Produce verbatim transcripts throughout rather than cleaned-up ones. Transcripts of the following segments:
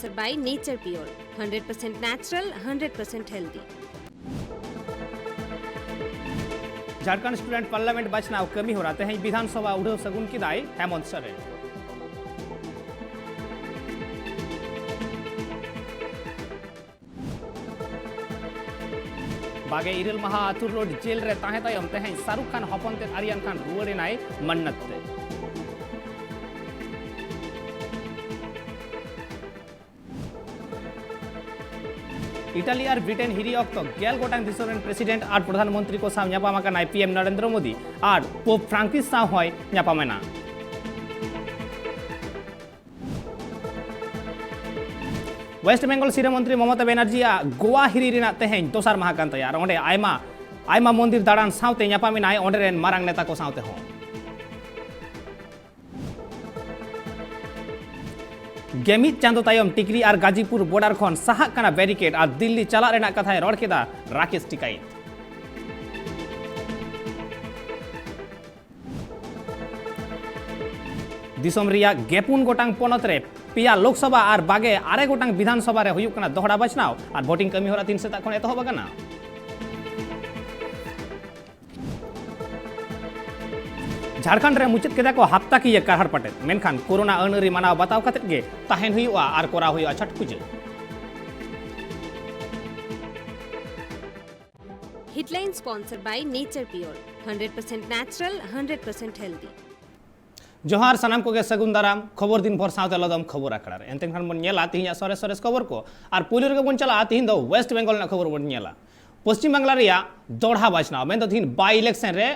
By Nature Pure, hundred percent natural, hundred percent healthy. Jharkhand student parliament ᱵᱟᱪᱷᱱᱟᱣ ᱠᱟᱹᱢᱤ ᱦᱚᱨᱟ, ᱛᱮᱦᱮᱧ ᱵᱤᱫᱷᱟᱱ ᱥᱚᱵᱷᱟ ᱩᱰᱷᱟᱹᱣ ᱥᱟᱹᱜᱩᱱ ᱠᱮᱫᱟᱭ ᱦᱮᱢᱚᱱᱛ ᱥᱚᱨᱮᱱ᱾ ᱵᱟᱜᱮ ᱤᱨᱟᱹᱞ ᱢᱟᱦᱟ ᱟᱛᱩᱨ ᱨᱳᱰ ᱡᱮᱞ ᱨᱮ ᱛᱟᱦᱮᱸ ᱛᱟᱭᱚᱢ ᱛᱮᱦᱮᱧ ᱥᱟᱦᱨᱩᱠᱷ ᱠᱷᱟᱱ ᱦᱚᱯᱚᱱ ᱛᱮᱫ ᱟᱨᱭᱟᱱ ᱠᱷᱟᱱ ᱨᱩᱣᱟᱹᱲ ᱮᱱᱟᱭ ᱢᱟᱱᱱᱟᱛ ᱛᱮ᱾ ᱤᱴᱟᱞᱤ ᱟᱨ ᱵᱨᱤᱴᱮᱱ ᱦᱤᱨᱤ ᱚᱠᱛᱚ ᱜᱮᱞ ᱜᱚᱴᱟᱝ ᱫᱤᱥᱚᱢ ᱨᱮᱱ ᱯᱨᱮᱥᱤᱰᱮᱱᱴ ᱟᱨ ᱯᱨᱚᱫᱷᱟᱱ ᱢᱚᱱᱛᱨᱤ ᱠᱚ ᱥᱟᱶ ᱧᱟᱯᱟᱢ ᱟᱠᱟᱱᱟᱭ ᱯᱤ ᱮᱢ ᱱᱚᱨᱮᱱᱫᱨᱚ ᱢᱳᱫᱤ ᱟᱨ ᱯᱳᱯ ᱯᱷᱨᱟᱝᱠᱤᱥ ᱥᱟᱶ ᱦᱚᱸᱭ ᱧᱟᱯᱟᱢ ᱮᱱᱟ᱾ ᱳᱭᱮᱥᱴ ᱵᱮᱝᱜᱚᱞ ᱥᱤᱨᱟᱹ ᱢᱚᱱᱛᱨᱤ ᱢᱚᱢᱚᱛᱟ ᱵᱮᱱᱟᱨᱡᱤᱭᱟᱜ ᱜᱳᱣᱟ ᱦᱤᱨᱤ ᱨᱮᱱᱟᱜ ᱛᱮᱦᱮᱧ ᱫᱚᱥᱟᱨ ᱢᱟᱦᱟ ᱠᱟᱱ ᱛᱟᱭᱟ ᱟᱨ ᱚᱸᱰᱮ ᱟᱭᱢᱟ, ᱟᱭᱢᱟ ᱢᱚᱱᱫᱤᱨ ᱫᱟᱬᱟᱱ ᱥᱟᱶᱛᱮ ᱧᱟᱯᱟᱢ ᱮᱱᱟᱭ ᱚᱸᱰᱮ ᱨᱮᱱ ᱢᱟᱨᱟᱝ ᱱᱮᱛᱟ ᱠᱚ ᱥᱟᱶᱛᱮ ᱦᱚᱸ᱾ ᱜᱮᱢᱤᱫ ᱪᱟᱸᱫᱚ ᱛᱟᱭᱚᱢ ᱴᱤᱠᱨᱤ ᱟᱨ ᱜᱟᱡᱤᱯᱩᱨ ᱵᱚᱰᱟᱨ ᱠᱷᱚᱱ ᱥᱟᱦᱟᱜ ᱠᱟᱱᱟ ᱵᱮᱨᱤᱠᱮᱰ ᱟᱨ ᱫᱤᱞᱞᱤ ᱪᱟᱞᱟᱜ ᱨᱮᱱᱟᱜ ᱠᱟᱛᱷᱟᱭ ᱨᱚᱲ ᱠᱮᱫᱟ ᱨᱟᱠᱮᱥ ᱴᱤᱠᱟᱭᱤᱛ᱾ ᱫᱤᱥᱚᱢ ᱨᱮᱭᱟᱜ ᱜᱮᱯᱩᱱ ᱜᱚᱴᱟᱝ ᱯᱚᱱᱚᱛ ᱨᱮ ᱯᱮᱭᱟ ᱞᱳᱠᱥᱚᱵᱷᱟ ᱟᱨ ᱵᱟᱜᱮ ᱟᱨᱮ ᱜᱚᱴᱟᱝ ᱵᱤᱫᱷᱟᱱ ᱥᱚᱵᱷᱟ ᱨᱮ ᱦᱩᱭᱩᱜ ᱠᱟᱱᱟ ᱫᱚᱦᱲᱟ ᱵᱟᱪᱷᱱᱟᱣ ᱟᱨ ᱵᱷᱳᱴᱤᱝ ᱠᱟᱹᱢᱤ ᱦᱚᱨᱟ ᱛᱤᱦᱤᱧ ᱥᱮᱛᱟᱜ ᱠᱷᱚᱱ ᱮᱛᱚᱦᱚᱵ ᱟᱠᱟᱱᱟ᱾ ᱡᱷᱟᱲᱠᱷᱚᱸᱰ ᱨᱮ ᱢᱩᱪᱟᱹᱫ ᱠᱮᱫᱟ ᱠᱚ ᱦᱟᱯᱛᱟ ᱠᱤᱭᱟᱹ ᱠᱟᱨᱦᱟᱲ ᱯᱟᱴᱮᱫ, ᱢᱮᱱᱠᱷᱟᱱ ᱠᱳᱨᱳᱱᱟ ᱟᱹᱱ ᱟᱹᱨᱤ ᱢᱟᱱᱟᱣ ᱵᱟᱛᱟᱣ ᱠᱟᱛᱮᱫ ᱜᱮ ᱛᱟᱦᱮᱱ ᱦᱩᱭᱩᱜᱼᱟ ᱟᱨ ᱠᱚᱨᱟᱣ ᱦᱩᱭᱩᱜᱼᱟ ᱪᱷᱚᱴ ᱯᱩᱡᱟᱹ᱾ Headline sponsored by Nature Pure, hundred percent natural, hundred percent healthy. ᱡᱚᱦᱟᱨ ᱥᱟᱱᱟᱢ ᱠᱚᱜᱮ, ᱥᱟᱹᱜᱩᱱ ᱫᱟᱨᱟᱢ ᱠᱷᱚᱵᱚᱨ ᱫᱤᱱ ᱵᱷᱚᱨ ᱥᱟᱶᱛᱮ ᱞᱚᱫᱚᱢ ᱠᱷᱚᱵᱚᱨ ᱟᱠᱷᱲᱟ ᱨᱮ᱾ ᱮᱱᱛᱮ ᱠᱷᱟᱱ ᱵᱚᱱ ᱧᱮᱞᱟ ᱛᱤᱦᱤᱧᱟᱜ ᱥᱚᱨᱮᱥ ᱥᱚᱨᱮᱥ ᱠᱷᱚᱵᱚᱨ ᱠᱚ, ᱟᱨ ᱯᱩᱭᱞᱩ ᱨᱮᱜᱮ ᱵᱚᱱ ᱪᱟᱞᱟᱜᱼᱟ ᱛᱤᱦᱤᱧ ᱫᱚ ᱳᱭᱮᱥᱴ ᱵᱮᱝᱜᱚᱞ ᱨᱮᱱᱟᱜ ᱠᱷᱚᱵᱚᱨ ᱵᱚᱱ ᱧᱮᱞᱟ᱾ ᱯᱚᱥᱪᱤᱢ ᱵᱟᱝᱞᱟ ᱨᱮᱭᱟᱜ ᱫᱚᱲᱦᱟ ᱵᱟᱪᱷᱱᱟᱣ, ᱢᱮᱱᱫᱚ ᱛᱤᱦᱤᱧ by election ᱨᱮ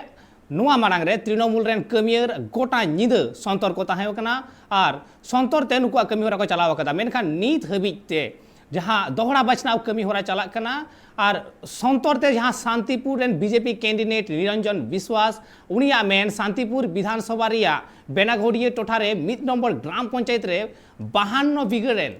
ᱱᱚᱣᱟ ᱢᱟᱲᱟᱝ ᱨᱮ ᱛᱨᱤᱱᱚᱢᱩᱞ ᱨᱮᱱ ᱠᱟᱹᱢᱤᱭᱟᱹ ᱜᱚᱴᱟ ᱧᱤᱫᱟᱹ ᱥᱚᱱᱛᱚᱨ ᱠᱚ ᱛᱟᱦᱮᱸ ᱠᱟᱱᱟ ᱟᱨ ᱥᱚᱱᱛᱚᱨ ᱛᱮ ᱱᱩᱠᱩᱣᱟᱜ ᱠᱟᱹᱢᱤ ᱦᱚᱨᱟ ᱠᱚ ᱪᱟᱞᱟᱣ ᱟᱠᱟᱫᱟ᱾ ᱢᱮᱱᱠᱷᱟᱱ ᱱᱤᱛ ᱦᱟᱹᱵᱤᱡ ᱛᱮ ᱡᱟᱦᱟᱸ ᱫᱚᱦᱲᱟ ᱵᱟᱪᱷᱱᱟᱣ ᱠᱟᱹᱢᱤ ᱦᱚᱨᱟ ᱪᱟᱞᱟᱜ ᱠᱟᱱᱟ ᱟᱨ ᱥᱚᱱᱛᱚᱨ ᱛᱮ ᱡᱟᱦᱟᱸ ᱥᱟᱱᱛᱤᱯᱩᱨ ᱨᱮᱱ ᱵᱤᱡᱮᱯᱤ ᱠᱮᱱᱰᱤᱰᱮᱴ ᱱᱤᱨᱚᱧᱡᱚᱱ ᱵᱤᱥᱣᱟᱥ, ᱩᱱᱤᱭᱟᱜ ᱢᱮᱱ ᱥᱟᱱᱛᱤᱯᱩᱨ ᱵᱤᱫᱷᱟᱱ ᱥᱚᱵᱷᱟ ᱨᱮᱭᱟᱜ ᱵᱮᱱᱟᱜᱷᱚᱲᱤᱭᱟᱹ ᱴᱚᱴᱷᱟ ᱨᱮ ᱢᱤᱫ ᱱᱚᱢᱵᱚᱨ ᱜᱨᱟᱢ ᱯᱚᱧᱪᱟᱭᱮᱛ ᱨᱮ ᱵᱟᱦᱟᱱᱱᱚ ᱵᱤᱜᱷᱟᱹ ᱨᱮᱱ,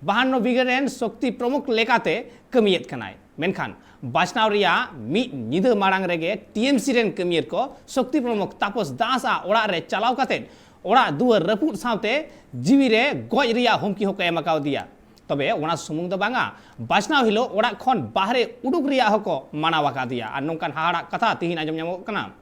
ᱵᱟᱦᱟᱱᱱᱚ ᱵᱤᱜᱷᱟᱹ ᱨᱮᱱ ᱥᱚᱠᱛᱤ ᱯᱨᱚᱢᱩᱠᱷ ᱞᱮᱠᱟᱛᱮ ᱠᱟᱹᱢᱤᱭᱮᱫ ᱠᱟᱱᱟᱭ᱾ ᱢᱮᱱᱠᱷᱟᱱ ᱵᱟᱪᱷᱱᱟᱣ ᱨᱮᱭᱟᱜ ᱢᱤᱫ ᱧᱤᱫᱟᱹ ᱢᱟᱲᱟᱝ ᱨᱮᱜᱮ ᱴᱤ ᱮᱢ ᱥᱤ ᱨᱮᱱ ᱠᱟᱹᱢᱤᱭᱟᱹ ᱠᱚ ᱥᱚᱠᱛᱤ ᱯᱨᱚᱢᱩᱠᱷ ᱛᱟᱯᱚᱥ ᱫᱟᱥ ᱟᱜ ᱚᱲᱟᱜ ᱨᱮ ᱪᱟᱞᱟᱣ ᱠᱟᱛᱮ ᱚᱲᱟᱜ ᱫᱩᱣᱟᱹᱨ ᱨᱟᱹᱯᱩᱫ ᱥᱟᱶᱛᱮ ᱡᱤᱣᱤ ᱨᱮ ᱜᱚᱡ ᱨᱮᱭᱟᱜ ᱦᱩᱢᱠᱤ ᱦᱚᱸᱠᱚ ᱮᱢ ᱟᱠᱟᱣᱫᱮᱭᱟ᱾ ᱛᱚᱵᱮ ᱚᱱᱟ ᱥᱩᱢᱩᱝ ᱫᱚ ᱵᱟᱝᱟ, ᱵᱟᱪᱷᱱᱟᱣ ᱦᱤᱞᱳᱜ ᱚᱲᱟᱜ ᱠᱷᱚᱱ ᱵᱟᱦᱨᱮ ᱩᱰᱩᱠ ᱨᱮᱭᱟᱜ ᱦᱚᱸᱠᱚ ᱢᱟᱱᱟᱣ ᱟᱠᱟᱫᱮᱭᱟ᱾ ᱟᱨ ᱱᱚᱝᱠᱟᱱ ᱦᱟᱦᱟᱲᱟᱜ ᱠᱟᱛᱷᱟ ᱛᱤᱦᱤᱧ ᱟᱸᱡᱚᱢ ᱧᱟᱢᱚᱜ ᱠᱟᱱᱟ᱾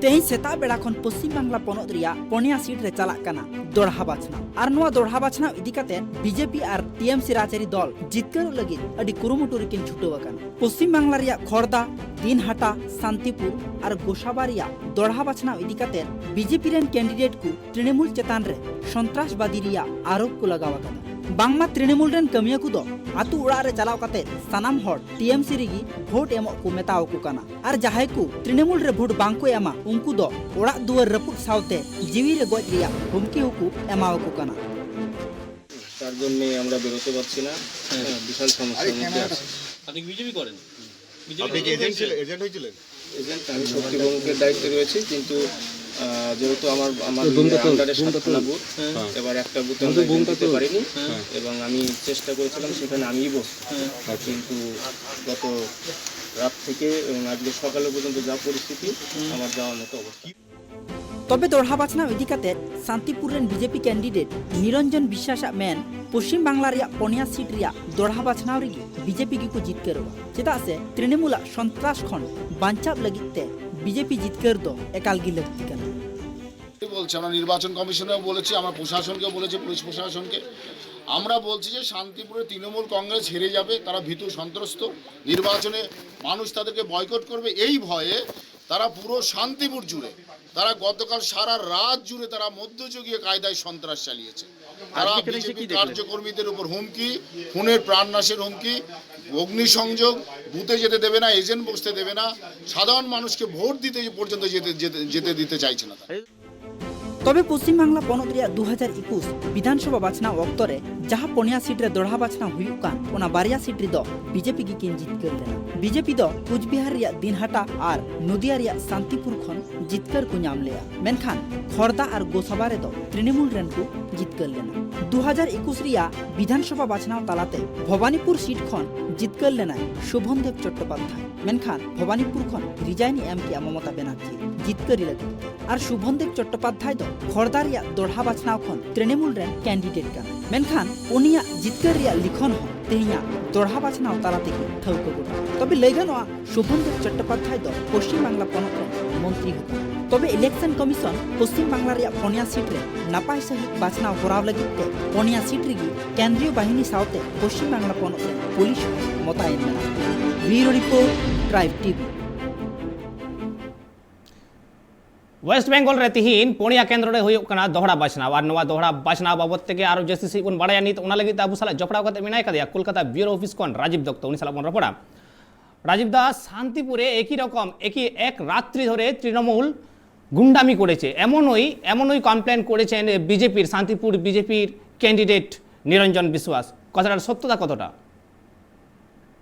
ᱛᱮᱦᱮᱧ ᱥᱮᱛᱟᱜ ᱵᱮᱲᱟ ᱠᱷᱚᱱ ᱯᱚᱥᱪᱤᱢ ᱵᱟᱝᱞᱟ ᱯᱚᱱᱚᱛ ᱨᱮᱭᱟᱜ ᱯᱚᱱᱭᱟ ᱥᱤᱴ ᱨᱮ ᱪᱟᱞᱟᱜ ᱠᱟᱱᱟ ᱫᱚᱲᱦᱟ ᱵᱟᱪᱷᱱᱟᱣ᱾ ᱟᱨ ᱱᱚᱣᱟ ᱫᱚᱲᱦᱟ ᱵᱟᱪᱷᱱᱟᱣ ᱤᱫᱤ ᱠᱟᱛᱮ ᱵᱤᱡᱮᱯᱤ ᱟᱨ ᱴᱤᱮᱢᱥᱤ ᱨᱟᱡᱽᱟᱹᱨᱤ ᱫᱚᱞ ᱡᱤᱛᱠᱟᱹᱨᱚᱜ ᱞᱟᱹᱜᱤᱫ ᱟᱹᱰᱤ ᱠᱩᱨᱩᱢᱩᱴᱩ ᱨᱮᱠᱤᱱ ᱪᱷᱩᱴᱟᱹᱣ ᱟᱠᱟᱱᱟ᱾ ᱯᱚᱥᱪᱤᱢ ᱵᱟᱝᱞᱟ ᱨᱮᱭᱟᱜ ᱠᱷᱚᱲᱫᱟ, ᱫᱤᱱᱦᱟᱴᱟ, ᱥᱟᱱᱛᱤᱯᱩᱨ ᱟᱨ ᱜᱳᱥᱟᱵᱟ ᱨᱮᱭᱟᱜ ᱫᱚᱲᱦᱟ ᱵᱟᱪᱷᱱᱟᱣ ᱤᱫᱤ ᱠᱟᱛᱮ ᱵᱤᱡᱮᱯᱤ ᱨᱮᱱ ᱠᱮᱱᱰᱤᱰᱮᱴ ᱠᱚ ᱛᱨᱤᱱᱢᱩᱞ ᱪᱮᱛᱟᱱ ᱨᱮ ᱥᱚᱱᱛᱨᱟᱥᱵᱟᱫᱤ ᱨᱮᱭᱟᱜ ᱟᱨᱳᱯ ᱠᱚ ᱞᱟᱜᱟᱣ ᱟᱠᱟᱫᱟ᱾ ᱵᱟᱝᱢᱟ ᱛᱨᱤᱱᱢᱩᱞ ᱨᱮᱱ ᱠᱟᱹᱢᱤᱭᱟᱹ ᱠᱚᱫᱚ ᱟᱹᱛᱩ ᱚᱲᱟᱜ ᱨᱮ ᱪᱟᱞᱟᱣ ᱠᱟᱛᱮ ᱥᱟᱱᱟᱢ ᱦᱚᱲ ᱴᱤᱮᱢᱥᱤ ᱨᱮᱜᱮ ᱵᱷᱳᱴ ᱮᱢᱚᱜ ᱠᱚ ᱢᱮᱛᱟ ᱟᱠᱚ ᱠᱟᱱᱟ᱾ ᱟᱨ ᱡᱟᱦᱟᱸᱭ ᱠᱚ ᱛᱨᱤᱱᱢᱩᱞ ᱨᱮ ᱵᱷᱳᱴ ᱵᱟᱝ ᱠᱚ ᱮᱢᱟ, ᱩᱱᱠᱩ ᱫᱚ ᱚᱲᱟᱜ ᱫᱩᱣᱟᱹᱨ ᱨᱟᱹᱯᱩᱫ ᱥᱟᱶᱛᱮ ᱡᱤᱣᱤ ᱨᱮ ᱜᱚᱡ ᱨᱮᱭᱟᱜ ᱦᱩᱢᱠᱤ ᱦᱚᱸᱠᱚ ᱮᱢᱟ ᱟᱠᱚ ᱠᱟᱱᱟ᱾ তার জন্য আমরা বেরোতে পারছি না। হ্যাঁ, বিশাল সমস্যার মধ্যে আছি। আপনি কি বিজেপি করেন? আপনি কি এজেন্ট ছিলেন? এজেন্ট হয়েছিলেন? এজেন্ট, আমি শক্তি প্রমুখের দায়িত্বে রয়েছি, কিন্তু আহ, যেহেতু আমার আমার আন্ডারে সাতখানা বুথ, এবার একটা বুথে আমরা এজেন্ট দিতে পারিনি এবং আমি চেষ্টা করেছিলাম সেখানে আমিই বসবো, কিন্তু গত রাত থেকে এবং আজকে সকালে পর্যন্ত যা পরিস্থিতি, আমার যাওয়ার মতো অবস্থা। ᱛᱚᱵᱮ ᱫᱚᱲᱦᱟ ᱵᱟᱪᱷᱱᱟᱣ ᱤᱫᱤ ᱠᱟᱛᱮ ᱥᱟᱱᱛᱤᱯᱩᱨ ᱨᱮᱱ ᱵᱤᱡᱮᱯᱤ ᱠᱮᱱᱰᱤᱰᱮᱴ ᱱᱤᱨᱚᱧᱡᱚᱱ ᱵᱤᱥᱣᱟᱥᱟᱜ ᱢᱮᱱ, ᱯᱚᱥᱪᱤᱢ ᱵᱟᱝᱞᱟ ᱨᱮᱭᱟᱜ ᱯᱚᱱᱭᱟ ᱥᱤᱴ ᱨᱮᱭᱟᱜ ᱫᱚᱲᱦᱟ ᱵᱟᱪᱷᱱᱟᱣ ᱨᱮᱜᱮ ᱵᱤᱡᱮᱯᱤ ᱜᱮᱠᱚ ᱡᱤᱛᱠᱟᱹᱨᱚᱜᱼᱟ, ᱪᱮᱫᱟᱜ ᱥᱮ ᱛᱨᱤᱱᱢᱩᱞᱟᱜ ᱥᱚᱱᱛᱨᱟᱥ ᱠᱷᱚᱱ ᱵᱟᱧᱪᱟᱣ ᱞᱟᱹᱜᱤᱫ ᱛᱮ ᱵᱤᱡᱮᱯᱤ ᱡᱤᱛᱠᱟᱹᱨ ᱫᱚ ᱮᱠᱟᱞ ᱜᱮ ᱞᱟᱹᱠᱛᱤ ᱠᱟᱱᱟ᱾ বলছে, আমরা নির্বাচন কমিশনেও বলেছি, আমরা প্রশাসনকে বলেছি, পুলিশ প্রশাসনকে। আমরা বলছি যে শান্তিপুরে তৃণমূল কংগ্রেস হেরে যাবে, তারা ভীতু সন্ত্রস্ত। নির্বাচনে মানুষ তাদেরকে বয়কট করবে, এই ভয়ে তারা পুরো শান্তিপুর জুড়ে তারা গতকাল সারা রাত জুড়ে তারা মধ্যযুগীয় কায়দায় সন্ত্রাস চালিয়েছে। তারা বিজেপি কার্যকর্মীদের উপর হুমকি, খুনের প্রাণনাশের হুমকি, অগ্নিসংযোগ, বুথে যেতে দেবে না, এজেন্ট বসতে দেবে না, সাধারণ মানুষকে ভোট দিতে পর্যন্ত যেতে যেতে যেতে দিতে চাইছে না তারা। ᱛᱚᱵᱮ ᱯᱚᱥᱪᱤᱢ ᱵᱟᱝᱞᱟ ᱯᱚᱱᱚᱛ ᱨᱮᱭᱟᱜ ᱫᱩ ᱦᱟᱡᱟᱨ ᱮᱠᱩᱥ ᱵᱤᱫᱷᱟᱱᱥᱚᱵᱷᱟ ᱵᱟᱪᱷᱱᱟᱣ ᱚᱠᱛᱚ ᱨᱮ ᱡᱟᱦᱟᱸ ᱯᱚᱱᱭᱟ ᱥᱤᱴ ᱨᱮ ᱫᱚᱲᱦᱟ ᱵᱟᱪᱷᱱᱟᱣ ᱦᱩᱭᱩᱜ ᱠᱟᱱ, ᱚᱱᱟ ᱵᱟᱨᱭᱟ ᱥᱤᱴ ᱨᱮᱫᱚ ᱵᱤᱡᱮᱯᱤ ᱜᱮᱠᱤᱱ ᱡᱤᱛᱠᱟᱹᱨ ᱞᱮᱱᱟ᱾ ᱵᱤᱡᱮᱯᱤ ᱫᱚ ᱠᱩᱪᱵᱤᱦᱟᱨ ᱨᱮᱭᱟᱜ ᱫᱤᱱᱦᱟᱴᱟ ᱟᱨ ᱱᱚᱫᱤᱭᱟ ᱨᱮᱭᱟᱜ ᱥᱟᱱᱛᱤᱯᱩᱨ ᱠᱷᱚᱱ ᱡᱤᱛᱠᱟᱹᱨ ᱠᱚ ᱧᱟᱢ ᱞᱮᱫᱼᱟ, ᱢᱮᱱᱠᱷᱟᱱ ᱠᱷᱚᱲᱫᱟ ᱟᱨ ᱜᱳᱥᱟᱵᱟ ᱨᱮᱫᱚ ᱛᱨᱤᱱᱢᱩᱞ ᱨᱮᱱ ᱠᱚ ᱡᱤᱛᱠᱟᱹᱨ ᱞᱮᱱᱟ᱾ ᱫᱩ ᱦᱟᱡᱟᱨ ᱮᱠᱩᱥ ᱨᱮᱭᱟᱜ ᱵᱤᱫᱷᱟᱱᱥᱚᱵᱷᱟ ᱵᱟᱪᱷᱱᱟᱣ ᱛᱟᱞᱟᱛᱮ ᱵᱷᱚᱵᱟᱱᱤᱯᱩᱨ ᱥᱤᱴ ᱠᱷᱚᱱ ᱡᱤᱛᱠᱟᱹᱨ ᱞᱮᱱᱟᱭ ᱥᱳᱵᱷᱚᱱ ᱫᱮᱵᱽ ᱪᱚᱴᱴᱳᱯᱟᱫᱽᱫᱷᱟᱭ, ᱢᱮᱱᱠᱷᱟᱱ ᱵᱷᱚᱵᱟᱱᱤᱯᱩᱨ ᱠᱷᱚᱱ ᱨᱤᱡᱟᱭᱤᱱ ᱮ ᱮᱢ ᱠᱮᱫᱼᱟ ᱢᱚᱢᱚᱛᱟ ᱵᱮᱱᱟᱨᱡᱤ ᱡᱤᱛᱠᱟᱹᱨᱤ ᱞᱟᱹᱜᱤᱫ ᱛᱮ᱾ ᱟᱨ ᱥᱳᱵᱷᱚᱱ ᱫᱮᱵᱽ ᱪᱚᱴᱴᱳᱯᱟᱫᱽᱫᱷᱟᱭ ᱫᱚ ᱠᱷᱚᱲᱫᱟ ᱨᱮᱭᱟᱜ ᱫᱚᱲᱦᱟ ᱵᱟᱪᱷᱱᱟᱣ ᱠᱷᱚᱱ ᱛᱨᱤᱱᱢᱩᱞ ᱨᱮᱱ ᱠᱮᱱᱰᱤᱰᱮᱴ ᱠᱟᱱᱟᱭ, ᱢᱮᱱᱠᱷᱟᱱ ᱩᱱᱤᱭᱟᱜ ᱡᱤᱛᱠᱟᱹᱨ ᱨᱮᱭᱟᱜ ᱞᱤᱠᱷᱚᱱ ᱦᱚᱸ ᱛᱮᱦᱮᱧᱟᱜ ᱫᱚᱲᱦᱟ ᱵᱟᱪᱷᱱᱟᱣ ᱛᱟᱞᱟ ᱛᱮᱜᱮ ᱴᱷᱟᱹᱣᱠᱟᱹ ᱜᱚᱴᱟ᱾ ᱛᱚᱵᱮ ᱞᱟᱹᱭ ᱜᱟᱱᱚᱜᱼᱟ, ᱥᱳᱵᱷᱚᱱ ᱫᱮᱵᱽ ᱪᱚᱴᱴᱳᱯᱟᱫᱽᱫᱷᱟᱭ ᱫᱚ ᱯᱚᱥᱪᱤᱢ ᱵᱟᱝᱞᱟ ᱯᱚᱱᱚᱛ ᱨᱮᱱ ᱢᱚᱱᱛᱨᱤ ᱦᱚᱸ ᱠᱟᱱᱟᱭ᱾ ᱛᱚᱵᱮ ᱤᱞᱮᱠᱥᱚᱱ ᱠᱚᱢᱤᱥᱚᱱ ᱯᱚᱥᱪᱤᱢ ᱵᱟᱝᱞᱟ ᱨᱮᱭᱟᱜ ᱯᱚᱱᱭᱟ ᱥᱤᱴ ᱨᱮ ᱱᱟᱯᱟᱭ ᱥᱟᱹᱦᱤᱡ ᱵᱟᱪᱷᱱᱟᱣ ᱠᱚᱨᱟᱣ ᱞᱟᱹᱜᱤᱫ ᱛᱮ ᱯᱚᱱᱭᱟ ᱥᱤᱴ ᱨᱮᱜᱮ ᱠᱮᱱᱫᱨᱤᱭᱚ ᱵᱟᱦᱤᱱᱤ ᱥᱟᱶᱛᱮ ᱯᱚᱥᱪᱤᱢ ᱵᱟᱝᱞᱟ ᱯᱚᱱᱚᱛ ᱨᱮᱱ ᱯᱩᱞᱤᱥ ᱦᱚᱸ ᱢᱚᱛᱟᱭᱮᱱ ᱢᱮᱱᱟᱜ ᱠᱚᱣᱟ᱾ Bureau report, tribe TV. West Bengal ᱨᱮ ᱛᱤᱦᱤᱧ ᱯᱩᱱᱭᱟ ᱠᱮᱱᱫᱨᱚ ᱨᱮ ᱦᱩᱭᱩᱜ ᱠᱟᱱᱟ ᱫᱚᱦᱲᱟ ᱵᱟᱪᱷᱱᱟᱣ᱾ ᱟᱨ ᱱᱚᱣᱟ ᱫᱚᱦᱲᱟ ᱵᱟᱪᱷᱱᱟᱣ ᱵᱟᱵᱚᱫ ᱛᱮᱜᱮ ᱟᱨᱚ ᱡᱟᱹᱥᱛᱤ ᱥᱟᱺᱦᱤᱡ ᱵᱚᱱ ᱵᱟᱲᱟᱭᱟ ᱱᱤᱛ, ᱚᱱᱟ ᱞᱟᱹᱜᱤᱫ ᱛᱮ ᱟᱵᱚ ᱥᱟᱞᱟᱜ ᱡᱚᱯᱲᱟᱣ ᱠᱟᱛᱮ ᱢᱮᱱᱟᱭ ᱠᱟᱫᱮᱭᱟ ᱠᱳᱞᱠᱟᱛᱟ ᱵᱤᱭᱩᱨᱳ ᱚᱯᱷᱤᱥ ᱠᱷᱚᱱ ᱨᱟᱡᱤᱵᱽ ᱫᱚᱛᱛᱚ, ᱩᱱᱤ ᱥᱟᱞᱟᱜ ᱵᱚᱱ ᱨᱚᱯᱚᱲᱟ᱾ ᱨᱟᱡᱤᱵᱽ ᱫᱟ, শান্তিপুরে একই রকম একই এক রাত্রি ধরে তৃণমূল গুন্ডামি করেছে, এমনই এমনই কমপ্লেন করেছেন বিজেপির, শান্তিপুর বিজেপির ক্যান্ডিডেট নিরঞ্জন বিশ্বাস। কথাটার সত্যতা কতটা?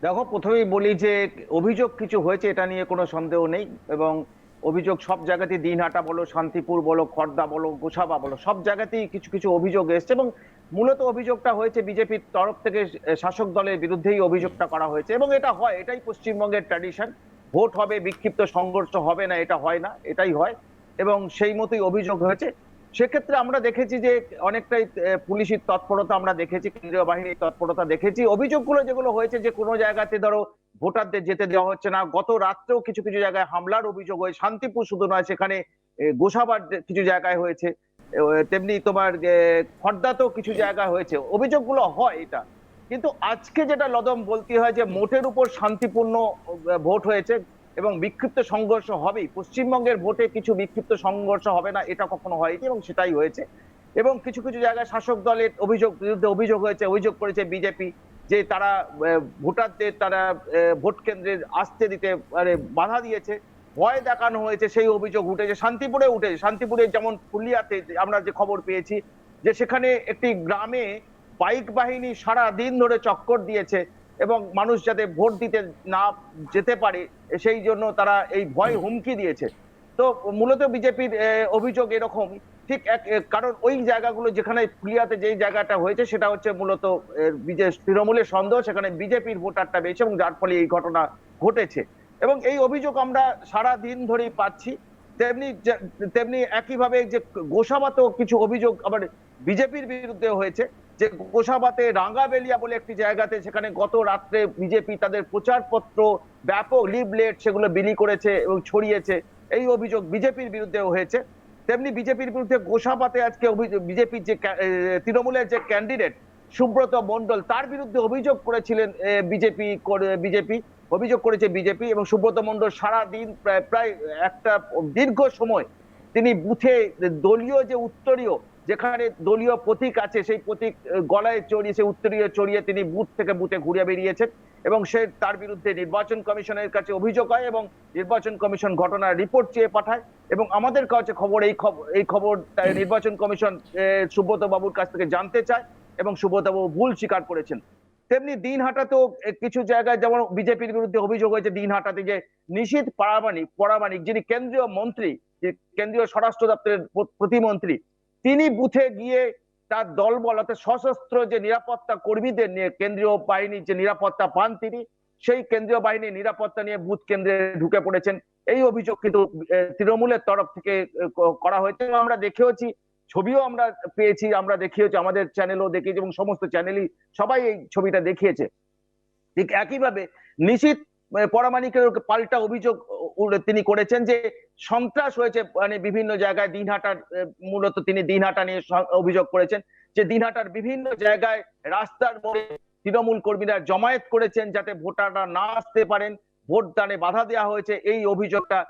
দেখো, প্রথমেই বলি যে অভিযোগ কিছু হয়েছে, এটা নিয়ে কোনো সন্দেহ নেই। এবং অভিযোগ সব জায়গাতেই, দিনহাটা বলো, শান্তিপুর বলো, খড়দা বলো, গোসাবা বলো, সব জায়গাতেই কিছু কিছু অভিযোগ এসছে। এবং মূলত অভিযোগটা হয়েছে বিজেপির তরফ থেকে, এ, শাসক দলের বিরুদ্ধেই অভিযোগটা করা হয়েছে। এবং এটা হয়, এটাই পশ্চিমবঙ্গের ট্র্যাডিশন। ভোট হবে, বিক্ষিপ্ত সংঘর্ষ হবে না, এটা হয় না, এটাই হয়। এবং সেই মতোই অভিযোগ হয়েছে। সেক্ষেত্রে আমরা দেখেছি যে অনেকটাই, এ, পুলিশি তৎপরতা আমরা দেখেছি, কেন্দ্রীয় বাহিনীর তৎপরতা দেখেছি। অভিযোগগুলো যেগুলো হয়েছে, যে কোনো জায়গাতে ধরো ভোটারদের যেতে দেওয়া হচ্ছে না, গত রাত্রেও কিছু কিছু জায়গায় হামলার অভিযোগ হয়েছে, শান্তিপুর শুধু নয়, সেখানে, এ, গোসাবার যে কিছু জায়গায় হয়েছে, এ, তেমনি তোমার, এ, খড়দাতেও কিছু জায়গা হয়েছে, অভিযোগগুলো হয় এটা। কিন্তু আজকে যেটা লদম বলতে হয় যে মোটের উপর শান্তিপূর্ণ, এ, ভোট হয়েছে এবং বিক্ষিপ্ত সংঘর্ষ হবেই। পশ্চিমবঙ্গের ভোটে কিছু বিক্ষিপ্ত সংঘর্ষ হবে না, এটা কখনো হয়নি এবং সেটাই হয়েছে। এবং কিছু কিছু জায়গায় শাসক দলের অভিযোগ, বিরুদ্ধে অভিযোগ হয়েছে, অভিযোগ করেছে বিজেপি যে তারা, এ, ভোটারদের তারা, এ, ভোট কেন্দ্রে আসতে দিতে, মানে, বাধা দিয়েছে। ভয় দেখানো হয়েছে, সেই অভিযোগ উঠেছে। শান্তিপুরে উঠেছে, শান্তিপুরে যেমন ফুলিয়াতে আমরা যে খবর পেয়েছি যে সেখানে একটি গ্রামে বাইক বাহিনী সারা দিন ধরে চক্কর দিয়েছে এবং মানুষ যাতে ভোট দিতে না যেতে পারে সেই জন্য তারা এই ভয় হুমকি দিয়েছে। তো মূলত বিজেপির অভিযোগ এরকম, ঠিক এক, এ, কারণ ওই জায়গাগুলো যেখানে ফুলিয়াতে যেই জায়গাটা হয়েছে সেটা হচ্ছে মূলত বিজেপি, তৃণমূলের সন্দেহ, সেখানে বিজেপির ভোটারটা বেশি এবং যার ফলে এই ঘটনা ঘটেছে। এবং এই অভিযোগ আমরা সারা দিন ধরেই পাচ্ছি। তেমনি যে- তেমনি একইভাবে যে গোসাবাতেও কিছু অভিযোগ আবার বিজেপির বিরুদ্ধে হয়েছে, যে গোসাবাতে রাঙ্গাবেলিয়া বলে একটি জায়গাতে সেখানে গত রাত্রে বিজেপি তাদের প্রচারপত্র, ব্যাপক লিফলেট সেগুলো বিলি করেছে এবং ছড়িয়েছে, এই অভিযোগ বিজেপির বিরুদ্ধেও হয়েছে। তেমনি বিজেপির বিরুদ্ধে গোসাবাতে আজকে অভিযোগ, বিজেপির যে ক্যা- এ, তৃণমূলের যে ক্যান্ডিডেট সুব্রত মণ্ডল, তার বিরুদ্ধে অভিযোগ করেছিলেন বিজেপি, বিজেপি অভিযোগ করেছে বিজেপি। এবং সুব্রত মণ্ডল সারা দিন প্রায় প্রায় একটা দীর্ঘ সময় তিনি বুথে দলীয় যে উত্তরীয়, যেখানে দলীয় প্রতীক আছে সেই প্রতীক আহ, গলায় চড়িয়ে, সেই উত্তরীয় চড়িয়ে তিনি বুথ থেকে বুথে ঘুরে বেরিয়েছেন। এবং সে তার বিরুদ্ধে নির্বাচন কমিশনের কাছে অভিযোগ হয় এবং নির্বাচন কমিশন ঘটনার রিপোর্ট চেয়ে পাঠায়। এবং আমাদের কাছে খবর, এই খবর এই খবর তাই নির্বাচন কমিশন আহ, সুব্রত বাবুর কাছ থেকে জানতে চায় এবং সুব্রত বাবু ভুল স্বীকার করেছেন। তেমনি দিনহাটাতেও আহ, কিছু জায়গায় যেমন বিজেপির বিরুদ্ধে অভিযোগ হয়েছে দিনহাটাতে যে নিশীথ পরামানিক পরামানিক যিনি কেন্দ্রীয় মন্ত্রী, যে কেন্দ্রীয় স্বরাষ্ট্র দপ্তরের প্র- প্রতিমন্ত্রী, তিনি বুথে গিয়ে তার দলবল অর্থাৎ সশস্ত্র যে নিরাপত্তা কর্মীদের নিয়ে, কেন্দ্রীয় বাহিনীর যে নিরাপত্তা পান তিনি, সেই কেন্দ্রীয় বাহিনীর নিরাপত্তা নিয়ে বুথ কেন্দ্রে ঢুকে পড়েছেন। এই অভিযোগ কিন্তু আহ, তৃণমূলের তরফ থেকে আহ, ক- করা হয়েছে এবং আমরা দেখেওছি, ছবিও আমরা পেয়েছি, আমরা দেখিয়েছি, আমাদের চ্যানেলও দেখিয়েছি এবং সমস্ত চ্যানেলই সবাই এই ছবিটা দেখিয়েছে। ঠিক একইভাবে নিশীথ আহ, পরামানিকের পাল্টা অভিযোগ উল্লেখ তিনি করেছেন যে সন্ত্রাস হয়েছে, মানে বিভিন্ন জায়গায় দিনহাটার আহ, মূলত তিনি দিনহাটা নিয়ে স- অভিযোগ করেছেন যে দিনহাটার বিভিন্ন জায়গায় রাস্তার মোড়ে তৃণমূল কর্মীরা জমায়েত করেছেন যাতে ভোটাররা না আসতে পারেন, ভোটদানে বাধা দেওয়া হয়েছে, এই অভিযোগটা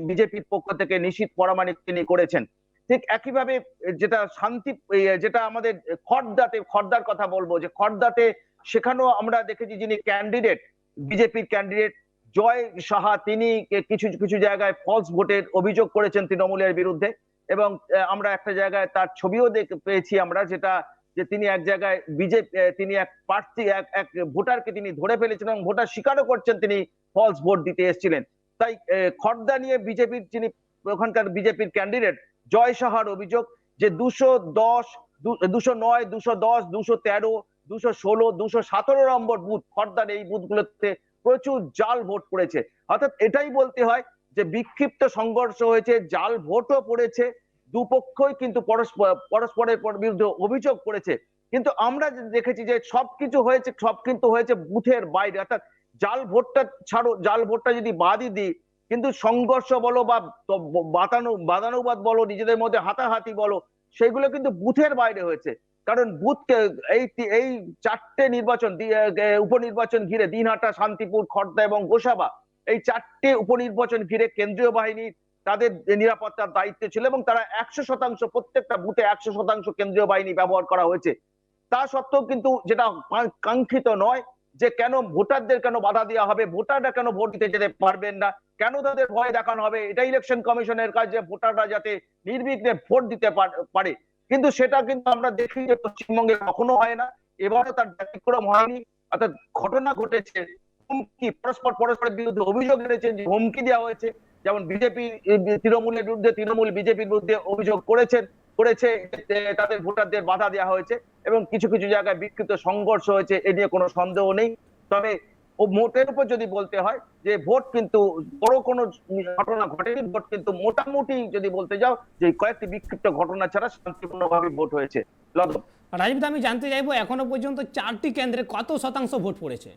বিজেপির পক্ষ থেকে নিশীথ পরামানিক তিনি করেছেন। ঠিক একইভাবে যেটা শান্তি, এই যেটা আমাদের খড়দাতে, খড়দার কথা বলবো যে খড়দাতে সেখানেও আমরা দেখেছি যিনি ক্যান্ডিডেট, বিজেপির ক্যান্ডিডেট জয় সাহা, তিনি কে-, কিছু কিছু জায়গায় ফলস ভোটের অভিযোগ করেছেন তৃণমূলের বিরুদ্ধে। এবং আহ, আমরা একটা জায়গায় তার ছবিও দেখ পেয়েছি আমরা, যেটা যে তিনি এক জায়গায় বিজেপি, তিনি এক প্রার্থী, এক এক ভোটারকে তিনি ধরে ফেলেছেন এবং ভোটার স্বীকারও করছেন তিনি ফলস ভোট দিতে এসেছিলেন। তাই আহ, খড়দা নিয়ে বিজেপির, যিনি ওখানকার বিজেপির ক্যান্ডিডেট জয় সাহার অভিযোগ যে দুশো দশ, দুশো নয়, দুশো দশ, দুশো তেরো, দুশো ষোলো, দুশো সতেরো নম্বর বুথ, খড়দার এই বুথগুলোতে প্রচুর জাল ভোট পড়েছে। অর্থাৎ এটাই বলতে হয় যে বিক্ষিপ্ত সংঘর্ষ হয়েছে, জাল ভোটও পড়েছে, দুপক্ষই কিন্তু পরস্পর পরস্পরের পর-, বিরুদ্ধে অভিযোগ করেছে। কিন্তু আমরা যে দেখেছি যে সবকিছু হয়েছে, সব কিন্তু হয়েছে বুথের বাইরে। অর্থাৎ জাল ভোটটা ছাড়ো, জাল ভোটটা যদি বাদই দিই, কিন্তু সংঘর্ষ বলো বা ত-, বাতানু-, বাদানুবাদ বলো, নিজেদের মধ্যে হাতাহাতি বলো, সেগুলো কিন্তু বুথের বাইরে হয়েছে। কারণ বুথকে এই তি-, এই চারটে নির্বাচন দি-, এ, এ, উপনির্বাচন ঘিরে দিনহাটা, শান্তিপুর, খড়দা এবং গোসাবা, এই চারটে উপনির্বাচন ঘিরে কেন্দ্রীয় বাহিনী তাদের নিরাপত্তার দায়িত্বে ছিল এবং তারা একশো শতাংশ, প্রত্যেকটা বুথে একশো শতাংশ কেন্দ্রীয় বাহিনী ব্যবহার করা হয়েছে। তা সত্ত্বেও কিন্তু যেটা পা-, কাঙ্ক্ষিত নয়, যে কেন ভোটারদের কেন বাধা দেওয়া হবে, ভোটাররা কেন ভোট দিতে যেতে পারবেন না, কেন তাদের ভয় দেখানো হবে, এটা ইলেকশন কমিশনের কাজ যে ভোটাররা যাতে নির্বিঘ্নে ভোট দিতে পার-, পারে। কিন্তু সেটা কিন্তু আমরা দেখি যে পশ্চিমবঙ্গে কখনো হয় না, এবারও তার ব্যতিক্রম হয়নি। অর্থাৎ ঘটনা ঘটেছে, হুমকি, পরস্পর পরস্পরের বিরুদ্ধে অভিযোগ এনেছেন যে হুমকি দেওয়া হয়েছে, যেমন বিজেপি তৃণমূলের বিরুদ্ধে, তৃণমূল বিজেপির বিরুদ্ধে অভিযোগ করেছেন, করেছে যে তাদের ভোটারদের বাধা দেওয়া হয়েছে এবং কিছু কিছু জায়গায় বিক্ষিপ্ত সংঘর্ষ হয়েছে, এ নিয়ে কোনো সন্দেহ নেই। তবে ও ভোটের উপর যদি বলতে হয় যে ভোট কিন্তু বড় কোনো ঘটনা ঘটেনি, ভোট কিন্তু মোটামুটি যদি বলতে যাও যে কয়েকটি বিক্ষিপ্ত ঘটনা ছাড়া শান্তিপূর্ণভাবে ভোট হয়েছে। লদম। রাজীব দা, আমি জানতে চাইবো এখনো পর্যন্ত চারটি কেন্দ্রে কত শতাংশ ভোট পড়েছে?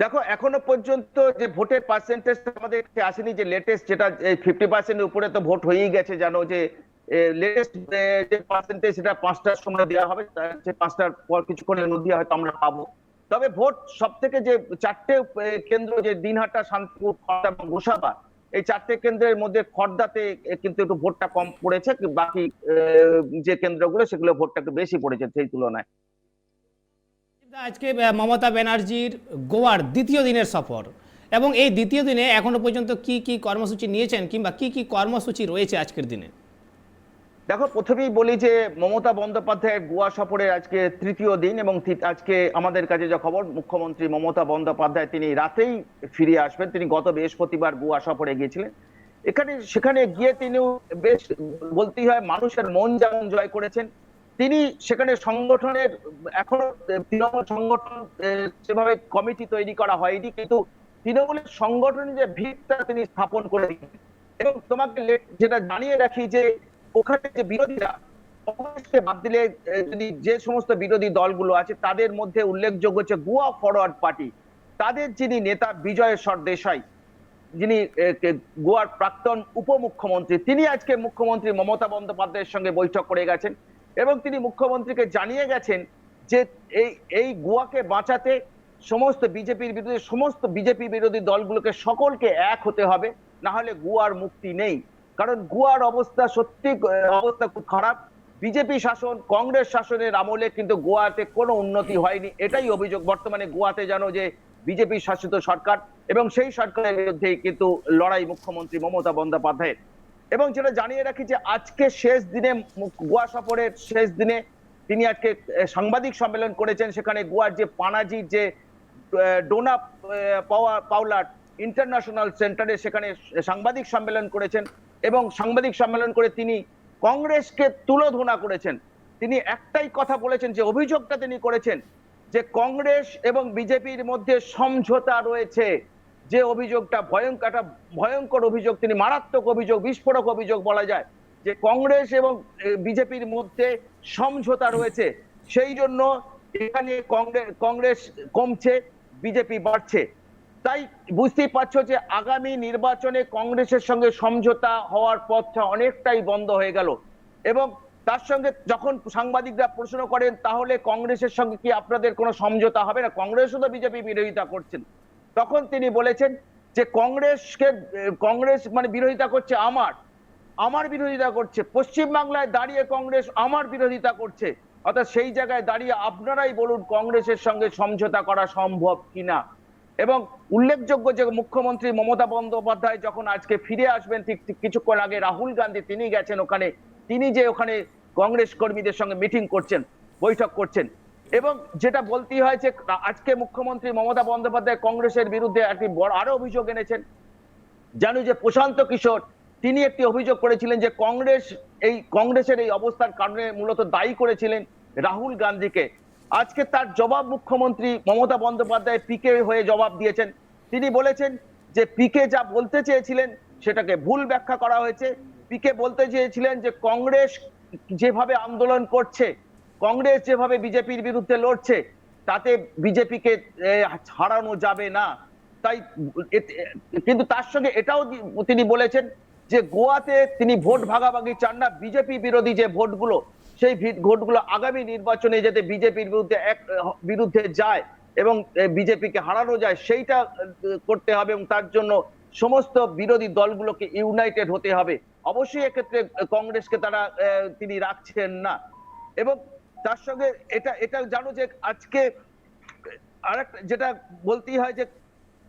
দেখো, এখনো পর্যন্ত যে ভোটের পার্সেন্টেজ আমাদের কাছে আসেনি, যে লেটেস্ট যেটা এই ফিফটি পার্সেন্টের উপরে তো ভোট হয়েই গেছে, জানো যে লেটেস্ট যে পার্সেন্টেজ সেটা পাঁচটার সময় দেওয়া হবে, তার যে পাঁচটার পর কিছুক্ষণের মধ্যে হয়তো আমরা পাবো। তবে ভোট সব থেকে যে চারটে এ, কেন্দ্র, যে দিনহাটা, শান্তিপুর, খড়দা এবং গোসাবা, এই চারটে কেন্দ্রের মধ্যে খড়দাতে এ, কিন্তু একটু ভোটটা কম পড়েছে, বাকি এ, যে কেন্দ্রগুলো সেগুলো ভোটটা একটু বেশি পড়েছে সেই তুলনায়। আজকে আহ, মমতা ব্যানার্জির গোয়ার দ্বিতীয় দিনের সফর, এবং এই দ্বিতীয় দিনে এখনো পর্যন্ত কি কি কর্মসূচি নিয়েছেন কিংবা কি কি কর্মসূচি রয়েছে আজকের দিনে? দেখো, প্রথমেই বলি যে মমতা বন্দ্যোপাধ্যায়ের গোয়া সফরের আজকে তৃতীয় দিন এবং তি- আজকে আমাদের কাছে যে খবর, মুখ্যমন্ত্রী মমতা বন্দ্যোপাধ্যায় তিনি রাতেই ফিরে আসবেন। তিনি গত বৃহস্পতিবার গোয়া সফরে গিয়েছিলেন। এখানে সেখানে গিয়ে তিনিও বেশ, বলতেই হয়, মানুষের মন যেমন জয় করেছেন, তিনি সেখানে সংগঠনের, এখনো তৃণমূল সংগঠন, এ, সেভাবে কমিটি তৈরি করা হয়নি, কিন্তু তৃণমূলের সংগঠনের যে ভিতটা তিনি স্থাপন করে দিয়েছেন। এবং তোমাকে লে- যেটা জানিয়ে রাখি যে ওখানে যে বিরোধীরা, কংগ্রেসকে বাদ দিলে, এ, যদি যে সমস্ত বিরোধী দলগুলো আছে তাদের মধ্যে উল্লেখযোগ্য হচ্ছে গোয়া ফরওয়ার্ড পার্টি, তাদের যিনি নেতা বিজয় সরদেশাই, যিনি এ, কে- গোয়ার প্রাক্তন উপমুখ্যমন্ত্রী, তিনি আজকে মুখ্যমন্ত্রী মমতা বন্দ্যোপাধ্যায়ের সঙ্গে বৈঠক করে গেছেন এবং তিনি মুখ্যমন্ত্রীকে জানিয়ে গেছেন যে এই এই গোয়াকে বাঁচাতে সমস্ত বিজেপির বিরুদ্ধে, সমস্ত বিজেপি বিরোধী দলগুলোকে, সকলকে এক হতে হবে, না হলে গোয়ার মুক্তি নেই। কারণ গোয়ার অবস্থা সত্যি, আহ, অবস্থা খুব খারাপ। বিজেপি শাসন, কংগ্রেস শাসনের আমলে কিন্তু গোয়াতে কোনো উন্নতি হয়নি, এটাই অভিযোগ। বর্তমানে গোয়াতে জানো যে বিজেপি শাসিত সরকার, এবং সেই সরকারের বিরুদ্ধেই কিন্তু লড়াই মুখ্যমন্ত্রী মমতা বন্দ্যোপাধ্যায়ের। এবং যেটা জানিয়ে রাখি যে আজকে শেষ দিনে, মুখ- গোয়া সফরের শেষ দিনে তিনি আজকে এ, সাংবাদিক সম্মেলন করেছেন। সেখানে গোয়ার যে পানাজির যে, এ, ডোনা, এ, পাওয়া পাওলার ইন্টারন্যাশনাল সেন্টারে সেখানে সাংবাদিক সম্মেলন করেছেন এবং সাংবাদিক সম্মেলন করে তিনি কংগ্রেসকে তুলোধনা করেছেন। তিনি একটাই কথা বলেছেন, যে অভিযোগটা তিনি করেছেন, যে কংগ্রেস এবং বিজেপির মধ্যে সমঝোতা রয়েছে, যে অভিযোগটা ভয়ঙ্কর, একটা ভয়ঙ্কর অভিযোগ, তিনি মারাত্মক অভিযোগ, বিস্ফোরক অভিযোগ বলা যায়, যে কংগ্রেস এবং বিজেপির মধ্যে সমঝোতা রয়েছে, সেই জন্য এখানে কংগ্রেস কংগ্রেস কমছে, বিজেপি বাড়ছে। তাই বুঝতেই পারছো যে আগামী নির্বাচনে কংগ্রেসের সঙ্গে সমঝোতা হওয়ার পথটা অনেকটাই বন্ধ হয়ে গেল। এবং তার সঙ্গে যখন সাংবাদিকরা প্রশ্ন করেন, তাহলে কংগ্রেসের সঙ্গে কি আপনাদের কোনো সমঝোতা হবে না, কংগ্রেসও তো বিজেপি বিরোধিতা করছেন, তখন তিনি বলেছেন যে কংগ্রেসকে, কংগ্রেস মানে বিরোধিতা করছে আমার, আমার বিরোধিতা করছে, পশ্চিমবাংলায় দাঁড়িয়ে কংগ্রেস আমার বিরোধিতা করছে। অর্থাৎ সেই জায়গায় দাঁড়িয়ে আপনারাই বলুন কংগ্রেসের সঙ্গে সমঝোতা করা সম্ভব কিনা। এবং উল্লেখযোগ্য যে মুখ্যমন্ত্রী মমতা বন্দ্যোপাধ্যায় যখন আজকে ফিরে আসবেন ঠিক ঠিক কিছুক্ষণ আগে, রাহুল গান্ধী তিনি গেছেন ওখানে, তিনি যে ওখানে কংগ্রেস কর্মীদের সঙ্গে মিটিং করছেন, বৈঠক করছেন, এবং যেটা বলতেই হয় যে আজকে মুখ্যমন্ত্রী মমতা বন্দ্যোপাধ্যায় কংগ্রেসের বিরুদ্ধে একটি বড় আরো অভিযোগ এনেছেন। জানো যে প্রশান্ত কিশোর তিনি একটি অভিযোগ করেছিলেন যে কংগ্রেস, এই কংগ্রেসের এই অবস্থার কারণে মূলত দায়ী করেছিলেন রাহুল গান্ধীকে। আজকে তার জবাব মুখ্যমন্ত্রী মমতা বন্দ্যোপাধ্যায় পিকে হয়ে জবাব দিয়েছেন। তিনি বলেছেন যে পিকে যা বলতে চেয়েছিলেন সেটাকে ভুল ব্যাখ্যা করা হয়েছে। পিকে বলতে চেয়েছিলেন যে কংগ্রেস যেভাবে আন্দোলন করছে, কংগ্রেস যেভাবে বিজেপির বিরুদ্ধে লড়ছে, তাতে বিজেপিকে হারানো যাবে না। তাই এতে- কিন্তু তার সঙ্গে এটাও দি- তিনি বলেছেন যে গোয়াতে তিনি ভোট ভাগাভাগি চান না, বিজেপি বিরোধী যে ভোটগুলো, সেই ভি- ভোটগুলো আগামী নির্বাচনে যাতে বিজেপির বিরুদ্ধে এক বিরুদ্ধে যায় এবং বিজেপিকে হারানো যায়, সেইটা আহ, করতে হবে এবং তার জন্য সমস্ত বিরোধী দলগুলোকে ইউনাইটেড হতে হবে। অবশ্যই এক্ষেত্রে কংগ্রেসকে তারা আহ, তিনি রাখছেন না। এবং তার সঙ্গে এটা এটা জানো যে আজকে আরেকটা যেটা বলতেই হয় যে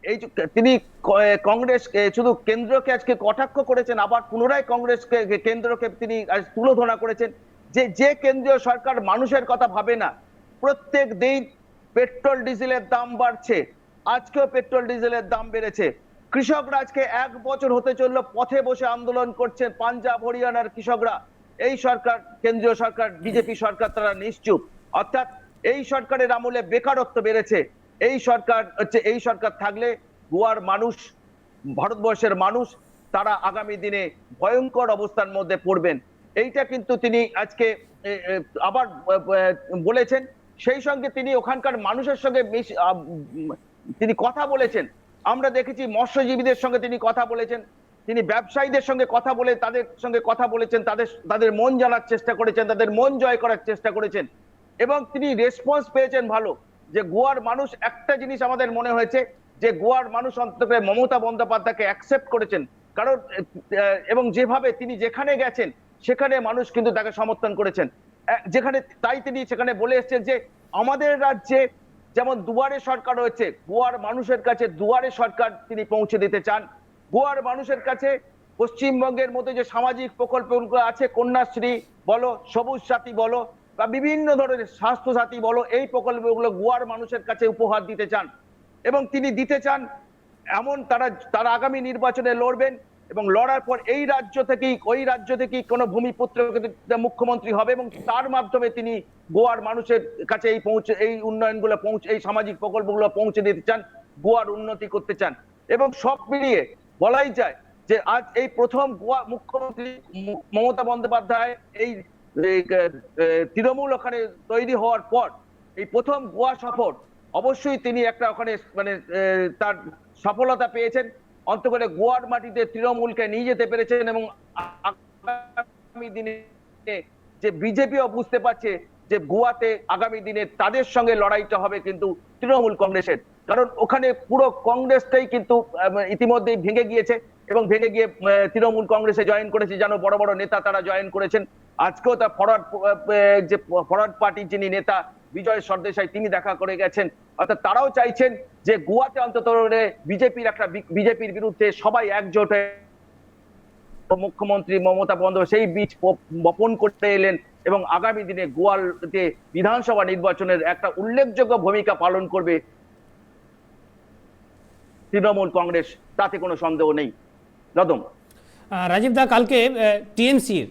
এই যে তিনি ক- এ, কংগ্রেস এ, শুধু কেন্দ্রকে আজকে কটাক্ষ করেছেন, আবার পুনরায় কংগ্রেসকে কে- কেন্দ্রকে তিনি আজ তুলোধনা করেছেন যে যে কেন্দ্রীয় সরকার মানুষের কথা ভাবে না। প্রত্যেক দিন পেট্রোল ডিজেলের দাম বাড়ছে, আজকেও পেট্রোল ডিজেলের দাম বেড়েছে। কৃষকরা আজকে এক বছর হতে চললো পথে বসে আন্দোলন করছেন পাঞ্জাব হরিয়ানার কৃষকরা। এই সরকার, কেন্দ্রীয় সরকার, বিজেপি সরকার তারা নিশ্চুপ। অর্থাৎ এই সরকারের আমলে বেকারত্ব বেড়েছে। এই সরকার হচ্ছে, এই সরকার থাকলে গোয়ার মানুষ, ভারতবর্ষের মানুষ তারা আগামী দিনে ভয়ঙ্কর অবস্থার মধ্যে পড়বেন। এইটা কিন্তু তিনি আজকে এ, এ, আবার এ, এ, বলেছেন। সেই সঙ্গে তিনি ওখানকার মানুষের সঙ্গে মিশ- আ, উম, তিনি কথা বলেছেন। আমরা দেখেছি মৎস্যজীবীদের সঙ্গে তিনি কথা বলেছেন, তিনি ব্যবসায়ীদের সঙ্গে কথা বলে, তাদের সঙ্গে কথা বলেছেন, তাদের তাদের মন জানার চেষ্টা করেছেন, তাদের মন জয় করার চেষ্টা করেছেন। এবং তিনি রেসপন্স পেয়েছেন ভালো। যে গোয়ার মানুষ, একটা জিনিস আমাদের মনে হয়েছে যে গোয়ার মানুষ অন্তত করে মমতা বন্দ্যোপাধ্যায়কে অ্যাকসেপ্ট করেছেন, কারণ আহ, এবং যেভাবে তিনি যেখানে গেছেন সেখানে মানুষ কিন্তু তাকে সমর্থন করেছেন। আহ, যেখানে তাই তিনি সেখানে বলে এসেছেন যে আমাদের রাজ্যে যেমন দুয়ারে সরকার রয়েছে, গোয়ার মানুষের কাছে দুয়ারে সরকার তিনি পৌঁছে দিতে চান। গোয়ার মানুষের কাছে পশ্চিমবঙ্গের মধ্যে যে সামাজিক প্রকল্পগুলো আছে, কন্যাশ্রী বলো, সবুজ সাথী বলো, বা বিভিন্ন ধরনের স্বাস্থ্য সাথী বলো, এই প্রকল্পগুলো গোয়ার মানুষের কাছে উপহার দিতে চান। এবং তিনি দিতে চান এমন তারা, তারা আগামী নির্বাচনে লড়বেন এবং লড়ার পর এই রাজ্য থেকেই, ওই রাজ্য থেকেই কোনো ভূমিপুত্র মুখ্যমন্ত্রী হবে এবং তার মাধ্যমে তিনি গোয়ার মানুষের কাছে এই পৌঁছে, এই উন্নয়নগুলো পৌঁছে, এই সামাজিক প্রকল্পগুলো পৌঁছে দিতে চান, গোয়ার উন্নতি করতে চান। এবং সব মিলিয়ে বলাই যায় যে আজ এই প্রথম গোয়া মুখ্যমন্ত্রী ম-, মমতা বন্দ্যোপাধ্যায় এই, এই, এ, এ, তৃণমূল ওখানে তৈরি হওয়ার পর এই প্রথম গোয়া সফর, অবশ্যই তিনি একটা ওখানে মানে এ, তার সফলতা পেয়েছেন। অন্তত করে গোয়ার মাটিতে তৃণমূলকে নিয়ে যেতে পেরেছেন এবং আগামী দিনে যে বিজেপিও বুঝতে পারছে যে গোয়াতে আগামী দিনে তাদের সঙ্গে লড়াইটা হবে কিন্তু তৃণমূল কংগ্রেসের, কারণ ওখানে পুরো কংগ্রেসটাই কিন্তু আহ, ইতিমধ্যেই ভেঙে গিয়েছে এবং ভেঙে গিয়ে আহ, তৃণমূল কংগ্রেসে জয়েন করেছে, যেন বড় বড় নেতা তারা জয়েন করেছেন। আজকেও তার ফরওয়ার্ড যে ফরওয়ার্ড পার্টির যিনি নেতা বিজয় সরদেশাই, তিনি দেখা করে গেছেন। অর্থাৎ তারাও চাইছেন যে গোয়াতে অন্তত বিজেপির একটা বিজেপির বিরুদ্ধে সবাই একজোট হয়ে মুখ্যমন্ত্রী মমতা বন্দ্যোপাধ্যায় সেই বীজ প- বপন করে এলেন এবং আগামী দিনে গোয়াতে বিধানসভা নির্বাচনের একটা উল্লেখযোগ্য ভূমিকা পালন করবে তৃণমূল কংগ্রেস, তাতে কোনো সন্দেহ নেই। লদম। আহ, রাজীব দা, কালকে টিএমসির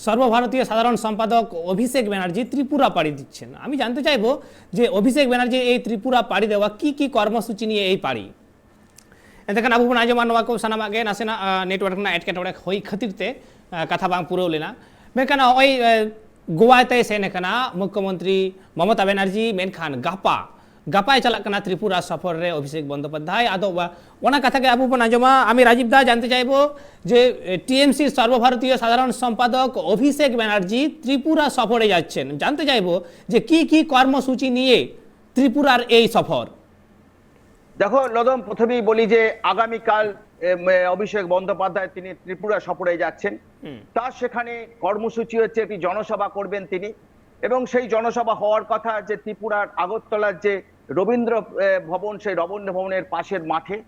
সর্বভারতীয় সাধারণ সম্পাদক অভিষেক ব্যানার্জি ত্রিপুরা পাড়ি দিচ্ছেন। আমি জানতে চাইবো যে অভিষেক ব্যানার্জি এই ত্রিপুরা পাড়ি দেওয়া, কি কি কর্মসূচি নিয়ে এই পাড়ি? ᱮᱱᱛᱮ ᱠᱷᱟᱱ ᱟᱵᱚ ᱵᱚᱱ ᱟᱸᱡᱚᱢᱟ ᱱᱚᱣᱟ ᱠᱚ ᱥᱟᱱᱟᱢᱟᱜ ᱜᱮ ᱱᱟᱥᱮᱱᱟᱜ ᱱᱮᱴᱣᱟᱨᱠ ᱨᱮᱱᱟᱜ ᱮᱴᱠᱮᱴᱚᱬᱮ ᱦᱩᱭ ᱠᱷᱟᱹᱛᱤᱨ ᱛᱮ ᱠᱟᱛᱷᱟ ᱵᱟᱝ ᱯᱩᱨᱟᱹᱣ ᱞᱮᱱᱟ᱾ ᱢᱮᱱᱠᱷᱟᱱ ᱱᱚᱜᱼᱚᱭ ᱜᱳᱣᱟ ᱛᱮᱭ ᱥᱮᱱ ᱟᱠᱟᱱᱟ ᱢᱩᱠᱷᱭᱚᱢᱚᱱᱛᱨᱤ ᱢᱚᱢᱚᱛᱟ ᱵᱮᱱᱟᱨᱡᱤ, ᱢᱮᱱᱠᱷᱟᱱ ᱜᱟᱯᱟ ᱜᱟᱯᱟᱭ ᱪᱟᱞᱟᱜ ᱠᱟᱱᱟ ᱛᱨᱤᱯᱩᱨᱟ ᱥᱚᱯᱷᱚᱨ ᱨᱮ ᱚᱵᱷᱤᱥᱮᱠ ᱵᱚᱱᱫᱳᱯᱟᱫᱽᱫᱷᱟᱭ᱾ ᱟᱫᱚ ᱚᱱᱟ ᱠᱟᱛᱷᱟ ᱜᱮ ᱟᱵᱚ ᱵᱚᱱ ᱟᱸᱡᱚᱢᱟ᱾ ᱟᱢᱤ ᱨᱟᱡᱤᱵ ᱫᱟ, ᱡᱟᱱᱛᱮ ᱪᱟᱭᱵᱚ ᱡᱮ ᱴᱤএᱢᱥᱤ ᱥᱚᱨᱵᱚ ᱵᱷᱟᱨᱚᱛᱤᱭᱚ ᱥᱟᱫᱷᱟᱨᱚᱱ ᱥᱚᱢᱯᱟᱫᱚᱠ ᱚᱵᱷᱤᱥᱮᱠ ᱵᱮᱱᱟᱨᱡᱤ ᱛᱨᱤᱯᱩᱨᱟ ᱥᱚᱯᱷᱚᱨᱮ ᱡᱟᱪᱪᱷᱮᱱ, ᱡᱟᱱᱛᱮ ᱪᱟᱭᱵᱚ ᱡᱮ ᱠᱤ ᱠᱤ ᱠᱚᱨᱢᱚᱥᱩᱪᱤ ᱱᱤᱭᱮ ᱛᱨᱤᱯᱩᱨᱟᱨ ᱮᱭ ᱥᱚᱯᱷᱚᱨ? দেখো লদম, প্রথমেই বলি যে আগামীকাল এম, এ, অভিষেক বন্দ্যোপাধ্যায়, তিনি ত্রিপুরা সফরে যাচ্ছেন। তার সেখানে কর্মসূচি হচ্ছে একটি জনসভা করবেন তিনি, এবং সেই জনসভা হওয়ার কথা যে ত্রিপুরার আগরতলার যে রবীন্দ্র এ, ভবন, সেই রবীন্দ্র ভবনের পাশের মাঠে।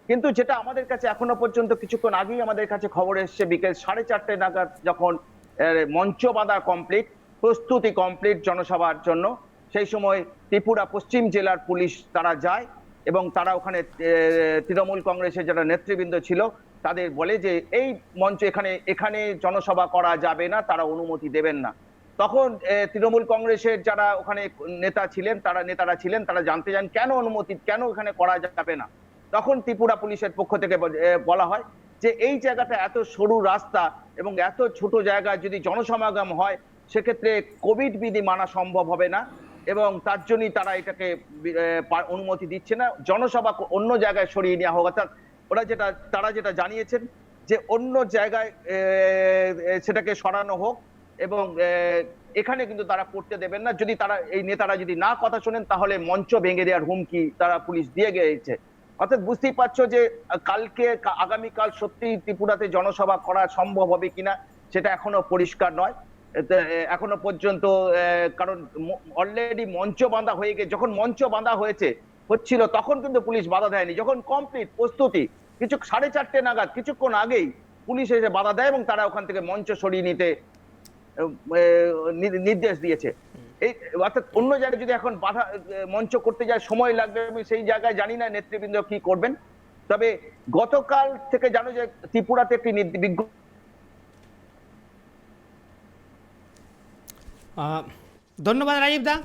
কিন্তু যেটা আমাদের কাছে এখনো পর্যন্ত, কিছুক্ষণ আগেই আমাদের কাছে খবর এসছে, বিকেল সাড়ে চারটে নাগাদ যখন এ, মঞ্চ বাঁধা কমপ্লিট, প্রস্তুতি কমপ্লিট জনসভার জন্য, সেই সময় ত্রিপুরা পশ্চিম জেলার পুলিশ তারা যায় এবং তারা ওখানে এ, তৃণমূল কংগ্রেসের যারা নেতৃবৃন্দ ছিল, তাদের বলে যে এই মঞ্চ, এখানে এখানে জনসভা করা যাবে না, তারা অনুমতি দেবেন না। তখন এ, তৃণমূল কংগ্রেসের যারা ওখানে নেতা ছিলেন, তারা নেতারা ছিলেন, তারা জানতে চান কেন অনুমতি, কেন এখানে করা যাবে না। তখন ত্রিপুরা পুলিশের পক্ষ থেকে বল- এ, বলা হয় যে এই জায়গাটা এত সরু রাস্তা এবং এত ছোট জায়গায় যদি জনসমাগম হয়, সেক্ষেত্রে কোভিড বিধি মানা সম্ভব হবে না, এবং তার জন্যই তারা এটাকে বি- এ, পা- অনুমতি দিচ্ছে না। জনসভা কো- অন্য জায়গায় সরিয়ে নেওয়া হোক, অর্থাৎ ওরা যেটা, তারা যেটা জানিয়েছেন যে অন্য জায়গায় এ, এ, সেটাকে সরানো হোক, এবং এ, এখানে কিন্তু তারা করতে দেবেন না। যদি তারা, এই নেতারা যদি না কথা শোনেন, তাহলে মঞ্চ ভেঙে দেওয়ার হুমকি তারা পুলিশ দিয়ে গিয়েছে। অর্থাৎ বুঝতেই পারছো যে আহ, কালকে কা- আগামীকাল সত্যিই ত্রিপুরাতে জনসভা করা সম্ভব হবে কিনা, সেটা এখনো পরিষ্কার নয়। এতে, এ, এখনো পর্যন্ত এ, কারণ অলরেডি মঞ্চ বাঁধা হয়ে গিয়ে, যখন মঞ্চ বাঁধা হয়েছে, হচ্ছিল, তখন কিন্তু পুলিশ বাধা দেয়নি। যখন কমপ্লিট প্রস্তুতি, কিছু সাড়ে চারটে নাগাদ, কিছুক্ষণ আগেই পুলিশ এসে বাধা দেয় এবং তারা ওখান থেকে মঞ্চ সরিয়ে নিতে এ, নি- নির্দেশ দিয়েছে। এই অর্থাৎ অন্য জায়গায় যদি এখন বাধা এ, মঞ্চ করতে যায়, সময় লাগবে। আমি সেই জায়গায় জানি না নেতৃবৃন্দ কি করবেন। তবে গতকাল থেকে জানো যে ত্রিপুরাতে একটি নির্দ- বিজ্ঞ- ᱟᱸ, ᱫᱷᱚᱱᱱᱚᱵᱟᱫ ᱨᱟᱡᱤᱵ ᱫᱟ᱾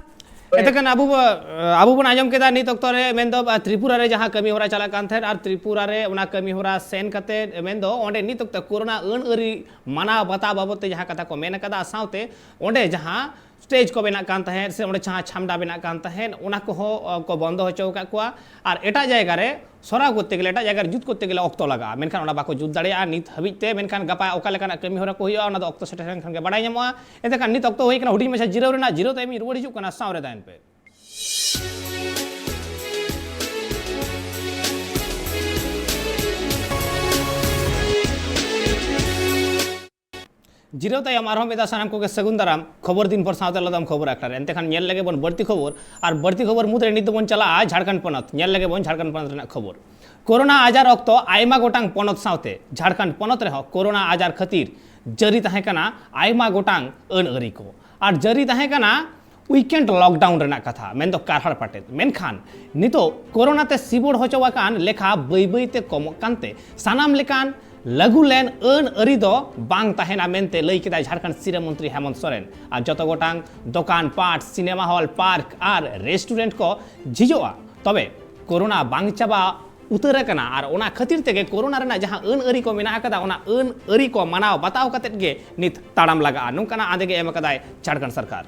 ᱮᱛᱮᱠᱟᱱ ᱟᱵᱚ ᱵᱚ-, ᱟᱵᱚ ᱵᱚᱱ ᱟᱸᱡᱚᱢ ᱠᱮᱫᱟ ᱱᱤᱛ ᱚᱠᱛᱚ ᱨᱮ, ᱢᱮᱱᱫᱚ ᱟᱸ, ᱛᱨᱤᱯᱩᱨᱟ ᱨᱮ ᱡᱟᱦᱟᱸ ᱠᱟᱹᱢᱤ ᱦᱚᱨᱟ ᱪᱟᱞᱟᱜ ᱠᱟᱱ ᱛᱟᱦᱮᱸᱫ ᱟᱨ ᱛᱨᱤᱯᱩᱨᱟ ᱨᱮ ᱚᱱᱟ ᱠᱟᱹᱢᱤ ᱦᱚᱨᱟ ᱥᱮᱱ ᱠᱟᱛᱮ, ᱢᱮᱱᱫᱚ ᱚᱸᱰᱮ ᱱᱤᱛ ᱚᱠᱛᱚ ᱠᱳᱨᱳᱱᱟ ᱟᱹᱱ ᱟᱹᱨᱤ ᱢᱟᱱᱟᱣ ᱵᱟᱛᱟᱣ ᱵᱟᱵᱚᱫ ᱛᱮ ᱡᱟᱦᱟᱸ ᱠᱟᱛᱷᱟ ᱠᱚ ᱢᱮᱱ ᱟᱠᱟᱫᱟ, ᱥᱟᱶᱛᱮ ᱚᱸᱰᱮ ᱡᱟᱦᱟᱸ ᱥᱴᱮᱡᱽ ᱠᱚ ᱵᱮᱱᱟᱜ ᱠᱟᱱ ᱛᱟᱦᱮᱸᱫ ᱥᱮ ᱚᱸᱰᱮ ᱡᱟᱦᱟᱸ ᱪᱷᱟᱢᱰᱟ ᱵᱮᱱᱟᱜ ᱠᱟᱱ ᱛᱟᱦᱮᱸᱫ, ᱚᱱᱟ ᱠᱚᱦᱚᱸ ᱟᱸ, ᱠᱚ ᱵᱚᱱᱫᱚ ᱦᱚᱪᱚ ᱟᱠᱟᱫ ᱠᱚᱣᱟ᱾ ᱟᱨ ᱮᱴᱟᱜ ᱡᱟᱭᱜᱟ ᱨᱮ ᱥᱚᱨᱟᱣ ᱠᱚᱨᱛᱮ ᱜᱮᱞᱮ, ᱮᱴᱟᱜ ᱡᱟᱭᱜᱟ ᱨᱮ ᱡᱩᱛ ᱠᱚᱨᱛᱮ ᱜᱮᱞᱮ ᱚᱠᱛᱚ ᱞᱟᱜᱟᱜᱼᱟ, ᱢᱮᱱᱠᱷᱟᱱ ᱚᱱᱟ ᱵᱟᱠᱚ ᱡᱩᱛ ᱫᱟᱲᱮᱭᱟᱜᱼᱟ ᱱᱤᱛ ᱦᱟᱹᱵᱤᱡ ᱛᱮ᱾ ᱢᱮᱱᱠᱷᱟᱱ ᱜᱟᱯᱟ ᱚᱠᱟ ᱞᱮᱠᱟᱱᱟᱜ ᱠᱟᱹᱢᱤ ᱦᱚᱨᱟ ᱠᱚ ᱦᱩᱭᱩᱜᱼᱟ, ᱚᱱᱟ ᱫᱚ ᱚᱠᱛᱚ ᱥᱮᱴᱮᱨ ᱞᱮᱱᱠᱷᱟᱱ ᱜᱮ ᱵᱟᱲᱟᱭ ᱧᱟᱢᱚᱜᱼᱟ᱾ ᱮᱱᱛᱮᱠᱷᱟᱱ ᱱᱤᱛ ᱚᱠᱛᱚ ᱦᱩᱭ ᱠᱟᱱᱟ ᱦᱩᱰᱤᱧ ᱢᱟᱪᱷᱟ ᱡᱤᱨᱟᱹᱣ ᱨᱮᱱᱟᱜ᱾ ᱡᱤᱨᱟᱹᱣ ᱛᱟᱭᱚᱢ ᱤᱧ ᱨᱩᱣᱟᱹᱲ ᱦᱤᱡᱩᱜ ᱠᱟᱱᱟ, ᱥᱟᱶ ᱨᱮ ᱛᱟᱦᱮᱱ ᱯᱮ᱾ ᱡᱤᱨᱟᱹᱣ ᱛᱟᱭᱚᱢ ᱟᱨᱦᱚᱸ ᱢᱤᱫ ᱫᱷᱟᱣ ᱥᱟᱱᱟᱢ ᱠᱚᱜᱮ ᱥᱟᱹᱜᱩᱱ ᱫᱟᱨᱟᱢ᱾ ᱠᱷᱚᱵᱚᱨ ᱫᱤᱱ ᱵᱷᱳᱨ ᱥᱟᱶᱛᱮ ᱞᱚᱫᱚᱢ ᱠᱷᱚᱵᱚᱨ ᱟᱠᱷᱲᱟ ᱨᱮ᱾ ᱮᱱᱛᱮ ᱠᱷᱟᱱ ᱧᱮᱞ ᱞᱮᱜᱮ ᱵᱚᱱ ᱵᱟᱹᱲᱛᱤ ᱠᱷᱚᱵᱚᱨ, ᱟᱨ ᱵᱟᱹᱲᱛᱤ ᱠᱷᱚᱵᱚᱨ ᱢᱩᱫᱽᱨᱮ ᱱᱤᱛ ᱫᱚᱵᱚᱱ ᱪᱟᱞᱟᱜᱼᱟ ᱡᱷᱟᱲᱠᱷᱚᱸᱰ ᱯᱚᱱᱚᱛ᱾ ᱧᱮᱞ ᱞᱮᱜᱮ ᱵᱚᱱ ᱡᱷᱟᱲᱠᱷᱚᱸᱰ ᱯᱚᱱᱚᱛ ᱨᱮᱱᱟᱜ ᱠᱷᱚᱵᱚᱨ᱾ ᱠᱳᱨᱳᱱᱟ ᱟᱡᱟᱨ ᱚᱠᱛᱚ ᱟᱭᱢᱟ ᱜᱚᱴᱟᱝ ᱯᱚᱱᱚᱛ ᱥᱟᱶᱛᱮ ᱡᱷᱟᱲᱠᱷᱚᱸᱰ ᱯᱚᱱᱚᱛ ᱨᱮᱦᱚᱸ ᱠᱳᱨᱳᱱᱟ ᱟᱡᱟᱨ ᱠᱷᱟᱹᱛᱤᱨ ᱡᱟᱹᱨᱤ ᱛᱟᱦᱮᱸ ᱠᱟᱱᱟ ᱟᱭᱢᱟ ᱜᱚᱴᱟᱝ ᱟᱹᱱ ᱟᱹᱨᱤ ᱠᱚ᱾ ᱟᱨ ᱡᱟᱹᱨᱤ ᱛᱟᱦᱮᱸ ᱠᱟᱱᱟ ᱩᱭᱠᱮᱱᱰ ᱞᱚᱠᱰᱟᱣᱩᱱ ᱨᱮᱱᱟᱜ ᱠᱟᱛᱷᱟ, ᱢᱮᱱᱫᱚ ᱠᱟᱨᱦᱟᱲ ᱯᱟᱴᱮᱫ᱾ ᱢᱮᱱᱠᱷᱟᱱ ᱱᱤᱛᱚᱜ ᱠᱳᱨᱳᱱᱟ ᱛᱮ ᱥᱤᱵᱚᱲ ᱦᱚᱪᱚ ᱟᱠᱟᱱ ᱞᱮᱠᱷᱟ ᱵᱟᱹᱭ ᱵᱟᱹᱭ ᱛᱮ ᱠᱚᱢᱚᱜ ᱠᱟᱱᱛᱮ ᱥᱟᱱᱟᱢ ᱞᱮᱠᱟᱱ ᱞᱟᱹᱜᱩ ᱞᱮᱱ ᱟᱹᱱ ᱟᱹᱨᱤ ᱫᱚ ᱵᱟᱝ ᱛᱟᱦᱮᱱᱟ ᱢᱮᱱᱛᱮ ᱞᱟᱹᱭ ᱠᱮᱫᱟᱭ ᱡᱷᱟᱲᱠᱷᱚᱸᱰ ᱥᱤᱨᱟᱹ ᱢᱚᱱᱛᱨᱤ ᱦᱮᱢᱚᱱᱛ ᱥᱚᱨᱮᱱ᱾ ᱟᱨ ᱡᱚᱛᱚ ᱜᱚᱴᱟᱝ ᱫᱚᱠᱟᱱ ᱯᱟᱴ, ᱥᱤᱱᱮᱢᱟ ᱦᱚᱞ, ᱯᱟᱨᱠ ᱟᱨ ᱨᱮᱥᱴᱩᱨᱮᱱᱴ ᱠᱚ ᱡᱷᱤᱡᱚᱜᱼᱟ᱾ ᱛᱚᱵᱮ ᱠᱳᱨᱳᱱᱟ ᱵᱟᱝ ᱪᱟᱵᱟ ᱩᱛᱟᱹᱨ ᱟᱠᱟᱱᱟ, ᱟᱨ ᱚᱱᱟ ᱠᱷᱟᱹᱛᱤᱨ ᱛᱮᱜᱮ ᱠᱳᱨᱳᱱᱟ ᱨᱮᱱᱟᱜ ᱡᱟᱦᱟᱸ ᱟᱹᱱ ᱟᱹᱨᱤ ᱠᱚ ᱢᱮᱱᱟᱜ ᱟᱠᱟᱫᱟ, ᱚᱱᱟ ᱟᱹᱱ ᱟᱹᱨᱤ ᱠᱚ ᱢᱟᱱᱟᱣ ᱵᱟᱛᱟᱣ ᱠᱟᱛᱮᱫ ᱜᱮ ᱱᱤᱛ ᱛᱟᱲᱟᱢ ᱞᱟᱜᱟᱜᱼᱟ, ᱱᱚᱝᱠᱟᱱᱟᱜ ᱟᱸᱫᱮ ᱜᱮ ᱮᱢ ᱟᱠᱟᱫᱟᱭ ᱡᱷᱟᱲᱠᱷᱚᱸᱰ ᱥᱚᱨᱠᱟᱨ᱾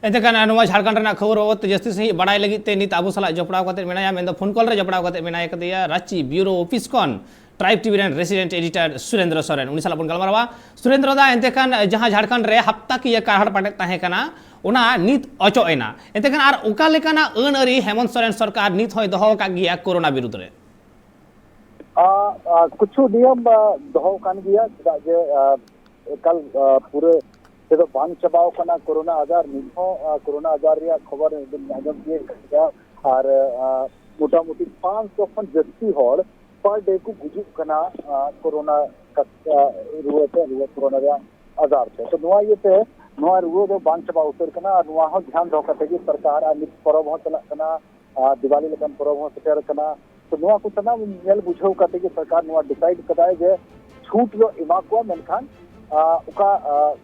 ᱮᱱᱛᱮ ᱠᱷᱟᱱ ᱱᱚᱣᱟ ᱡᱷᱟᱲᱠᱷᱚᱸᱰ ᱨᱮᱱᱟᱜ ᱠᱷᱚᱵᱚᱨ ᱵᱟᱵᱚᱫ ᱛᱮ ᱡᱟᱹᱥᱛᱤ ᱥᱟᱺᱦᱤᱡ ᱵᱟᱲᱟᱭ ᱞᱟᱹᱜᱤᱫ ᱛᱮ ᱱᱤᱛ ᱟᱵᱚ ᱥᱟᱞᱟᱜ ᱡᱚᱯᱲᱟᱣ ᱠᱟᱛᱮ ᱢᱮᱱᱟᱭᱟ, ᱢᱮᱱᱫᱚ ᱯᱷᱳᱱ ᱠᱚᱞ ᱨᱮ ᱡᱚᱯᱲᱟᱣ ᱠᱟᱛᱮ ᱢᱮᱱᱟᱭ ᱠᱟᱫᱮᱭᱟ ᱨᱟᱸᱪᱤ ᱵᱤᱭᱩᱨᱳ ᱚᱯᱷᱤᱥ ᱠᱷᱚᱱ ᱴᱨᱟᱭᱤᱵᱽ ᱴᱤᱵᱷᱤ ᱨᱮᱱ ᱨᱮᱥᱤᱰᱮᱱᱴ ᱮᱰᱤᱴᱚᱨ ᱥᱩᱨᱮᱱᱫᱨᱚ ᱥᱚᱨᱮᱱ, ᱩᱱᱤ ᱥᱟᱞᱟᱜ ᱵᱚᱱ ᱜᱟᱞᱢᱟᱨᱟᱣᱟ᱾ ᱥᱩᱨᱮᱱᱫᱨᱚ ᱫᱟ, ᱮᱱᱛᱮ ᱠᱷᱟᱱ ᱡᱟᱦᱟᱸ ᱡᱷᱟᱲᱠᱷᱚᱸᱰ ᱨᱮ ᱦᱟᱯᱛᱟ ᱠᱤᱭᱟᱹ ᱠᱟᱨᱦᱟᱲ ᱯᱟᱴᱮᱫ ᱛᱟᱦᱮᱸ ᱠᱟᱱᱟ, ᱚᱱᱟ ᱱᱤᱛ ᱚᱪᱚᱜ ᱮᱱᱟ, ᱮᱱᱛᱮ ᱠᱷᱟᱱ ᱟᱨ ᱚᱠᱟ ᱞᱮᱠᱟᱱᱟᱜ ᱟᱹᱱ ᱟᱹᱨᱤ ᱦᱮᱢᱚᱱᱛ ᱥᱚᱨᱮᱱ ᱥᱚᱨᱠᱟᱨ ᱱᱤᱛ ᱦᱚᱸᱭ ᱫᱚᱦᱚ ᱟᱠᱟᱫ ᱜᱮᱭᱟ ᱠᱳᱨᱳᱱᱟ ᱵᱤᱨᱩᱫᱽ ᱨᱮ? ᱟ, ᱟ, ᱠᱤᱪᱷᱩ ᱱᱤᱭᱚᱢ, ᱟ, ᱫᱚᱦᱚ ᱟᱠᱟᱱ ᱜᱮᱭᱟ, ᱪᱮᱫᱟᱜ ᱡᱮ, ᱟ, ᱮᱠᱟᱞ, ᱟ, ᱯᱩᱨᱟᱹ ᱛᱮᱫᱚ ᱵᱟᱝ ᱪᱟᱵᱟᱣ ᱠᱟᱱᱟ ᱠᱳᱨᱳᱱᱟ ᱟᱡᱟᱨ᱾ ᱱᱤᱛ ᱦᱚᱸ, ᱟ, ᱠᱳᱨᱳᱱᱟ ᱟᱡᱟᱨ ᱨᱮᱭᱟᱜ ᱠᱷᱚᱵᱚᱨ ᱵᱤᱱ ᱟᱸᱡᱚᱢ ᱛᱤᱭᱳᱜ ᱠᱟᱱ ᱜᱮᱭᱟ᱾ ᱟᱨ, ᱟ, ᱢᱚᱴᱟᱢᱩᱴᱤ ᱯᱟᱸᱪᱥᱚ ᱠᱷᱚᱱ ᱡᱟᱹᱥᱛᱤ ᱦᱚᱲ per day ᱠᱚ ᱜᱩᱡᱩᱜ ᱠᱟᱱᱟ, ᱟ, ᱠᱳᱨᱳᱱᱟ ᱠᱟ-, ᱟ, ᱨᱩᱣᱟᱹ ᱛᱮ, ᱨᱩᱣᱟᱹ ᱠᱳᱨᱳᱱᱟ ᱨᱮᱭᱟᱜ ᱟᱡᱟᱨ ᱛᱮ᱾ ᱛᱚ, ᱱᱚᱣᱟ ᱤᱭᱟᱹᱛᱮ ᱱᱚᱣᱟ ᱨᱩᱣᱟᱹ ᱫᱚ ᱵᱟᱝ ᱪᱟᱵᱟ ᱩᱛᱟᱹᱨ ᱠᱟᱱᱟ᱾ ᱟᱨ ᱱᱚᱣᱟ ᱦᱚᱸ ᱫᱷᱮᱭᱟᱱ ᱫᱚᱦᱚ ᱠᱟᱛᱮ ᱜᱮ ᱥᱚᱨᱠᱟᱨ, ᱟᱨ ᱱᱤᱛ ᱯᱚᱨᱚᱵᱽ ᱦᱚᱸ ᱪᱟᱞᱟᱜ ᱠᱟᱱᱟ, ᱟᱨ ᱫᱤᱣᱟᱞᱤ ᱞᱮᱠᱟᱱ ᱯᱚᱨᱚᱵᱽ ᱦᱚᱸ ᱥᱮᱴᱮᱨ ᱠᱟᱱᱟ᱾ ᱛᱚ, ᱱᱚᱣᱟ ᱠᱚ ᱥᱟᱱᱟᱢ ᱧᱮᱞ ᱵᱩᱡᱷᱟᱹᱣ ᱠᱟᱛᱮ ᱜᱮ ᱥᱚᱨᱠᱟᱨ ᱱᱚᱣᱟ decide ᱠᱟᱫᱟᱭ ᱡᱮ ᱪᱷᱩᱴ ᱫᱚ ᱮᱢᱟ ᱠᱚᱣᱟ, ᱢᱮᱱᱠᱷᱟᱱ, ᱟ, ᱚᱠᱟ, ᱟ,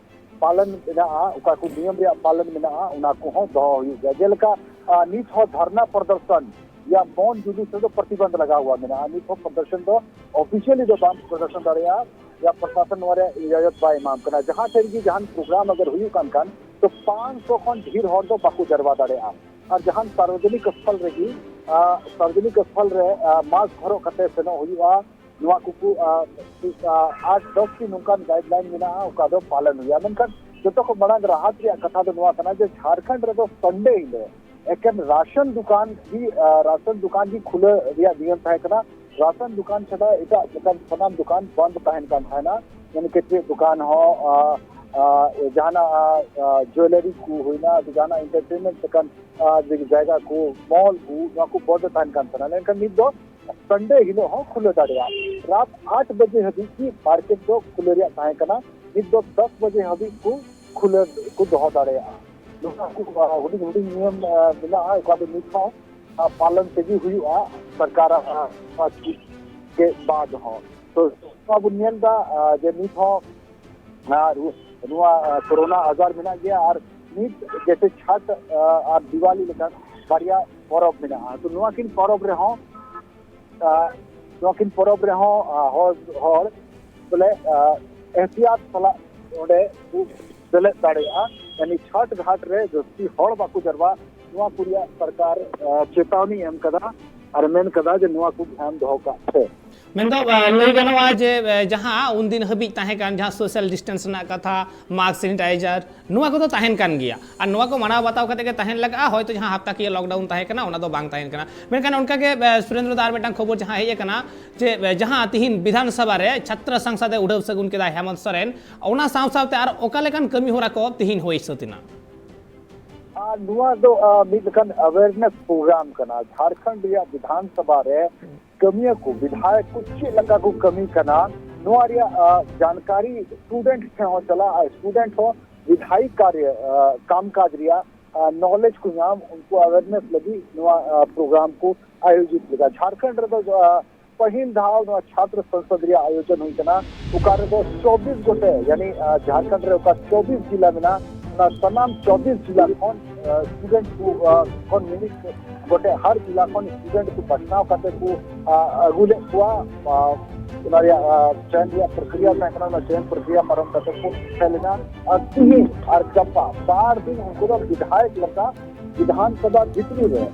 ᱯᱟᱞᱚᱱ ᱢᱮᱱᱟᱜᱼᱟ, ᱚᱠᱟ ᱠᱚ ᱱᱤᱭᱚᱢ ᱨᱮᱭᱟᱜ ᱯᱟᱞᱚᱱ ᱢᱮᱱᱟᱜᱼᱟ, ᱚᱱᱟ ᱠᱚᱦᱚᱸ ᱫᱚᱦᱚ ᱦᱩᱭᱩᱜ ᱜᱮᱭᱟ᱾ ᱡᱮᱞᱮᱠᱟ, ᱟ, ᱱᱤᱛ ᱦᱚᱸ ᱫᱷᱚᱨᱱᱟ ᱯᱨᱚᱫᱚᱨᱥᱚᱱ ᱨᱮᱭᱟᱜ ᱢᱚᱱ ᱡᱩᱞᱩᱥ ᱨᱮᱫᱚ ᱯᱨᱚᱛᱤᱵᱚᱱᱫᱷ ᱞᱟᱜᱟᱣ ᱦᱩᱭ ᱢᱮᱱᱟᱜᱼᱟ᱾ ᱱᱤᱛ ᱦᱚᱸ ᱯᱨᱚᱫᱚᱨᱥᱚᱱ ᱫᱚ officially ᱫᱚ ᱵᱟᱢ ᱯᱨᱚᱫᱚᱨᱥᱚᱱ ᱫᱟᱲᱮᱭᱟᱜᱼᱟ, ᱨᱮᱭᱟᱜ ᱯᱨᱚᱥᱟᱥᱚᱱ ᱱᱚᱣᱟ ᱨᱮᱭᱟᱜ ᱤᱡᱟᱡᱚᱛ ᱵᱟᱭ ᱮᱢᱟᱢ ᱠᱟᱱᱟ᱾ ᱡᱟᱦᱟᱸ ᱴᱷᱮᱱ ᱜᱮ ᱡᱟᱦᱟᱱ program ᱟᱜᱟᱨ ᱦᱩᱭᱩᱜ ᱠᱟᱱ ᱠᱷᱟᱱ, ᱛᱚ ᱯᱟᱸᱪᱥᱚ ᱠᱷᱚᱱ ᱰᱷᱮᱨ ᱦᱚᱲ ᱫᱚ ᱵᱟᱠᱚ ᱡᱟᱨᱣᱟ ᱫᱟᱲᱮᱭᱟᱜᱼᱟ᱾ ᱟᱨ ᱡᱟᱦᱟᱱ ᱥᱟᱨᱵᱚᱡᱚᱱᱤᱠ ᱥᱛᱷᱚᱞ ᱨᱮᱜᱮ, ᱟᱨ ᱥᱟᱨᱵᱚᱡᱚᱱᱤᱠ ᱥᱛᱷᱚᱞ ᱨᱮ ᱟᱨ ᱢᱟᱥᱠ ᱦᱚᱨᱚᱜ ᱠᱟᱛᱮ ᱥᱮᱱᱚᱜ ᱦᱩᱭᱩᱜᱼᱟ᱾ ᱱᱚᱣᱟ ᱠᱚᱠᱚ ᱟᱨ ᱟᱨ ᱟᱴ ᱫᱚᱥ ᱴᱤ ᱱᱚᱝᱠᱟᱱ ᱜᱟᱭᱤᱰᱞᱟᱭᱤᱱ ᱢᱮᱱᱟᱜᱼᱟ, ᱚᱠᱟ ᱫᱚ ᱯᱟᱞᱚᱱ ᱦᱩᱭᱩᱜᱼᱟ᱾ ᱢᱮᱱᱠᱷᱟᱱ ᱡᱚᱛᱚ ᱠᱷᱚᱱ ᱢᱟᱲᱟᱝ ᱨᱟᱦᱟᱛ ᱨᱮᱭᱟᱜ ᱠᱟᱛᱷᱟ ᱫᱚ ᱱᱚᱣᱟ ᱠᱟᱱᱟ ᱡᱮ ᱡᱷᱟᱲᱠᱷᱚᱸᱰ ᱨᱮᱫᱚ ᱥᱟᱱᱰᱮ ᱦᱤᱞᱳᱜ ᱮᱠᱮᱱ ᱨᱟᱥᱚᱱ ᱫᱚᱠᱟᱱ ᱜᱮ, ᱟᱨ ᱨᱟᱥᱚᱱ ᱫᱚᱠᱟᱱ ᱜᱮ ᱠᱷᱩᱞᱟᱹ ᱨᱮᱭᱟᱜ ᱱᱤᱭᱚᱢ ᱛᱟᱦᱮᱸ ᱠᱟᱱᱟ᱾ ᱨᱟᱥᱚᱱ ᱫᱚᱠᱟᱱ ᱪᱷᱟᱰᱟ ᱮᱴᱟᱜ ᱞᱮᱠᱟᱱ ᱥᱟᱱᱟᱢ ᱫᱚᱠᱟᱱ ᱵᱚᱱᱫ ᱛᱟᱦᱮᱱ ᱠᱟᱱ ᱛᱟᱦᱮᱱᱟ᱾ ᱢᱟᱱᱮ ᱠᱤᱪᱨᱤᱡ ᱫᱚᱠᱟᱱ ᱦᱚᱸ, ᱟᱨ ᱟᱨ ᱡᱟᱦᱟᱱᱟᱜ ᱟᱨ ᱡᱩᱭᱮᱞᱟᱨᱤ ᱠᱚ ᱦᱩᱭᱱᱟ, ᱥᱮ ᱡᱟᱦᱟᱱᱟᱜ ᱮᱱᱴᱟᱨᱴᱮᱱᱢᱮᱱᱴ ᱞᱮᱠᱟᱱ ᱟᱨ ᱡᱟᱭᱜᱟ ᱠᱚ, ᱢᱚᱞ ᱠᱚ, ᱱᱚᱣᱟ ᱠᱚ ᱵᱚᱱᱫ ᱛᱟᱦᱮᱱ ᱠᱟᱱ ᱛᱟᱦᱮᱱᱟ᱾ ᱢᱮᱱᱠᱷᱟᱱ ᱱᱤᱛ ᱫᱚ ᱥᱟᱱᱰᱮ ᱦᱤᱞᱳᱜ ᱦᱚᱸ ᱠᱷᱩᱞᱟᱹᱣ ᱫᱟᱲᱮᱭᱟᱜᱼᱟ᱾ ᱨᱟᱛ ᱟᱴ ᱵᱟᱡᱮ ᱦᱟᱹᱵᱤᱡ ᱜᱮ ᱢᱟᱨᱠᱮᱴ ᱫᱚ ᱠᱷᱩᱞᱟᱹᱣ ᱨᱮᱭᱟᱜ ᱛᱟᱦᱮᱸ ᱠᱟᱱᱟ᱾ ᱱᱤᱛ ᱫᱚ ᱫᱚᱥ ᱵᱟᱡᱮ ᱦᱟᱹᱵᱤᱡ ᱠᱚ ᱠᱷᱩᱞᱟᱹᱣ ᱠᱚ ᱫᱚᱦᱚ ᱫᱟᱲᱮᱭᱟᱜᱼᱟ᱾ ᱱᱚᱣᱟ ᱠᱚ, ᱟᱨ ᱦᱩᱰᱤᱧ ᱦᱩᱰᱤᱧ ᱱᱤᱭᱚᱢ, ᱟᱨ, ᱢᱮᱱᱟᱜᱼᱟ, ᱚᱠᱟ ᱫᱚ ᱱᱤᱛ ᱦᱚᱸ, ᱟᱨ, ᱯᱟᱞᱚᱱ ᱛᱮᱜᱮ ᱦᱩᱭᱩᱜᱼᱟ᱾ ᱥᱚᱨᱠᱟᱨᱟᱜ, ᱟᱨ, ᱱᱚᱣᱟ ᱪᱤᱡᱽ ᱜᱮ ᱵᱟᱫ ᱦᱚᱸ᱾ ᱛᱚ, ᱱᱚᱣᱟ ᱵᱚᱱ ᱧᱮᱞ ᱮᱫᱟ, ᱟᱨ, ᱡᱮ ᱱᱤᱛ ᱦᱚᱸ, ᱟᱨ, ᱱᱚᱣᱟ, ᱟᱨ, ᱠᱳᱨᱳᱱᱟ ᱟᱡᱟᱨ ᱢᱮᱱᱟᱜ ᱜᱮᱭᱟ᱾ ᱟᱨ ᱱᱤᱛ ᱡᱮᱥᱮ ᱪᱷᱟᱴ, ᱟᱨ, ᱟᱨ ᱫᱤᱣᱟᱞᱤ ᱞᱮᱠᱟᱱ ᱵᱟᱨᱭᱟ ᱯᱚᱨᱚᱵᱽ ᱢᱮᱱᱟᱜᱼᱟ᱾ ᱛᱚ, ᱱᱚᱣᱟ ᱠᱤᱱ ᱯᱚᱨᱚᱵᱽ ᱨᱮᱦᱚᱸ, ᱟᱨ, ᱱᱚᱣᱟ ᱠᱤᱱ ᱯᱚᱨᱚᱵᱽ ᱨᱮᱦᱚᱸ, ᱟᱨ, ᱦᱚᱲ, ᱦᱚᱲ ᱵᱚᱞᱮ, ᱟᱨ, ᱮᱦᱛᱤᱭᱟᱛ ᱥᱟᱞᱟᱜ ᱚᱸᱰᱮ ᱠᱚ ᱥᱮᱞᱮᱫ ᱫᱟᱲᱮᱭᱟᱜᱼᱟ᱾ ᱭᱟᱱᱤ ᱪᱷᱟᱴ ᱜᱷᱟᱴ ᱨᱮ ᱡᱟᱹᱥᱛᱤ ᱦᱚᱲ ᱵᱟᱠᱚ ᱡᱟᱨᱣᱟ, ᱱᱚᱣᱟ ᱠᱚ ᱨᱮᱭᱟᱜ ᱥᱚᱨᱠᱟᱨ, ᱟᱨ, ᱪᱮᱛᱟᱣᱱᱤ ᱮᱢ ᱠᱟᱫᱟ ᱟᱨ ᱢᱮᱱ ᱠᱟᱫᱟ ᱡᱮ ᱱᱚᱣᱟ ᱠᱚ ᱫᱷᱮᱭᱟᱱ ᱫᱚᱦᱚ ᱠᱟᱜ ᱯᱮ᱾ ᱢᱮᱱᱫᱚ, ᱟᱨ, ᱞᱟᱹᱭ ᱜᱟᱱᱚᱜᱼᱟ ᱡᱮ, ᱟᱨ, ᱡᱟᱦᱟᱸ ᱩᱱᱫᱤᱱ ᱦᱟᱹᱵᱤᱡ ᱛᱟᱦᱮᱸ ᱠᱟᱱ ᱡᱟᱦᱟᱸ ᱥᱳᱥᱟᱞ ᱰᱤᱥᱴᱮᱱᱥ ᱨᱮᱱᱟᱜ ᱠᱟᱛᱷᱟ, ᱢᱟᱥᱠ, ᱥᱮᱱᱤᱴᱟᱭᱡᱟᱨ, ᱱᱚᱣᱟ ᱠᱚᱫᱚ ᱛᱟᱦᱮᱱ ᱠᱟᱱ ᱜᱮᱭᱟ᱾ ᱟᱨ ᱱᱚᱣᱟ ᱠᱚ ᱢᱟᱱᱟᱣ ᱵᱟᱛᱟᱣ ᱠᱟᱛᱮ ᱜᱮ ᱛᱟᱦᱮᱱ ᱞᱟᱜᱟᱜᱼᱟ᱾ ᱦᱚᱭᱛᱳ ᱡᱟᱦᱟᱸ ᱦᱟᱯᱛᱟᱠᱤᱭᱟᱹ ᱞᱚᱠᱰᱟᱣᱩᱱ ᱛᱟᱦᱮᱸ ᱠᱟᱱᱟ, ᱚᱱᱟ ᱫᱚ ᱵᱟᱝ ᱛᱟᱦᱮᱱ ᱠᱟᱱᱟ᱾ ᱢᱮᱱᱠᱷᱟᱱ ᱚᱱᱠᱟ ᱜᱮ, ᱟᱨ, ᱥᱩᱨᱮᱱᱫᱨᱚ ᱫᱟ, ᱟᱨ ᱢᱤᱫᱴᱟᱝ ᱠᱷᱚᱵᱚᱨ ᱡᱟᱦᱟᱸ ᱦᱮᱡ ᱟᱠᱟᱱᱟ ᱡᱮ, ᱟᱨ, ᱡᱟᱦᱟᱸ ᱛᱤᱦᱤᱧ ᱵᱤᱫᱷᱟᱱ ᱥᱚᱵᱷᱟ ᱨᱮ ᱪᱷᱟᱛᱨᱚ ᱥᱟᱝᱥᱟᱫ ᱮ ᱩᱰᱷᱟᱹᱣ ᱥᱟᱹᱜᱩᱱ ᱠᱮᱫᱟ ᱦᱮᱢᱚᱱᱛ ᱥᱚᱨᱮᱱ, ᱚᱱᱟ ᱥᱟᱶ ᱥᱟᱶᱛᱮ ᱟᱨ ᱚᱠᱟ ᱞᱮᱠᱟᱱ ᱠᱟᱹᱢᱤ ᱦᱚᱨᱟ ᱠᱚ ᱛᱤᱦᱤᱧ ᱦᱩᱭ ᱥᱟᱹᱛ ᱮᱱᱟ? ᱟᱨ ᱱᱚᱣᱟ ᱫᱚ, ᱟᱨ, ᱢᱤᱫ ᱞᱮᱠᱟᱱ ᱟᱣᱮᱨᱱᱮᱥ ᱯᱨᱳᱜᱨᱟᱢ ᱠᱟᱱᱟ᱾ ᱡᱷᱟᱲᱠᱷᱚᱸᱰ ᱨᱮᱭᱟᱜ ᱵᱤᱫᱷᱟᱱ ᱥᱚᱵᱷᱟ ᱨᱮ ᱠᱟᱹᱢᱤᱭᱟᱹ ᱠᱚ, ᱵᱤᱫᱷᱟᱭᱚᱠ ᱠᱚ ᱪᱮᱫ ᱞᱮᱠᱟ ᱠᱚ ᱠᱟᱹᱢᱤ ᱠᱟᱱᱟ, ᱱᱚᱣᱟ ᱨᱮᱭᱟᱜ, ᱟᱨ, ᱡᱟᱱᱠᱟᱨᱤ ᱥᱴᱩᱰᱮᱱᱴ ᱴᱷᱮᱱ ᱦᱚᱸ ᱪᱟᱞᱟᱜᱼᱟ᱾ ᱥᱴᱩᱰᱮᱱᱴ ᱦᱚᱸ ᱵᱤᱫᱷᱟᱭᱤ ᱠᱟᱨᱭᱚ, ᱟᱨ, ᱠᱟᱢᱠᱟᱡᱽ ᱨᱮᱭᱟᱜ, ᱟᱨ, ᱱᱚᱞᱮᱡᱽ ᱠᱚ ᱧᱟᱢ, ᱩᱱᱠᱩ ᱟᱣᱮᱨᱱᱮᱥ ᱞᱟᱹᱜᱤᱫ ᱱᱚᱣᱟ, ᱟᱨ, ᱯᱨᱳᱜᱨᱟᱢ ᱠᱚ ᱟᱭᱳᱡᱤᱛ ᱞᱮᱫᱟ᱾ ᱡᱷᱟᱲᱠᱷᱚᱸᱰ ᱨᱮᱫᱚ, ᱟᱨ, ᱯᱟᱹᱦᱤᱞ ᱫᱷᱟᱣ ᱱᱚᱣᱟ ᱪᱷᱟᱛᱨᱚ ᱥᱚᱝᱥᱚᱫ ᱨᱮᱭᱟᱜ ᱟᱭᱳᱡᱚᱱ ᱦᱩᱭ ᱠᱟᱱᱟ, ᱚᱠᱟ ᱨᱮᱫᱚ ᱪᱚᱵᱵᱤᱥ ᱜᱚᱴᱮᱡ, ᱭᱟᱱᱤ, ᱟᱨ, ᱡᱷᱟᱲᱠᱷᱚᱸᱰ ᱨᱮ ᱚᱠᱟ ᱪᱚᱵᱵᱤᱥ ᱡᱤᱞᱟ ᱢᱮᱱᱟᱜᱼᱟ, ᱚᱱᱟ ᱥᱟᱱᱟᱢ ᱪᱚᱵᱵᱤᱥ ᱡᱤᱞᱟ ᱠᱷᱚᱱ, ᱟᱨ, ᱥᱴᱩᱰᱮᱱᱴ ᱠᱚ, ᱟᱨ, ᱠᱷᱚᱱ ᱢᱤᱢᱤᱫ ᱜᱚᱴᱮᱡ ᱦᱟᱨ ᱡᱤᱞᱟ ᱠᱷᱚᱱ ᱥᱴᱩᱰᱮᱱᱴ ᱠᱚ ᱵᱟᱪᱷᱱᱟᱣ ᱠᱟᱛᱮ ᱠᱚ, ᱟᱨ, ᱟᱹᱜᱩ ᱞᱮᱫ ᱠᱚᱣᱟ᱾ ᱟᱨ, ᱚᱱᱟ ᱨᱮᱭᱟᱜ, ᱟᱨ, ᱪᱚᱭᱚᱱ ᱨᱮᱭᱟᱜ ᱯᱨᱚᱠᱨᱤᱭᱟ ᱛᱟᱦᱮᱸ ᱠᱟᱱᱟ, ᱚᱱᱟ ᱪᱚᱭᱚᱱ ᱯᱨᱚᱠᱨᱤᱭᱟ ᱯᱟᱨᱚᱢ ᱠᱟᱛᱮ ᱠᱚ ᱦᱮᱡ ᱞᱮᱱᱟ᱾ ᱟᱨ ᱛᱤᱦᱤᱧ ᱟᱨ ᱜᱟᱯᱟ ᱵᱟᱨ ᱫᱤᱱ ᱩᱱᱠᱩ ᱫᱚ ᱵᱤᱫᱷᱟᱭᱚᱠ ᱞᱮᱠᱟ ᱵᱤᱫᱷᱟᱱ ᱥᱚᱵᱷᱟ ᱵᱷᱤᱛᱨᱤ ᱨᱮ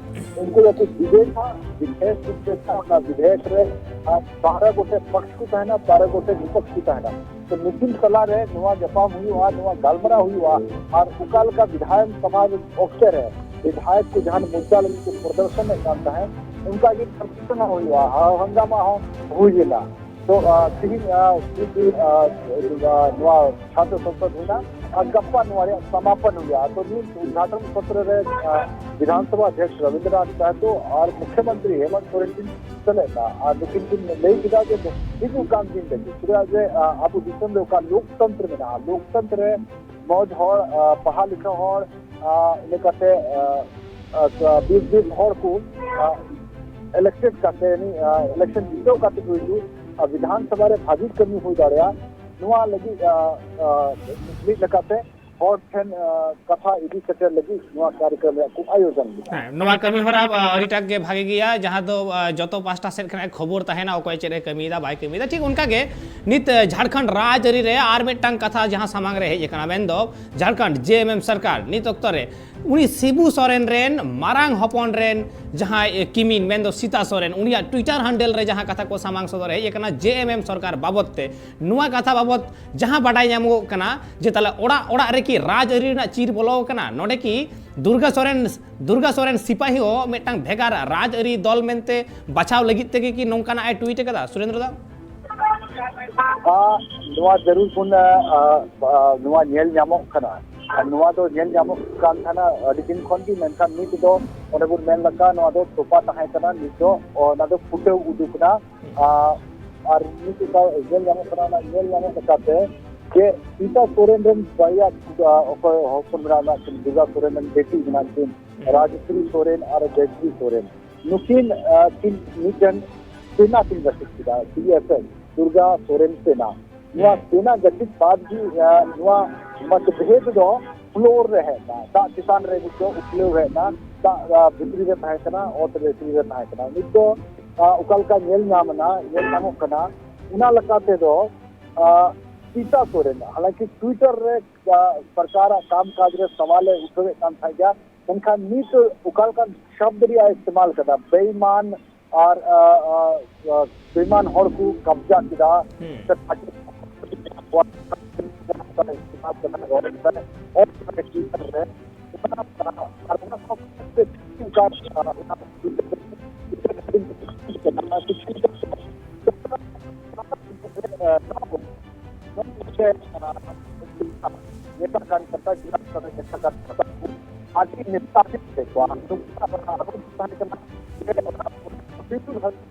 ᱩᱱᱠᱩ ᱫᱚᱠᱚ ᱰᱤᱵᱮᱴᱟ, ᱵᱤᱫᱷᱮᱭᱚᱠ ᱠᱚ ᱰᱤᱵᱮᱴᱟ, ᱚᱱᱟ ᱵᱤᱫᱷᱮᱭᱚᱠ ᱨᱮ ᱟᱨ ᱵᱟᱨᱚ ᱜᱚᱴᱮᱡ ᱯᱚᱠᱷ ᱠᱚ ᱛᱟᱦᱮᱱᱟ, ᱵᱟᱨᱚ ᱜᱚᱴᱮᱡ ᱵᱤᱯᱚᱠᱷ ᱠᱚ ᱛᱟᱦᱮᱱᱟ᱾ ᱛᱚ ᱱᱩᱠᱤᱱ ᱛᱟᱞᱟᱨᱮ ᱱᱚᱣᱟ ᱧᱟᱯᱟᱢ ᱦᱩᱭᱩᱜᱼᱟ, ᱱᱚᱣᱟ ᱜᱟᱞᱢᱟᱨᱟᱣ ᱦᱩᱭᱩᱜᱼᱟ, ᱟᱨ ᱚᱠᱟ ᱞᱮᱠᱟ ᱵᱤᱫᱷᱟᱭᱚᱠ ᱥᱚᱵᱷᱟ ᱚᱠᱛᱮ ᱨᱮ ᱵᱤᱫᱷᱟᱭᱚᱠ ᱠᱚ ᱡᱟᱦᱟᱱ ᱢᱩᱫᱽᱫᱟ ᱞᱟᱹᱜᱤᱫ ᱠᱚ ᱯᱨᱚᱫᱚᱨᱥᱚᱱᱮᱫ ᱠᱟᱱ ᱛᱟᱦᱮᱸᱫ, ᱚᱱᱠᱟ ᱜᱮ ᱯᱨᱚᱫᱚᱨᱥᱚᱱ ᱦᱩᱭᱩᱜᱼᱟ, ᱦᱟ-, ᱦᱟᱝᱜᱟᱢᱟ ᱦᱚᱸ ᱦᱩᱭ ᱞᱮᱱᱟ᱾ ᱛᱚ, ᱟ, ᱛᱤᱦᱤᱧ, ᱟ, ᱛᱤᱦᱤᱧ, ᱟ, ᱱᱚᱣᱟ ᱪᱷᱟᱛᱨᱚ ᱥᱚᱝᱥᱚᱫ ᱦᱩᱭᱱᱟ ᱟᱨ ᱜᱟᱯᱟ ᱱᱚᱣᱟ ᱨᱮᱭᱟᱜ ᱥᱚᱢᱟᱯᱚᱱ ᱦᱩᱭᱩᱜᱼᱟ᱾ ᱛᱚ, ᱱᱤᱭᱟᱹ ᱩᱫᱽᱜᱷᱟᱴᱚᱱ ᱥᱚᱛᱨᱚ ᱨᱮ, ᱟ, ᱵᱤᱫᱷᱟᱱ ᱥᱚᱵᱷᱟ ᱚᱫᱷᱭᱚᱠᱥ ᱨᱚᱵᱤᱱᱫᱨᱚᱱᱟᱛᱷ ᱢᱟᱦᱟᱛᱚ ᱟᱨ ᱢᱩᱠᱷᱭᱚᱢᱚᱱᱛᱨᱤ ᱦᱮᱢᱚᱱᱛ ᱥᱚᱨᱮᱱ ᱠᱤᱱ ᱥᱮᱞᱮᱫ ᱮᱱᱟ ᱟᱨ ᱱᱩᱠᱤᱱ ᱠᱤᱱ ᱞᱟᱹᱭ ᱠᱮᱫᱟ ᱡᱮ ᱦᱤᱡᱩᱜ ᱠᱟᱱ ᱫᱤᱱ ᱨᱮ, ᱪᱮᱫᱟᱜ ᱡᱮ, ᱟ, ᱟᱵᱚ ᱫᱤᱥᱚᱢ ᱨᱮ ᱚᱠᱟ ᱞᱳᱠᱛᱚᱱᱛᱨᱚ ᱢᱮᱱᱟᱜᱼᱟ, ᱞᱳᱠᱛᱚᱱᱛᱨᱚ ᱨᱮ ᱢᱚᱡᱽ ᱦᱚᱲ, ᱟ, ᱯᱟᱲᱦᱟᱣ ᱞᱮᱠᱷᱟ ᱦᱚᱲ, ᱟ, ᱤᱱᱟᱹ ᱠᱟᱛᱮ, ᱟ, ᱟ, ᱵᱤᱥ ᱵᱤᱥ ᱦᱚᱲ ᱠᱚ, ᱟ, ᱤᱞᱮᱠᱴᱮᱰ ᱠᱟᱛᱮ, ᱩᱱᱤ, ᱟ, ᱤᱞᱮᱠᱥᱚᱱ ᱡᱤᱛᱟᱹᱣ ᱠᱟᱛᱮ ᱠᱚ ᱦᱤᱡᱩᱜ, ᱟ, ᱵᱤᱫᱷᱟᱱ ᱥᱚᱵᱷᱟ ᱨᱮ ᱵᱷᱟᱹᱜᱤ ᱠᱟᱹᱢᱤ ᱦᱩᱭ ᱫᱟᱲᱮᱭᱟᱜᱼᱟ, ᱱᱚᱣᱟ ᱞᱟᱹᱜᱤᱫ, ᱟ, ᱟ, ᱢᱤᱫ ᱞᱮᱠᱟᱛᱮ ᱦᱚᱲ ᱴᱷᱮᱱ, ᱟ, ᱠᱟᱛᱷᱟ ᱤᱫᱤ ᱥᱮᱴᱮᱨ ᱞᱟᱹᱜᱤᱫ ᱱᱚᱣᱟ ᱠᱟᱨᱭᱚᱠᱨᱚᱢ ᱨᱮᱭᱟᱜ ᱠᱚ ᱟᱭᱳᱡᱚᱱ ᱞᱮᱫᱟ᱾ ᱦᱮᱸ, ᱱᱚᱣᱟ ᱠᱟᱹᱢᱤ ᱦᱚᱨᱟ, ᱟ, ᱟᱹᱰᱤᱴᱟᱜ ᱜᱮ ᱵᱷᱟᱜᱮ ᱜᱮᱭᱟ, ᱡᱟᱦᱟᱸ ᱫᱚ, ᱟ, ᱡᱚᱛᱚ ᱯᱟᱦᱴᱟ ᱥᱮᱫ ᱠᱷᱚᱱᱟᱜ ᱠᱷᱚᱵᱚᱨ ᱛᱟᱦᱮᱱᱟ, ᱚᱠᱚᱭ ᱪᱮᱫ ᱮ ᱠᱟᱹᱢᱤᱭᱮᱫᱟ, ᱵᱟᱭ ᱠᱟᱹᱢᱤᱭᱮᱫᱟ᱾ ᱴᱷᱤᱠ ᱚᱱᱠᱟ ᱜᱮ ᱱᱤᱛ, ᱟ, ᱡᱷᱟᱲᱠᱷᱚᱸᱰ ᱨᱟᱡᱽ ᱟᱹᱨᱤ ᱨᱮ ᱟᱨ ᱢᱤᱫᱴᱟᱝ ᱠᱟᱛᱷᱟ ᱡᱟᱦᱟᱸ ᱥᱟᱢᱟᱝ ᱨᱮ ᱦᱮᱡ ᱟᱠᱟᱱᱟ, ᱢᱮᱱᱫᱚ ᱡᱷᱟᱲᱠᱷᱚᱸᱰ ᱡᱮ ᱮᱢ ᱮᱢ ᱥᱚᱨᱠᱟᱨ ᱱᱤᱛ ᱚᱠᱛᱚ ᱨᱮ ᱩᱱᱤ ᱥᱤᱵᱩ ᱥᱚᱨᱮᱱ ᱨᱮᱱ ᱢᱟᱨᱟᱝ ᱦᱚᱯᱚᱱ ᱨᱮᱱ ᱡᱟᱦᱟᱸᱭ ᱠᱤᱢᱤᱱ, ᱢᱮᱱᱫᱚ ᱥᱤᱛᱟ ᱥᱚᱨᱮᱱ, ᱩᱱᱤᱭᱟᱜ Twitter handle ᱨᱮ ᱡᱟᱦᱟᱸ ᱠᱟᱛᱷᱟ ᱠᱚ ᱥᱟᱢᱟᱝ ᱥᱚᱫᱚᱨ ᱦᱮᱡ ᱟᱠᱟᱱᱟ ᱡᱮ ᱮᱢ ᱮᱢ ᱥᱚᱨᱠᱟᱨ ᱵᱟᱵᱚᱫ ᱛᱮ, ᱱᱚᱣᱟ ᱠᱟᱛᱷᱟ ᱵᱟᱵᱚᱫ ᱡᱟᱦᱟᱸ ᱵᱟᱰᱟᱭ ᱧᱟᱢᱚᱜᱚᱜ ᱠᱟᱱᱟ ᱡᱮ ᱛᱟᱦᱞᱮ ᱚᱲᱟᱜ ᱚᱲᱟᱜ ᱨᱮᱠᱤ ᱨᱟᱡᱽ ᱟᱹᱨᱤ ᱨᱮᱱᱟᱜ ᱪᱤᱨ ᱵᱚᱞᱚ ᱟᱠᱟᱱᱟ? ᱱᱚᱰᱮ ᱠᱤ ᱫᱩᱨᱜᱟ ᱥᱚᱨᱮᱱ, ᱫᱩᱨᱜᱟ ᱥᱚᱨᱮᱱ ᱥᱤᱯᱟᱦᱤ ᱦᱚᱸ ᱢᱤᱫᱴᱟᱝ ᱵᱷᱮᱜᱟᱨ ᱨᱟᱡᱽ ᱟᱹᱨᱤ ᱫᱚᱞ ᱢᱮᱱᱛᱮ ᱵᱟᱪᱷᱟᱣ ᱞᱟᱹᱜᱤᱫ ᱛᱮᱜᱮ ᱠᱤ ᱱᱚᱝᱠᱟᱱᱟᱜ ᱮ ᱴᱩᱭᱤᱴ ᱟᱠᱟᱫᱟ, ᱥᱩᱨᱮᱱᱫᱨᱚ ᱫᱟ? ᱟ, ᱱᱚᱣᱟ ᱡᱟᱹᱨᱩᱲ ᱵᱚᱱ, ᱟ, ᱟ, ᱱᱚᱣᱟ ᱧᱮᱞ ᱧᱟᱢᱚᱜ ᱠᱟᱱᱟ᱾ ᱟᱨ ᱱᱚᱣᱟ ᱫᱚ ᱧᱮᱞ ᱧᱟᱢᱚᱜ ᱠᱟᱱ ᱛᱟᱦᱮᱱᱟ ᱟᱹᱰᱤ ᱫᱤᱱ ᱠᱷᱚᱱ ᱜᱮ, ᱢᱮᱱᱠᱷᱟᱱ ᱱᱤᱛ ᱫᱚ ᱚᱱᱮ ᱵᱚᱱ ᱢᱮᱱ ᱞᱮᱠᱟ ᱱᱚᱣᱟ ᱫᱚ ᱛᱚᱯᱟ ᱛᱟᱦᱮᱸ ᱠᱟᱱᱟ, ᱱᱤᱛ ᱫᱚ ᱚᱱᱟ ᱫᱚ ᱯᱷᱩᱴᱟᱹᱣ ᱩᱰᱩᱠ ᱮᱱᱟ᱾ ᱟ, ᱟᱨ ᱱᱤᱛ ᱚᱠᱟ ᱧᱮᱞ ᱧᱟᱢᱚᱜ ᱠᱟᱱᱟ, ᱚᱱᱟ ᱧᱮᱞ ᱧᱟᱢᱚᱜ ᱞᱮᱠᱟᱛᱮ ᱡᱮ ᱥᱤᱛᱟ ᱥᱚᱨᱮᱱ ᱨᱮᱱ ᱵᱟᱨᱭᱟ, ᱟ, ᱚᱠᱚᱭ ᱦᱚᱯᱚᱱ ᱢᱮᱱᱟᱜ, ᱢᱮᱱᱟᱜ ᱠᱤᱱ, ᱫᱩᱨᱜᱟ ᱥᱚᱨᱮᱱ ᱨᱮᱱ ᱵᱤᱴᱤ ᱢᱮᱱᱟᱜ ᱠᱤᱱ, ᱨᱟᱡᱽᱥᱨᱤ ᱥᱚᱨᱮᱱ ᱟᱨ ᱡᱚᱭᱥᱨᱤ ᱥᱚᱨᱮᱱ, ᱱᱩᱠᱤᱱ, ᱟ, ᱠᱤᱱ ᱢᱤᱫᱴᱮᱱ ᱥᱮᱱᱟ ᱠᱤᱱ ᱜᱚᱴᱷᱤᱛ ᱠᱮᱫᱟ, C S F, Durga Soren ᱥᱮᱱᱟ᱾ ᱱᱚᱣᱟ ᱦᱮᱸ᱾ ᱥᱮᱱᱟ ᱜᱚᱴᱷᱤᱛ ᱵᱟᱫ ᱜᱮ, ᱟ, ᱱᱚᱣᱟ ᱢᱚᱛᱵᱷᱮᱫ ᱫᱚ ᱯᱷᱞᱳᱨ ᱨᱮ ᱦᱮᱡ ᱮᱱᱟ, ᱫᱟᱜ ᱪᱮᱛᱟᱱ ᱨᱮ ᱱᱤᱛ ᱫᱚ ᱩᱯᱞᱟᱹᱣ ᱦᱮᱡ ᱮᱱᱟ, ᱫᱟᱜ, ᱟ, ᱵᱷᱤᱛᱨᱤ ᱨᱮ ᱛᱟᱦᱮᱸ ᱠᱟᱱᱟ, ᱚᱛ ᱵᱷᱤᱛᱨᱤ ᱨᱮ ᱛᱟᱦᱮᱸ ᱠᱟᱱᱟ᱾ ᱱᱤᱛ ᱫᱚ, ᱟ, ᱚᱠᱟ ᱞᱮᱠᱟ ᱧᱮᱞ ᱧᱟᱢ ᱮᱱᱟ, ᱧᱮᱞ ᱧᱟᱢᱚᱜ ᱠᱟᱱᱟ, ᱚᱱᱟ ᱞᱮᱠᱟ ᱛᱮᱫᱚ, ᱟ, ᱥᱤᱛᱟ ᱥᱚᱨᱮᱱ, ᱦᱟᱞᱟᱝᱠᱤ ᱴᱩᱭᱤᱴᱟᱨ ᱨᱮ, ᱟ, ᱥᱚᱨᱠᱟᱨᱟᱜ ᱠᱟᱢ ᱠᱟᱡᱽ ᱨᱮ ᱥᱟᱣᱟᱞ ᱮ ᱩᱴᱷᱟᱹᱣᱮᱫ ᱠᱟᱱ ᱛᱟᱦᱮᱸᱫ ᱜᱮᱭᱟ, ᱢᱮᱱᱠᱷᱟᱱ ᱱᱤᱛ ᱚᱠᱟ ᱞᱮᱠᱟᱱ ᱥᱚᱵᱫ ᱨᱮᱭᱟᱜ ᱤᱥᱛᱮᱢᱟᱞ ᱠᱟᱫᱟ, ᱵᱮᱭᱤᱢᱟᱱ ᱟᱨ ᱟ, ᱟ, ᱟ, ᱵᱮᱭᱤᱢᱟᱱ ᱦᱚᱲ ᱠᱚ ᱠᱟᱵᱽᱡᱟ ᱠᱮᱫᱟ᱾ ᱦᱩᱸ᱾ ᱥᱮ ᱚᱱᱟ ᱟᱨ ᱚᱱᱟ ᱥᱟᱶᱛᱮ ᱚᱱᱠᱟ, ᱟ, ᱚᱱᱟ ᱱᱚᱣᱟ ᱠᱚ ᱱᱚᱣᱟ ᱠᱚ ᱱᱮᱛᱟ ᱠᱟᱨᱭᱟᱠᱚᱨᱛᱟ, ᱡᱮᱞᱟ ᱥᱛᱚᱨ ᱨᱮ ᱱᱮᱛᱟ ᱠᱟᱨᱭᱟᱠᱚᱨᱛᱟ ᱠᱚ ᱟᱹᱰᱤ ᱱᱮᱛᱟ ᱠᱚ ᱛᱟᱦᱮᱸ ᱠᱟᱱᱟ᱾ ᱡᱮ ᱚᱱᱟ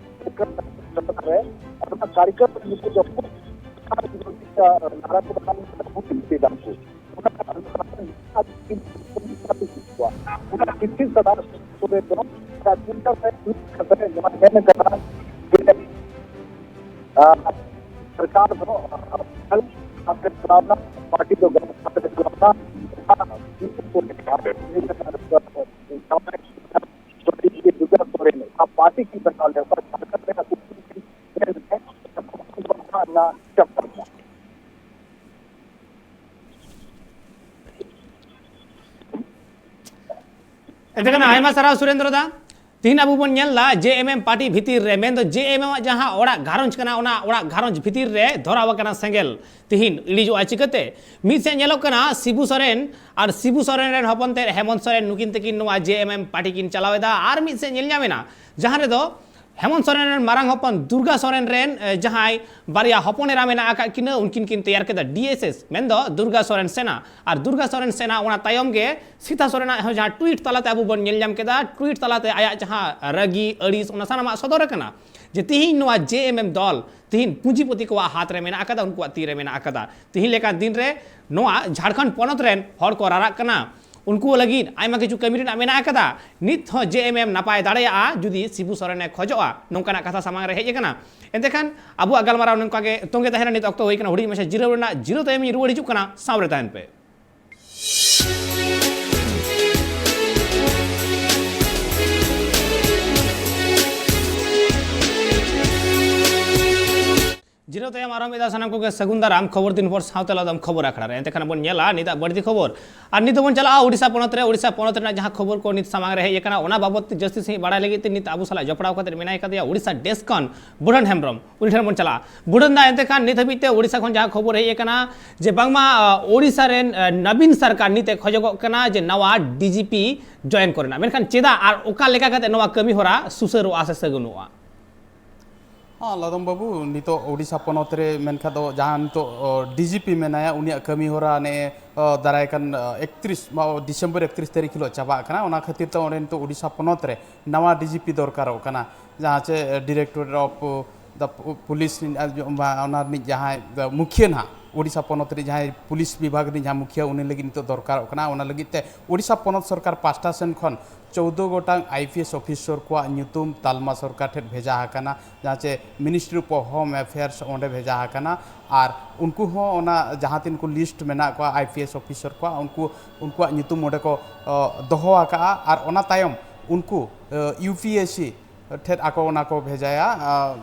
ᱨᱮ ᱚᱱᱟ ᱠᱟᱨᱭᱟᱠᱚᱨᱛᱟ ᱱᱩᱠᱩ ᱫᱚ ᱱᱟᱨᱟᱭᱚᱱ ᱠᱚ ᱦᱩᱴᱤᱧ ᱠᱮᱫᱟ ᱠᱚ᱾ ᱚᱱᱟ ᱠᱷᱟᱹᱛᱤᱨ ᱥᱟᱫᱷᱟᱨᱚᱱ ᱥᱚᱫᱚᱨ ᱫᱚ ᱪᱤᱱᱛᱟ ᱥᱟᱭ ᱴᱩᱭᱤᱴ ᱠᱟᱛᱮ ᱱᱚᱣᱟ ᱢᱮᱱ ᱠᱟᱫᱟ ᱡᱮ, ᱟᱨ ᱥᱚᱨᱠᱟᱨ ᱫᱚ, ᱟᱨ ᱯᱟᱨᱴᱤ ᱫᱚ ᱜᱚᱱᱚᱛᱚᱱᱛᱨᱚ ᱨᱮ ᱪᱟᱞᱟᱜ ᱠᱟᱱᱟ᱾ ᱯᱟᱨᱴᱤ ᱠᱤᱱ ᱵᱮᱱᱟᱣ ᱞᱮᱫᱟ, ᱚᱠᱟ ᱡᱷᱟᱲᱠᱷᱚᱸᱰ ᱨᱮᱱᱟᱜ ᱠᱩᱠᱞᱤ ᱠᱤᱱ ᱧᱮᱞ ᱞᱮᱫᱟ, ᱚᱱᱟ ᱪᱟᱯᱴᱟᱨ ᱨᱮᱱᱟᱜ᱾ ᱮᱱᱛᱮ ᱠᱷᱟᱱ ᱟᱭᱢᱟ ᱥᱟᱨᱦᱟᱣ ᱥᱩᱨᱮᱱᱫᱨᱚ ᱫᱟ᱾ ᱛᱤᱦᱤᱧ ᱟᱵᱚ ᱵᱚᱱ ᱧᱮᱞ ᱮᱫᱟ ᱡᱮ ᱮᱢ ᱮᱢ ᱯᱟᱨᱴᱤ ᱵᱷᱤᱛᱤᱨ ᱨᱮ, ᱢᱮᱱᱫᱚ ᱡᱮ ᱮᱢ ᱮᱢ ᱟᱜ ᱡᱟᱦᱟᱸ ᱚᱲᱟᱜ ᱜᱷᱟᱨᱚᱸᱡᱽ ᱠᱟᱱᱟ, ᱚᱱᱟ ᱚᱲᱟᱜ ᱜᱷᱟᱨᱚᱸᱡᱽ ᱵᱷᱤᱛᱤᱨ ᱨᱮ ᱫᱷᱚᱨᱟᱣ ᱟᱠᱟᱱᱟ ᱥᱮᱸᱜᱮᱞ᱾ ᱛᱤᱦᱤᱧ ᱤᱲᱤᱡᱚᱜᱼᱟ ᱪᱤᱠᱟᱹᱛᱮ? ᱢᱤᱫ ᱥᱮᱫ ᱧᱮᱞᱚᱜ ᱠᱟᱱᱟ ᱥᱤᱵᱩ ᱥᱚᱨᱮᱱ ᱟᱨ ᱥᱤᱵᱩ ᱥᱚᱨᱮᱱ ᱨᱮᱱ ᱦᱚᱯᱚᱱ ᱛᱮᱫ ᱦᱮᱢᱚᱱᱛ ᱥᱚᱨᱮᱱ, ᱱᱩᱠᱤᱱ ᱛᱟᱹᱠᱤᱱ ᱱᱚᱣᱟ ᱡᱮ ᱮᱢ ᱮᱢ ᱯᱟᱨᱴᱤ ᱠᱤᱱ ᱪᱟᱞᱟᱣ ᱮᱫᱟ᱾ ᱟᱨ ᱢᱤᱫ ᱥᱮᱫ ᱧᱮᱞ ᱧᱟᱢ ᱮᱱᱟ ᱡᱟᱦᱟᱸ ᱨᱮᱫᱚ ᱦᱮᱢᱚᱱᱛ ᱥᱚᱨᱮᱱ ᱨᱮᱱ ᱢᱟᱨᱟᱝ ᱦᱚᱯᱚᱱ ᱫᱩᱨᱜᱟ ᱥᱚᱨᱮᱱ ᱨᱮᱱ, ᱮ, ᱡᱟᱦᱟᱸᱭ ᱵᱟᱨᱭᱟ ᱦᱚᱯᱚᱱ ᱮᱨᱟ ᱢᱮᱱᱟᱜ ᱟᱠᱟᱫ ᱠᱤᱱᱟᱹ, ᱩᱱᱠᱤᱱ ᱠᱤᱱ ᱛᱮᱭᱟᱨ ᱠᱮᱫᱟ ᱰᱤ ᱮᱥ ᱮᱥ, ᱢᱮᱱᱫᱚ ᱫᱩᱨᱜᱟ ᱥᱚᱨᱮᱱ ᱥᱮᱱᱟ᱾ ᱟᱨ ᱫᱩᱨᱜᱟ ᱥᱚᱨᱮᱱ ᱥᱮᱱᱟ ᱚᱱᱟ ᱛᱟᱭᱚᱢ ᱜᱮ ᱥᱤᱛᱟ ᱥᱚᱨᱮᱱᱟᱜ ᱦᱚᱸ ᱡᱟᱦᱟᱸ ᱴᱩᱭᱤᱴ ᱛᱟᱞᱟᱛᱮ ᱟᱵᱚ ᱵᱚᱱ ᱧᱮᱞ ᱧᱟᱢ ᱠᱮᱫᱟ, ᱴᱩᱭᱤᱴ ᱛᱟᱞᱟᱛᱮ ᱟᱭᱟᱜ ᱡᱟᱦᱟᱸ ᱨᱟᱹᱜᱤ, ᱟᱹᱲᱤᱥ, ᱚᱱᱟ ᱥᱟᱱᱟᱢᱟᱜ ᱥᱚᱫᱚᱨ ᱟᱠᱟᱱᱟ ᱡᱮ ᱛᱤᱦᱤᱧ ᱱᱚᱣᱟ ᱡᱮ ᱮᱢ ᱮᱢ ᱫᱚᱞ ᱛᱤᱦᱤᱧ ᱯᱩᱸᱡᱤᱯᱚᱛᱤ ᱠᱚᱣᱟᱜ ᱦᱟᱛ ᱨᱮ ᱢᱮᱱᱟᱜ ᱟᱠᱟᱫᱟ, ᱩᱱᱠᱩᱣᱟᱜ ᱛᱤ ᱨᱮ ᱢᱮᱱᱟᱜ ᱟᱠᱟᱫᱟ᱾ ᱛᱤᱦᱤᱧ ᱞᱮᱠᱟᱱ ᱫᱤᱱ ᱨᱮ ᱱᱚᱣᱟ ᱡᱷᱟᱲᱠᱷᱚᱸᱰ ᱯᱚᱱᱚᱛ ᱨᱮᱱ ᱦᱚᱲ ᱠᱚ ᱨᱟᱨᱟᱜ ᱠᱟᱱᱟ, ᱩᱱᱠᱩ ᱞᱟᱹᱜᱤᱫ ᱟᱭᱢᱟ ᱠᱤᱪᱷᱩ ᱠᱟᱹᱢᱤ ᱨᱮᱱᱟᱜ ᱢᱮᱱᱟᱜ ᱟᱠᱟᱫᱟ᱾ ᱱᱤᱛ ᱦᱚᱸ ᱡᱮ ᱮᱢ ᱮᱢ ᱱᱟᱯᱟᱭ ᱫᱟᱲᱮᱭᱟᱜᱼᱟ ᱡᱩᱫᱤ ᱥᱤᱵᱩ ᱥᱚᱨᱮᱱᱮ ᱠᱷᱚᱡᱚᱜᱼᱟ, ᱱᱚᱝᱠᱟᱱᱟᱜ ᱠᱟᱛᱷᱟ ᱥᱟᱢᱟᱝ ᱨᱮ ᱦᱮᱡ ᱟᱠᱟᱱᱟ᱾ ᱮᱱᱛᱮ ᱠᱷᱟᱱ ᱟᱵᱚᱣᱟᱜ ᱜᱟᱞᱢᱟᱨᱟᱣ ᱱᱚᱝᱠᱟ ᱜᱮ ᱛᱚᱸᱜᱮ ᱛᱟᱦᱮᱱᱟ᱾ ᱱᱤᱛ ᱚᱠᱛᱚ ᱦᱩᱭ ᱠᱟᱱᱟ ᱦᱩᱰᱤᱧ ᱢᱟᱪᱷᱟ ᱡᱤᱨᱟᱹᱣ ᱨᱮᱱᱟᱜ᱾ ᱡᱤᱨᱟᱹᱣ ᱛᱟᱭᱚᱢ ᱤᱧ ᱨᱩᱣᱟᱹᱲ ᱦᱤᱡᱩᱜ ᱠᱟᱱᱟ, ᱥᱟᱶ ᱨᱮ ᱛᱟᱦᱮᱱ ᱯᱮ᱾ ᱡᱤᱨᱟᱹᱣ ᱛᱟᱭᱚᱢ ᱟᱨᱦᱚᱸ ᱢᱤᱫ ᱫᱷᱟᱣ ᱥᱟᱱᱟᱢ ᱠᱚᱜᱮ ᱥᱟᱹᱜᱩᱱ ᱫᱟᱨᱟᱢ ᱠᱷᱚᱵᱚᱨ ᱫᱤᱱ ᱵᱷᱳᱨ ᱥᱟᱶᱛᱮ ᱞᱟᱫᱚᱢ ᱠᱷᱚᱵᱚᱨ ᱟᱠᱷᱲᱟ ᱨᱮ᱾ ᱮᱱᱛᱮ ᱠᱷᱟᱱ ᱵᱚᱱ ᱧᱮᱞᱟ ᱱᱤᱛᱟᱜ ᱵᱟᱹᱲᱛᱤ ᱠᱷᱚᱵᱚᱨ᱾ ᱟᱨ ᱱᱤᱛ ᱫᱚᱵᱚᱱ ᱪᱟᱞᱟᱜᱼᱟ ᱳᱰᱤᱥᱟ ᱯᱚᱱᱚᱛ ᱨᱮ᱾ ᱳᱰᱤᱥᱟ ᱯᱚᱱᱚᱛ ᱨᱮᱱᱟᱜ ᱡᱟᱦᱟᱸ ᱠᱷᱚᱵᱚᱨ ᱠᱚ ᱱᱤᱛ ᱥᱟᱢᱟᱝ ᱨᱮ ᱦᱮᱡ ᱟᱠᱟᱱᱟ, ᱚᱱᱟ ᱵᱟᱵᱚᱛ ᱛᱮ ᱡᱟᱹᱥᱛᱤ ᱥᱟᱺᱦᱤᱡ ᱵᱟᱲᱟᱭ ᱞᱟᱹᱜᱤᱫ ᱛᱮ ᱱᱤᱛ ᱟᱵᱚ ᱥᱟᱞᱟᱜ ᱡᱚᱯᱲᱟᱣ ᱠᱟᱛᱮ ᱢᱮᱱᱟᱭ ᱠᱟᱫᱮᱭᱟ ᱳᱰᱤᱥᱟ ᱰᱮᱥᱠ ᱠᱷᱚᱱ ᱵᱩᱰᱷᱟᱹᱱ ᱦᱮᱢᱵᱨᱚᱢ᱾ ᱩᱱᱤ ᱴᱷᱮᱱ ᱵᱚᱱ ᱪᱟᱞᱟᱜᱼᱟ᱾ ᱵᱩᱰᱷᱟᱹᱱ ᱫᱟ, ᱮᱱᱛᱮ ᱠᱷᱟᱱ ᱱᱤᱛ ᱦᱟᱹᱵᱤᱡ ᱛᱮ ᱳᱰᱤᱥᱟ ᱠᱷᱚᱱ ᱡᱟᱦᱟᱸ ᱠᱷᱚᱵᱚᱨ ᱦᱮᱡ ᱟᱠᱟᱱᱟ ᱡᱮ ᱵᱟᱝᱢᱟ, ᱟ, ᱳᱰᱤᱥᱟ ᱨᱮᱱ, ᱟ, ᱱᱟᱵᱤᱱ ᱥᱚᱨᱠᱟᱨ ᱱᱤᱛ ᱮ ᱠᱷᱚᱡᱚᱜᱚᱜ ᱠᱟᱱᱟ ᱡᱮ ᱱᱟᱣᱟ ᱰᱤᱡᱤᱯᱤ ᱡᱚᱭᱮᱱ ᱠᱚᱨᱮᱱᱟᱜ, ᱢᱮᱱᱠᱷᱟᱱ ᱪᱮᱫᱟᱜ ᱟᱨ ᱚᱠᱟ ᱞᱮᱠᱟ ᱠᱟᱛᱮ ᱱᱚᱣᱟ ᱠᱟᱹᱢᱤ ᱦᱚᱨᱟ ᱥᱩᱥᱟᱹᱨᱚᱜᱼᱟ ᱥᱮ ᱥᱟᱹᱜᱩᱱᱚᱜᱼᱟ? ᱦᱚᱸ, ᱞᱟᱫᱚᱢ ᱵᱟᱹᱵᱩ, ᱱᱤᱛᱚᱜ ᱳᱰᱤᱥᱟ ᱯᱚᱱᱚᱛ ᱨᱮ ᱢᱮᱱᱠᱷᱟᱱ ᱫᱚ ᱡᱟᱦᱟᱸ ᱱᱤᱛᱚᱜ, ᱚ, ᱰᱤᱡᱤᱯᱤ ᱢᱮᱱᱟᱭᱟ, ᱩᱱᱤᱭᱟᱜ ᱠᱟᱹᱢᱤ ᱦᱚᱨᱟ ᱱᱮ, ᱚ, ᱫᱟᱨᱟᱭ ᱠᱟᱱ, ᱚ, ᱮᱠᱛᱨᱤᱥ, ᱢᱟ, ᱰᱤᱥᱮᱢᱵᱚᱨ ᱮᱠᱛᱨᱤᱥ ᱛᱟᱹᱨᱤᱠᱷ ᱦᱤᱞᱳᱜ ᱪᱟᱵᱟᱜ ᱠᱟᱱᱟ᱾ ᱚᱱᱟ ᱠᱷᱟᱹᱛᱤᱨ ᱛᱮ ᱚᱸᱰᱮ ᱱᱤᱛᱚᱜ ᱳᱰᱤᱥᱟ ᱯᱚᱱᱚᱛ ᱨᱮ ᱱᱟᱣᱟ ᱰᱤᱡᱤᱯᱤ ᱫᱚᱨᱠᱟᱨᱚᱜ ᱠᱟᱱᱟ, ᱡᱟᱦᱟᱸ ᱪᱮ Directorate of the Police ᱨᱤᱱ, ᱟᱨ ᱡᱚ-, ᱵᱟ, ᱚᱱᱟ ᱨᱤᱱᱤᱡ ᱡᱟᱦᱟᱸᱭ, ᱫᱚ ᱢᱩᱠᱷᱤᱭᱟᱹ ᱱᱟᱦᱟᱜ, ᱳᱰᱤᱥᱟ ᱯᱚᱱᱚᱛ ᱨᱤᱱᱤᱡ ᱡᱟᱦᱟᱸᱭ ᱯᱩᱞᱤᱥ ᱵᱤᱵᱷᱟᱜᱽ ᱨᱤᱱᱤᱡ ᱡᱟᱦᱟᱸ ᱢᱩᱠᱷᱤᱭᱟᱹ, ᱩᱱᱤ ᱞᱟᱹᱜᱤᱫ ᱱᱤᱛᱚᱜ ᱫᱚᱨᱠᱟᱨᱚᱜ ᱠᱟᱱᱟ᱾ ᱚᱱᱟ ᱞᱟᱹᱜᱤᱫ ᱛᱮ ᱳᱰᱤᱥᱟ ᱯᱚᱱᱚᱛ ᱥᱚᱨᱠᱟᱨ ᱯᱟᱦᱴᱟ ᱥᱮᱱ ᱠᱷᱚᱱ ᱪᱳᱣᱫᱚ ᱜᱚᱴᱟᱝ IPS officer ᱠᱚᱣᱟᱜ ᱧᱩᱛᱩᱢ ᱛᱟᱞᱢᱟ ᱥᱚᱨᱠᱟᱨ ᱴᱷᱮᱱ ᱵᱷᱮᱡᱟ ᱟᱠᱟᱱᱟ, ᱡᱟᱦᱟᱸ ᱪᱮ Ministry of Home Affairs ᱚᱸᱰᱮ ᱵᱷᱮᱡᱟ ᱟᱠᱟᱱᱟ᱾ ᱟᱨ ᱩᱱᱠᱩ ᱦᱚᱸ ᱚᱱᱟ ᱡᱟᱦᱟᱸ ᱛᱤᱱ ᱠᱚ list ᱢᱮᱱᱟᱜ ᱠᱚᱣᱟ IPS officer ᱠᱚᱣᱟᱜ, ᱩᱱᱠᱩ, ᱩᱱᱠᱩᱣᱟᱜ ᱧᱩᱛᱩᱢ ᱚᱸᱰᱮ ᱠᱚ, ᱚ, ᱫᱚᱦᱚ ᱟᱠᱟᱜᱼᱟ᱾ ᱟᱨ ᱚᱱᱟ ᱛᱟᱭᱚᱢ ᱩᱱᱠᱩ, ᱚ, UPSC ᱴᱷᱮᱱ ᱟᱠᱚ ᱚᱱᱟ ᱠᱚ ᱵᱷᱮᱡᱟᱭᱟ, ᱟ,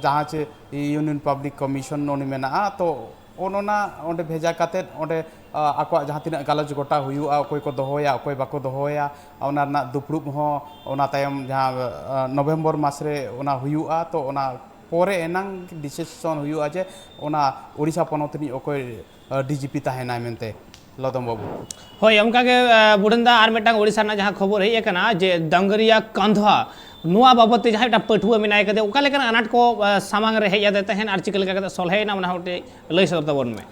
ᱡᱟᱦᱟᱸ ᱪᱮ Union Public Commission ᱩᱱᱤ ᱢᱮᱱᱟᱜᱼᱟ᱾ ᱛᱚ ᱚᱱ ᱚᱱᱟ ᱚᱸᱰᱮ ᱵᱷᱮᱡᱟ ᱠᱟᱛᱮᱫ ᱚᱸᱰᱮ, ᱟ, ᱟᱠᱚᱣᱟᱜ ᱡᱟᱦᱟᱸ ᱛᱤᱱᱟᱹᱜ ᱜᱟᱞᱚᱪ ᱜᱚᱴᱟ ᱦᱩᱭᱩᱜᱼᱟ, ᱚᱠᱚᱭ ᱠᱚ ᱫᱚᱦᱚᱭᱟ, ᱚᱠᱚᱭ ᱵᱟᱠᱚ ᱫᱚᱦᱚᱭᱟ, ᱚᱱᱟ ᱨᱮᱱᱟᱜ ᱫᱩᱯᱲᱩᱵ ᱦᱚᱸ ᱚᱱᱟ ᱛᱟᱭᱚᱢ ᱡᱟᱦᱟᱸ, ᱟ, ᱱᱚᱵᱷᱮᱢᱵᱚᱨ ᱢᱟᱥ ᱨᱮ ᱚᱱᱟ ᱦᱩᱭᱩᱜᱼᱟ᱾ ᱛᱚ ᱚᱱᱟ ᱯᱚᱨᱮ ᱮᱱᱟᱝ decision ᱦᱩᱭᱩᱜᱼᱟ ᱡᱮ ᱚᱱᱟ ᱳᱰᱤᱥᱟ ᱯᱚᱱᱚᱛ ᱨᱤᱱᱤᱡ ᱚᱠᱚᱭ, ᱟ, DGP ᱛᱟᱦᱮᱱᱟᱭ ᱢᱮᱱᱛᱮ, ᱞᱚᱫᱚᱢ ᱵᱟᱹᱵᱩ᱾ ᱦᱳᱭ, ᱚᱱᱠᱟᱜᱮ, ᱟ, ᱵᱩᱰᱷᱟᱹᱱ ᱫᱟ, ᱟᱨ ᱢᱤᱫᱴᱟᱝ ᱳᱰᱤᱥᱟ ᱨᱮᱱᱟᱜ ᱡᱟᱦᱟᱸ ᱠᱷᱚᱵᱚᱨ ᱦᱮᱡ ᱟᱠᱟᱱᱟ ᱡᱮ ᱰᱟᱝᱜᱟᱨᱤᱭᱟ ᱠᱟᱸᱫᱷᱟ, ᱱᱚᱣᱟ ᱵᱟᱵᱚᱫ ᱛᱮ ᱡᱟᱦᱟᱸᱭ ᱢᱤᱫᱴᱟᱝ ᱯᱟᱹᱴᱷᱩᱣᱟᱹ ᱢᱮᱱᱟᱭ ᱠᱟᱫᱮ, ᱚᱠᱟ ᱞᱮᱠᱟᱱᱟᱜ ᱟᱱᱟᱴ ᱠᱚ, ᱟ, ᱥᱟᱢᱟᱝ ᱨᱮ ᱦᱮᱡ ᱟᱫᱮ ᱛᱟᱦᱮᱸᱱ ᱟᱨ ᱪᱤᱠᱟᱹ ᱞᱮᱠᱟ ᱠᱟᱛᱮ ᱥᱚᱞᱦᱮᱭᱮᱱᱟ, ᱚᱱᱟ ᱦᱚᱸ ᱠᱟᱹᱴᱤᱡ ᱞᱟᱹᱭ ᱥᱚᱫᱚᱨ ᱛᱟᱵᱚᱱ ᱢᱮ᱾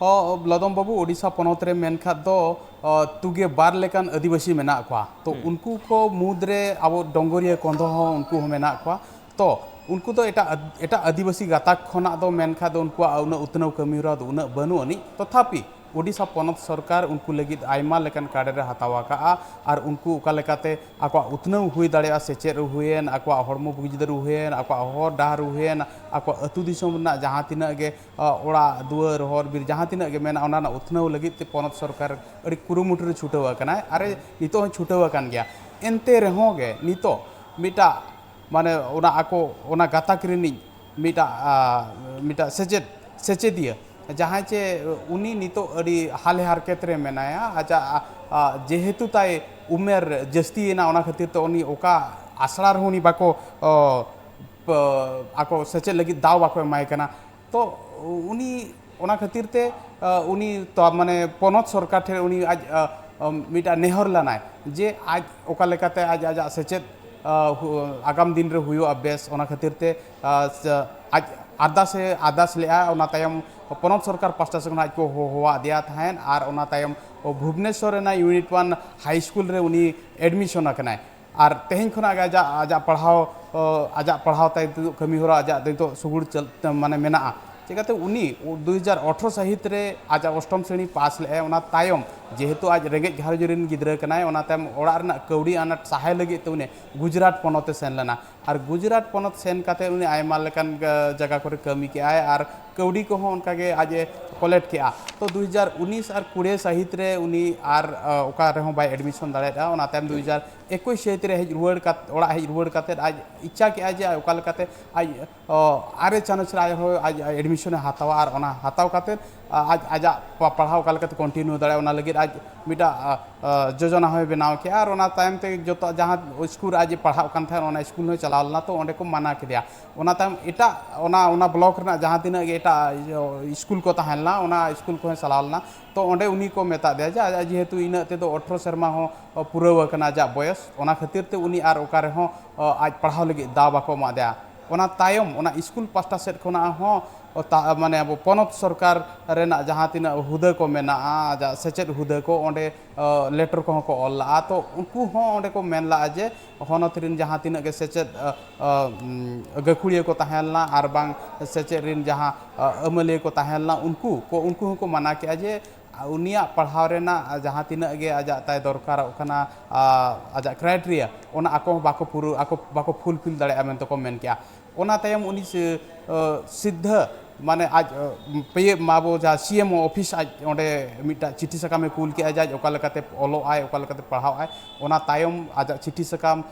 ᱦᱚᱸ, ᱞᱚᱫᱚᱢ ᱵᱟᱹᱵᱩ, ᱳᱰᱤᱥᱟ ᱯᱚᱱᱚᱛ ᱨᱮ ᱢᱮᱱᱠᱷᱟᱱ ᱫᱚ, ᱚ, ᱛᱩᱜᱮ ᱵᱟᱨ ᱞᱮᱠᱟᱱ ᱟᱹᱫᱤᱵᱟᱹᱥᱤ ᱢᱮᱱᱟᱜ ᱠᱚᱣᱟ᱾ ᱛᱚ, ᱦᱩᱸ᱾ ᱩᱱᱠᱩ ᱠᱚ ᱢᱩᱫᱽᱨᱮ ᱟᱵᱚ ᱰᱚᱝᱜᱚᱨᱤᱭᱟᱹ ᱠᱚᱸᱫᱷᱚ ᱦᱚᱸ ᱩᱱᱠᱩ ᱦᱚᱸ ᱢᱮᱱᱟᱜ ᱠᱚᱣᱟ᱾ ᱛᱚ, ᱩᱱᱠᱩ ᱫᱚ ᱮᱴᱟᱜ ᱟᱫ-, ᱮᱴᱟᱜ ᱟᱹᱫᱤᱵᱟᱹᱥᱤ ᱜᱟᱛᱟᱠ ᱠᱷᱚᱱᱟᱜ ᱫᱚ ᱢᱮᱱᱠᱷᱟᱱ ᱫᱚ ᱩᱱᱠᱩᱣᱟᱜ ᱩᱱᱟᱹᱜ ᱩᱛᱱᱟᱹᱣ ᱠᱟᱹᱢᱤ ᱦᱚᱨᱟ ᱫᱚ ᱩᱱᱟᱹᱜ ᱵᱟᱹᱱᱩᱜ ᱟᱹᱱᱤᱡ᱾ ᱛᱚᱛᱷᱟᱯᱤ, ᱳᱰᱤᱥᱟ ᱯᱚᱱᱚᱛ ᱥᱚᱨᱠᱟᱨ ᱩᱱᱠᱩ ᱞᱟᱹᱜᱤᱫ ᱟᱭᱢᱟ ᱞᱮᱠᱟᱱ ᱠᱟᱰᱮᱨ ᱮ ᱦᱟᱛᱟᱣ ᱟᱠᱟᱫᱼᱟ᱾ ᱟᱨ ᱩᱱᱠᱩ ᱚᱠᱟ ᱞᱮᱠᱟᱛᱮ ᱟᱠᱚᱣᱟᱜ ᱩᱛᱱᱟᱹᱣ ᱦᱩᱭ ᱫᱟᱲᱮᱭᱟᱜᱼᱟ, ᱥᱮᱪᱮᱫ ᱦᱩᱭᱮᱱ, ᱟᱠᱚᱣᱟᱜ ᱦᱚᱲᱢᱚ ᱵᱩᱜᱤ ᱡᱩᱫᱟᱹ ᱦᱩᱭᱮᱱ, ᱟᱠᱚᱣᱟᱜ ᱦᱚᱨ ᱰᱟᱦᱟᱨ ᱦᱩᱭᱮᱱ, ᱟᱠᱚᱣᱟᱜ ᱟᱹᱛᱩ ᱫᱤᱥᱚᱢ ᱨᱮᱱᱟᱜ ᱡᱟᱦᱟᱸ ᱛᱤᱱᱟᱹᱜ ᱜᱮ, ᱟ, ᱚᱲᱟᱜ ᱫᱩᱣᱟᱹᱨ, ᱦᱚᱨ ᱵᱤᱨ ᱡᱟᱦᱟᱸ ᱛᱤᱱᱟᱹᱜ ᱜᱮ ᱢᱮᱱᱟᱜᱼᱟ, ᱚᱱᱟ ᱨᱮᱱᱟᱜ ᱩᱛᱱᱟᱹᱣ ᱞᱟᱹᱜᱤᱫ ᱛᱮ ᱯᱚᱱᱚᱛ ᱥᱚᱨᱠᱟᱨ ᱟᱹᱰᱤ ᱠᱩᱨᱩᱢᱩᱴᱩ ᱨᱮ ᱪᱷᱩᱴᱟᱹᱣ ᱟᱠᱟᱱᱟᱭ᱾ ᱟᱨ ᱱᱤᱛᱚᱜ ᱦᱚᱸ ᱪᱷᱩᱴᱟᱹᱣ ᱟᱠᱟᱱ ᱜᱮᱭᱟ᱾ ᱮᱱᱛᱮ ᱨᱮᱦᱚᱸ ᱜᱮ ᱱᱤᱛᱚᱜ ᱢᱤᱫᱴᱟᱜ, ᱢᱟᱱᱮ, ᱚᱱᱟ ᱟᱠᱚ, ᱚᱱᱟ ᱜᱟᱛᱟᱠ ᱨᱤᱱᱤᱡ ᱢᱤᱫᱴᱟᱜ ᱢᱤᱫᱴᱟᱜ ᱥᱮᱪᱮᱫ ᱥᱮᱪᱮᱫᱤᱭᱟᱹ ᱡᱟᱦᱟᱸᱭ ᱪᱮ ᱩᱱᱤ ᱱᱤᱛᱚᱜ ᱟᱹᱰᱤ ᱦᱟᱞᱮ ᱦᱟᱨᱠᱮᱛ ᱨᱮ ᱢᱮᱱᱟᱭᱟ᱾ ᱟᱡᱟᱜ ᱡᱮᱦᱮᱛᱩ ᱛᱟᱭ ᱩᱢᱮᱨ ᱡᱟᱹᱥᱛᱤᱭᱮᱱᱟ, ᱚᱱᱟ ᱠᱷᱟᱹᱛᱤᱨ ᱛᱮ ᱩᱱᱤ ᱚᱠᱟ ᱟᱥᱲᱟ ᱨᱮᱦᱚᱸ ᱩᱱᱤ ᱵᱟᱠᱚ ᱟᱠᱚ ᱥᱮᱪᱮᱫ ᱞᱟᱹᱜᱤᱫ ᱫᱟᱣ ᱵᱟᱠᱚ ᱮᱢᱟᱭ ᱠᱟᱱᱟ᱾ ᱛᱚ ᱩᱱᱤ ᱚᱱᱟ ᱠᱷᱟᱹᱛᱤᱨ ᱛᱮ ᱩᱱᱤ ᱛᱚ ᱢᱟᱱᱮ ᱯᱚᱱᱚᱛ ᱥᱚᱨᱠᱟᱨ ᱴᱷᱮᱱ ᱩᱱᱤ ᱟᱡ ᱢᱤᱫᱴᱟᱝ ᱱᱮᱦᱚᱨ ᱞᱮᱱᱟᱭ ᱡᱮ ᱟᱡ ᱚᱠᱟ ᱞᱮᱠᱟᱛᱮ ᱟᱡ ᱟᱡᱟᱜ ᱥᱮᱪᱮᱫ ᱟᱜᱟᱢ ᱫᱤᱱ ᱨᱮ ᱦᱩᱭᱩᱜᱼᱟ ᱵᱮᱥ᱾ ᱚᱱᱟ ᱠᱷᱟᱹᱛᱤᱨ ᱛᱮ ᱟᱡ ᱟᱨᱫᱟᱥ ᱮ ᱟᱨᱫᱟᱥ ᱞᱮᱫᱼᱟ᱾ ᱚᱱᱟ ᱛᱟᱭᱚᱢ ᱯᱚᱱᱚᱛ ᱥᱚᱨᱠᱟᱨ ᱯᱟᱥᱴᱟ ᱥᱮᱫ ᱠᱷᱚᱱ ᱟᱡ ᱠᱚ ᱦᱚᱦᱚᱣᱟᱫᱮᱭᱟ ᱛᱟᱦᱮᱸᱫ ᱟᱨ ᱚᱱᱟ ᱛᱟᱭᱚᱢ ᱵᱷᱩᱵᱽᱱᱮᱥᱚᱨ ᱨᱮᱱᱟᱜ ᱤᱭᱩᱱᱤᱴ ᱚᱣᱟᱱ ᱦᱟᱭ ᱥᱠᱩᱞ ᱨᱮ ᱩᱱᱤ ᱮᱰᱢᱤᱥᱚᱱ ᱟᱠᱟᱱᱟᱭ᱾ ᱟᱨ ᱛᱮᱦᱮᱧ ᱠᱷᱚᱱᱟᱜ ᱜᱮ ᱟᱡᱟᱜ ᱟᱡᱟᱜ ᱯᱟᱲᱦᱟᱣ ᱟᱡᱟᱜ ᱯᱟᱲᱦᱟᱣ ᱛᱟᱭ ᱱᱤᱛᱚᱜ ᱠᱟᱹᱢᱤ ᱦᱚᱨᱟ ᱟᱡᱟᱜ ᱱᱤᱛᱚᱜ ᱥᱩᱜᱩᱲ ᱪᱟᱞ ᱢᱟᱱᱮ ᱢᱮᱱᱟᱜᱼᱟ᱾ ᱪᱤᱠᱟᱹᱛᱮ ᱩᱱᱤ ᱫᱩ ᱦᱟᱡᱟᱨ ᱟᱴᱷᱨᱚ ᱥᱟᱹᱦᱤᱛ ᱨᱮ ᱟᱡᱟᱜ ᱚᱥᱴᱚᱢ ᱥᱨᱮᱬᱤ ᱯᱟᱥ ᱞᱮᱫᱼᱟᱭ᱾ ᱚᱱᱟ ᱛᱟᱭᱚᱢ ᱡᱮᱦᱮᱛᱩ ᱟᱡ ᱨᱮᱸᱜᱮᱡ ᱜᱷᱟᱨᱚᱸᱡᱽ ᱨᱮᱱ ᱜᱤᱫᱽᱨᱟᱹ ᱠᱟᱱᱟᱭ, ᱚᱱᱟ ᱛᱟᱭᱚᱢ ᱚᱲᱟᱜ ᱨᱮᱱᱟᱜ ᱠᱟᱹᱣᱰᱤ ᱟᱱᱟᱴ ᱥᱟᱦᱟᱭ ᱞᱟᱹᱜᱤᱫ ᱛᱮ ᱩᱱᱤ ᱜᱩᱡᱽᱨᱟᱴ ᱯᱚᱱᱚᱛ ᱮ ᱥᱮᱱ ᱞᱮᱱᱟ᱾ ᱟᱨ ᱜᱩᱡᱽᱨᱟᱴ ᱯᱚᱱᱚᱛ ᱥᱮᱱ ᱠᱟᱛᱮ ᱩᱱᱤ ᱟᱭᱢᱟ ᱞᱮᱠᱟᱱ ᱡᱟᱭᱜᱟ ᱠᱚᱨᱮ ᱠᱟᱹᱢᱤ ᱠᱮᱜᱼᱟᱭ ᱟᱨ ᱠᱟᱹᱣᱰᱤ ᱠᱚᱦᱚᱸ ᱚᱱᱠᱟ ᱜᱮ ᱟᱡ ᱮ ᱠᱚᱞᱮᱠᱴ ᱠᱮᱜᱼᱟ᱾ ᱛᱚ ᱫᱩ ᱦᱟᱡᱟᱨ ᱩᱱᱤᱥ ᱟᱨ ᱠᱩᱲᱤ ᱥᱟᱹᱦᱤᱛ ᱨᱮ ᱩᱱᱤ ᱟᱨ ᱚᱠᱟ ᱨᱮᱦᱚᱸ ᱵᱟᱭ ᱮᱰᱢᱤᱥᱚᱱ ᱫᱟᱲᱮᱭᱟᱫᱼᱟ᱾ ᱚᱱᱟ ᱛᱟᱭᱚᱢ ᱫᱩ ᱦᱟᱡᱟᱨ ᱮᱠᱩᱥ ᱥᱟᱹᱦᱤᱛ ᱨᱮ ᱦᱮᱡ ᱨᱩᱣᱟᱹᱲ ᱠᱟᱛᱮ ᱚᱲᱟᱜ ᱦᱮᱡ ᱨᱩᱣᱟᱹᱲ ᱠᱟᱛᱮ ᱟᱡ ᱤᱪᱪᱷᱟ ᱠᱮᱜᱼᱟ ᱡᱮ ᱟᱡ ᱚᱠᱟ ᱞᱮᱠᱟᱛᱮ ᱟᱡ ᱟᱨᱮ ᱪᱟᱱᱟᱪ ᱨᱮ ᱟᱡ ᱦᱚᱸ ᱟᱡ ᱮᱰᱢᱤᱥᱚᱱᱮ ᱦᱟᱛᱟᱣᱟ ᱟᱨ ᱚᱱᱟ ᱦᱟᱛᱟᱣ ᱠᱟᱛᱮ ᱟᱡ ᱟᱡᱟᱜ ᱯᱟᱲᱦᱟᱣ ᱚᱠᱟ ᱞᱮᱠᱟᱛᱮ ᱠᱚᱱᱴᱤᱱᱤᱭᱩ ᱫᱟᱲᱮᱭᱟᱜᱼᱟ ᱚᱱᱟ ᱞᱟᱹᱜᱤᱫ ᱟᱡ ᱢᱤᱫᱴᱟᱜ ᱡᱳᱡᱚᱱᱟ ᱦᱚᱸᱭ ᱵᱮᱱᱟᱣ ᱠᱮᱜᱼᱟ᱾ ᱟᱨ ᱚᱱᱟ ᱛᱟᱭᱚᱢ ᱛᱮ ᱡᱚᱛᱚ ᱡᱟᱦᱟᱸ ᱥᱠᱩᱞ ᱨᱮ ᱟᱡ ᱮ ᱯᱟᱲᱦᱟᱜ ᱠᱟᱱ ᱛᱟᱦᱮᱸᱫ ᱚᱱᱟ ᱥᱠᱩᱞ ᱦᱚᱸᱭ ᱪᱟᱞᱟᱣ ᱞᱮᱱᱟ, ᱛᱚ ᱚᱸᱰᱮ ᱠᱚ ᱢᱟᱱᱟ ᱠᱮᱫᱮᱭᱟ᱾ ᱚᱱᱟ ᱛᱟᱭᱚᱢ ᱮᱴᱟᱜ ᱚᱱᱟ ᱚᱱᱟ ᱵᱞᱚᱠ ᱨᱮᱱᱟᱜ ᱡᱟᱦᱟᱸ ᱛᱤᱱᱟᱹᱜ ᱜᱮ ᱮᱴᱟᱜ ᱥᱠᱩᱞ ᱠᱚ ᱛᱟᱦᱮᱸ ᱞᱮᱱᱟ ᱚᱱᱟ ᱥᱠᱩᱞ ᱠᱚᱦᱚᱸᱭ ᱪᱟᱞᱟᱣ ᱞᱮᱱᱟ᱾ ᱛᱚ ᱚᱸᱰᱮ ᱩᱱᱤ ᱠᱚ ᱢᱮᱛᱟᱫ ᱫᱮᱭᱟ ᱡᱮ ᱟᱡ ᱡᱮᱦᱮᱛᱩ ᱤᱱᱟᱹᱜ ᱛᱮᱫᱚ ᱟᱴᱷᱨᱚ ᱥᱮᱨᱢᱟ ᱦᱚᱸ ᱯᱩᱨᱟᱹᱣ ᱟᱠᱟᱱᱟ ᱟᱡᱟᱜ ᱵᱚᱭᱚᱥ, ᱚᱱᱟ ᱠᱷᱟᱹᱛᱤᱨ ᱛᱮ ᱩᱱᱤ ᱟᱨ ᱚᱠᱟ ᱨᱮᱦᱚᱸ ᱟᱡ ᱯᱟᱲᱦᱟᱣ ᱞᱟᱹᱜᱤᱫ ᱫᱟᱣ ᱵᱟᱠᱚ ᱮᱢᱟ ᱫᱮᱭᱟ᱾ ᱚᱱᱟ ᱛᱟᱭᱚᱢ ᱚᱱᱟ ᱥᱠᱩᱞ ᱯᱟᱥᱴᱟ ᱥᱮᱫ ᱠᱷᱚᱱᱟᱜ ᱦᱚᱸ ᱢᱟᱱᱮ ᱟᱵᱚ ᱯᱚᱱᱚᱛ ᱥᱚᱨᱠᱟᱨ ᱨᱮᱱᱟᱜ ᱡᱟᱦᱟᱸ ᱛᱤᱱᱟᱹᱜ ᱦᱩᱫᱟᱹ ᱠᱚ ᱢᱮᱱᱟᱜᱼᱟ, ᱟᱡᱟᱜ ᱥᱮᱪᱮᱫ ᱦᱩᱫᱟᱹ ᱠᱚ, ᱚᱸᱰᱮ ᱞᱮᱴᱚᱨ ᱠᱚᱦᱚᱸ ᱠᱚ ᱚᱞ ᱞᱟᱜᱼᱟ᱾ ᱛᱚ ᱩᱱᱠᱩ ᱦᱚᱸ ᱚᱸᱰᱮ ᱠᱚ ᱢᱮᱱ ᱞᱟᱜᱼᱟ ᱡᱮ ᱦᱚᱱᱚᱛ ᱨᱮᱱ ᱡᱟᱦᱟᱸ ᱛᱤᱱᱟᱹᱜ ᱜᱮ ᱥᱮᱪᱮᱫ ᱜᱟᱹᱠᱷᱩᱲᱤᱭᱟᱹ ᱠᱚ ᱛᱟᱦᱮᱸ ᱞᱮᱱᱟ ᱟᱨ ᱵᱟᱝ ᱥᱮᱪᱮᱫ ᱨᱮᱱ ᱡᱟᱦᱟᱸ ᱟᱹᱢᱟᱹᱞᱤᱭᱟᱹ ᱠᱚ ᱛᱟᱦᱮᱸ ᱞᱮᱱᱟ, ᱩᱱᱠᱩ ᱠᱚ ᱩᱱᱠᱩ ᱦᱚᱸᱠᱚ ᱢᱟᱱᱟ ᱠᱮᱜᱼᱟ ᱡᱮ ᱩᱱᱤᱭᱟᱜ ᱯᱟᱲᱦᱟᱣ ᱨᱮᱱᱟᱜ ᱡᱟᱦᱟᱸ ᱛᱤᱱᱟᱹᱜ ᱜᱮ ᱟᱡᱟᱜ ᱛᱟᱭ ᱫᱚᱨᱠᱟᱨᱚᱜ ᱠᱟᱱᱟ, ᱟᱡᱟᱜ ᱠᱨᱟᱭᱴᱮᱨᱤᱭᱟ, ᱚᱱᱟ ᱟᱠᱚ ᱦᱚᱸ ᱵᱟᱠᱚ ᱯᱩᱨᱟᱹ ᱟᱠᱚ ᱵᱟᱠᱚ ᱯᱷᱩᱞᱯᱷᱤᱞ ᱫᱟᱲᱮᱭᱟᱜᱼᱟ ᱢᱮᱱᱛᱮ ᱠᱚ ᱢᱮᱱ ᱠᱮᱜᱼᱟ᱾ ᱚᱱᱟ ᱛᱟᱭᱚᱢ ᱩᱱᱤ ᱥᱤᱫᱷᱟᱹ ᱢᱟᱱᱮ ᱟᱡ ᱯᱮᱭᱮ ᱢᱟᱵᱚ ᱡᱟᱦᱟᱸ ᱥᱤ ᱮᱢ ᱳ ᱚᱯᱷᱤᱥ, ᱟᱡ ᱚᱸᱰᱮ ᱢᱤᱫᱴᱟᱜ ᱪᱤᱴᱷᱤ ᱥᱟᱠᱟᱢᱮ ᱠᱩᱞ ᱠᱮᱜᱼᱟ ᱡᱮ ᱟᱡ ᱚᱠᱟ ᱞᱮᱠᱟᱛᱮ ᱚᱞᱚᱜ ᱟᱭ, ᱚᱠᱟ ᱞᱮᱠᱟᱛᱮ ᱯᱟᱲᱦᱟᱣ ᱟᱭ᱾ ᱚᱱᱟ ᱛᱟᱭᱚᱢ ᱟᱡᱟᱜ ᱪᱤᱴᱷᱤ ᱥᱟᱠᱟᱢ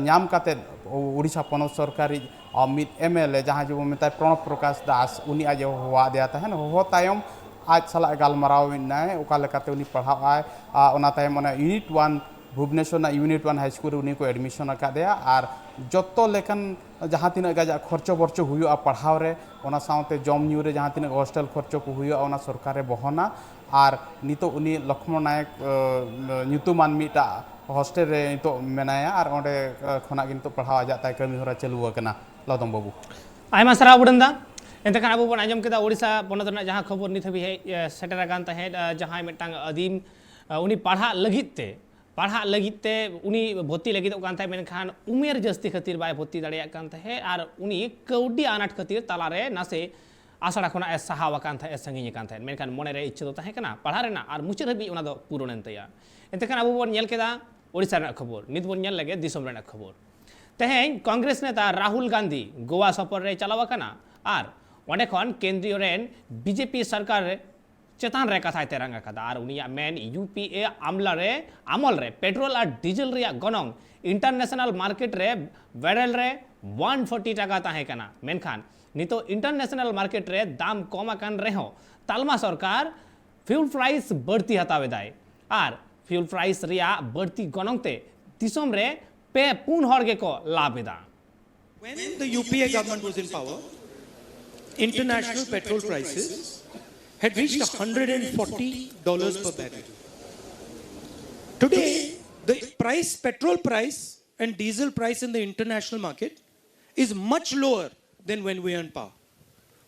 ᱧᱟᱢ ᱠᱟᱛᱮ ᱳᱰᱤᱥᱟ ᱯᱚᱱᱚᱛ ᱥᱚᱨᱠᱟᱨᱤᱡ ᱢᱤᱫ ᱮᱢ ᱮᱞ ᱮ, ᱡᱟᱦᱟᱸᱭ ᱡᱮᱵᱚᱱ ᱢᱮᱛᱟᱭ ᱯᱨᱚᱬᱚᱵᱽ ᱯᱨᱚᱠᱟᱥ ᱫᱟᱥ, ᱩᱱᱤ ᱟᱡ ᱮ ᱦᱚᱦᱚᱣᱟᱫᱮᱭᱟ ᱛᱟᱦᱮᱱ᱾ ᱦᱚᱦᱚ ᱛᱟᱭᱚᱢ ᱟᱡ ᱥᱟᱞᱟᱜ ᱜᱟᱞᱢᱟᱨᱟᱣ ᱮᱱᱟᱭ, ᱚᱠᱟ ᱞᱮᱠᱟᱛᱮ ᱩᱱᱤ ᱯᱟᱲᱦᱟᱜ ᱟᱭ᱾ ᱟᱨ ᱚᱱᱟ ᱛᱟᱭᱚᱢ ᱚᱱᱟ ᱤᱭᱩᱱᱤᱴ ᱳᱣᱟᱱ, ᱵᱷᱩᱵᱽᱱᱮᱥᱚᱨ ᱨᱮᱱᱟᱜ ᱤᱭᱩᱱᱤᱴ ᱳᱣᱟᱱ ᱦᱟᱭ ᱥᱠᱩᱞ ᱨᱮ ᱩᱱᱤ ᱠᱚ ᱮᱰᱢᱤᱥᱚᱱ ᱟᱠᱟᱫᱮᱭᱟ᱾ ᱟᱨ ᱡᱚᱛᱚ ᱞᱮᱠᱟᱱ ᱡᱟᱦᱟᱸ ᱛᱤᱱᱟᱹᱜ ᱜᱮ ᱟᱡᱟᱜ ᱠᱷᱚᱨᱪᱚ ᱵᱚᱨᱪᱚ ᱦᱩᱭᱩᱜᱼᱟ ᱯᱟᱲᱦᱟᱣ ᱨᱮ, ᱚᱱᱟ ᱥᱟᱶᱛᱮ ᱡᱚᱢ ᱧᱩ ᱨᱮ ᱡᱟᱦᱟᱸ ᱛᱤᱱᱟᱹᱜ ᱦᱳᱥᱴᱮᱞ ᱠᱷᱚᱨᱪᱚ ᱠᱚ ᱦᱩᱭᱩᱜᱼᱟ, ᱚᱱᱟ ᱥᱚᱨᱠᱟᱨᱮ ᱵᱚᱦᱚᱱᱟ᱾ ᱟᱨ ᱱᱤᱛᱚᱜ ᱩᱱᱤ ᱞᱚᱠᱷᱢᱚ ᱱᱟᱭᱚᱠ ᱧᱩᱛᱩᱢᱟᱱ ᱢᱤᱫᱴᱟᱜ ᱦᱳᱥᱴᱮᱞ ᱨᱮ ᱱᱤᱛᱚᱜ ᱢᱮᱱᱟᱭᱟ, ᱟᱨ ᱚᱸᱰᱮ ᱠᱷᱚᱱᱟᱜ ᱜᱮ ᱱᱤᱛᱚᱜ ᱯᱟᱲᱦᱟᱣ ᱟᱡᱟᱜ ᱛᱟᱭ ᱠᱟᱹᱢᱤ ᱦᱚᱨᱟ ᱪᱟᱹᱞᱩ ᱟᱠᱟᱱᱟ᱾ ᱞᱚᱫᱚᱢ ᱵᱟᱹᱵᱩ᱾ ᱟᱭᱢᱟ ᱥᱟᱨᱦᱟᱣ ᱵᱩᱰᱟᱹᱱ ᱫᱟ᱾ ᱮᱱᱛᱮ ᱠᱷᱟᱱ ᱟᱵᱚ ᱵᱚᱱ ᱟᱸᱡᱚᱢ ᱠᱮᱫᱟ ᱳᱰᱤᱥᱟ ᱯᱚᱱᱚᱛ ᱨᱮᱱᱟᱜ ᱡᱟᱦᱟᱸ ᱠᱷᱚᱵᱚᱨ ᱱᱤᱛ ᱦᱟᱹᱵᱤᱡ ᱦᱮᱡ ᱥᱮᱴᱮᱨ ᱟᱠᱟᱱ ᱛᱟᱦᱮᱸᱫ, ᱡᱟᱦᱟᱸᱭ ᱢᱤᱫᱴᱟᱝ ᱟᱹᱫᱤᱢ, ᱩᱱᱤ ᱯᱟᱲᱦᱟᱜ ᱞᱟᱹᱜᱤᱫ ᱛᱮ ᱯᱟᱲᱦᱟᱜ ᱞᱟᱹᱜᱤᱫ ᱛᱮ ᱩᱱᱤ ᱵᱷᱚᱨᱛᱤ ᱞᱟᱹᱜᱤᱫᱚᱜ ᱠᱟᱱ ᱛᱟᱦᱮᱸᱫ, ᱢᱮᱱᱠᱷᱟᱱ ᱩᱢᱮᱨ ᱡᱟᱹᱥᱛᱤ ᱠᱷᱟᱹᱛᱤᱨ ᱵᱟᱭ ᱵᱷᱚᱨᱛᱤ ᱫᱟᱲᱮᱭᱟᱜ ᱠᱟᱱ ᱛᱟᱦᱮᱸᱫ ᱟᱨ ᱩᱱᱤ ᱠᱟᱹᱣᱰᱤ ᱟᱱᱟᱴ ᱠᱷᱟᱹᱛᱤᱨ ᱛᱟᱞᱟᱨᱮ ᱱᱟᱥᱮ ᱟᱥᱲᱟ ᱠᱷᱚᱱᱟᱜ ᱮ ᱥᱟᱦᱟᱣ ᱟᱠᱟᱱ ᱛᱟᱦᱮᱸᱫ, ᱮ ᱥᱟᱺᱜᱤᱧ ᱟᱠᱟᱱ ᱛᱟᱦᱮᱸᱫ, ᱢᱮᱱᱠᱷᱟᱱ ᱢᱚᱱᱮᱨᱮ ᱤᱪᱪᱷᱟᱹ ᱫᱚ ᱛᱟᱦᱮᱸ ᱠᱟᱱᱟ ᱯᱟᱲᱦᱟᱜ ᱨᱮᱱᱟᱜ ᱟᱨ ᱢᱩᱪᱟᱹᱫ ᱦᱟᱹᱵᱤᱡ ᱚᱱᱟ ᱫᱚ ᱯᱩᱨᱚᱱ ᱮᱱ ᱛᱟᱭᱟ᱾ ᱮᱱᱛᱮ ᱠᱷᱟᱱ ᱟᱵᱚ ᱵᱚᱱ ᱧᱮᱞ ᱠᱮᱫᱟ ᱳᱰᱤᱥᱟ ᱨᱮᱱᱟᱜ ᱠᱷᱚᱵᱚᱨ, ᱱᱤᱛ ᱵᱚᱱ ᱧᱮᱞ ᱞᱮᱜᱮ ᱫᱤᱥᱚᱢ ᱨᱮᱱᱟᱜ ᱠᱷᱚᱵᱚᱨ᱾ ᱛᱮᱦᱮᱧ ᱠᱚᱝᱜᱨᱮᱥ ᱱᱮᱛᱟ ᱨᱟᱦᱩᱞ ᱜᱟᱱᱫᱷᱤ ᱜᱳᱣᱟ ᱥᱚᱯᱷᱚᱨ ᱨᱮᱭ ᱪᱟᱞᱟᱣ ᱟᱠᱟᱱᱟ ᱟᱨ ᱚᱸᱰᱮ ᱠᱷᱚᱱ ᱠᱮᱱᱫᱨᱤᱭᱚ ᱨᱮᱱ ᱵᱤᱡᱮᱯᱤ ᱥᱚᱨᱠᱟᱨ ᱪᱮᱛᱟᱱ ᱨᱮ ᱠᱟᱛᱷᱟᱭ ᱛᱮᱨᱟᱝ ᱟᱠᱟᱫᱟ ᱟᱨ ᱩᱱᱤᱭᱟᱜ ᱢᱮᱱ ᱤᱭᱩ ᱯᱤ ᱮ ᱟᱢᱞᱟ ᱨᱮ ᱟᱢᱚᱞ ᱨᱮ ᱯᱮᱴᱨᱳᱞ ᱟᱨ ᱰᱤᱡᱮᱞ ᱨᱮᱭᱟᱜ ᱜᱚᱱᱚᱝ ᱤᱱᱴᱟᱨᱱᱮᱥᱱᱟᱞ ᱢᱟᱨᱠᱮᱴ ᱨᱮ ᱵᱮᱨᱮᱞ ᱨᱮ ᱳᱣᱟᱱ ᱯᱷᱳᱨᱴᱤ ᱴᱟᱠᱟ ᱛᱟᱦᱮᱸ ᱠᱟᱱᱟ, ᱢᱮᱱᱠᱷᱟᱱ ᱱᱤᱛᱚᱜ ᱤᱱᱴᱟᱨᱱᱮᱥᱱᱟᱞ ᱢᱟᱨᱠᱮᱴ ᱨᱮ ᱫᱟᱢ ᱠᱚᱢ ᱟᱠᱟᱱ ᱨᱮᱦᱚᱸ ᱛᱟᱞᱢᱟ ᱥᱚᱨᱠᱟᱨ ᱯᱷᱤᱭᱩᱞ ᱯᱨᱟᱭᱤᱥ ᱵᱟᱹᱲᱛᱤ ᱦᱟᱛᱟᱣ ᱮᱫᱟᱭ ᱟᱨ ᱯᱷᱤᱭᱩᱞ ᱯᱨᱟᱭᱤᱥ ᱨᱮᱭᱟᱜ ᱵᱟᱹᱲᱛᱤ ᱜᱚᱱᱚᱝ ᱛᱮ ᱫᱤᱥᱚᱢ ᱨᱮ ᱯᱮ ᱯᱩᱱ ᱦᱚᱲ ᱜᱮᱠᱚ ᱞᱟᱵᱷ ᱮᱫᱟ᱾ When the U P A government was in power, international petrol prices had reached one hundred forty dollars per barrel. Today, the price, petrol price and diesel price in the international market is much lower than when we were in power.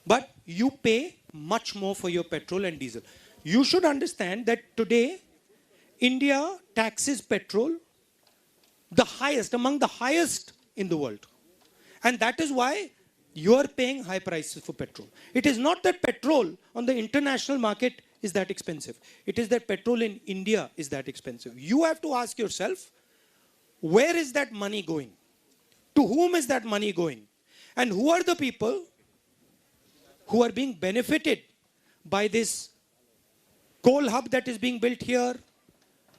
But you pay much more for your petrol and diesel. You should understand that today, India taxes petrol the highest, among the highest in the world. And that is why you are paying high prices for petrol. It is not that petrol on the international market is that expensive. It is that petrol in India is that expensive. You have to ask yourself, where is that money going? To whom is that money going? And who are the people who are being benefited by this coal hub that is being built here,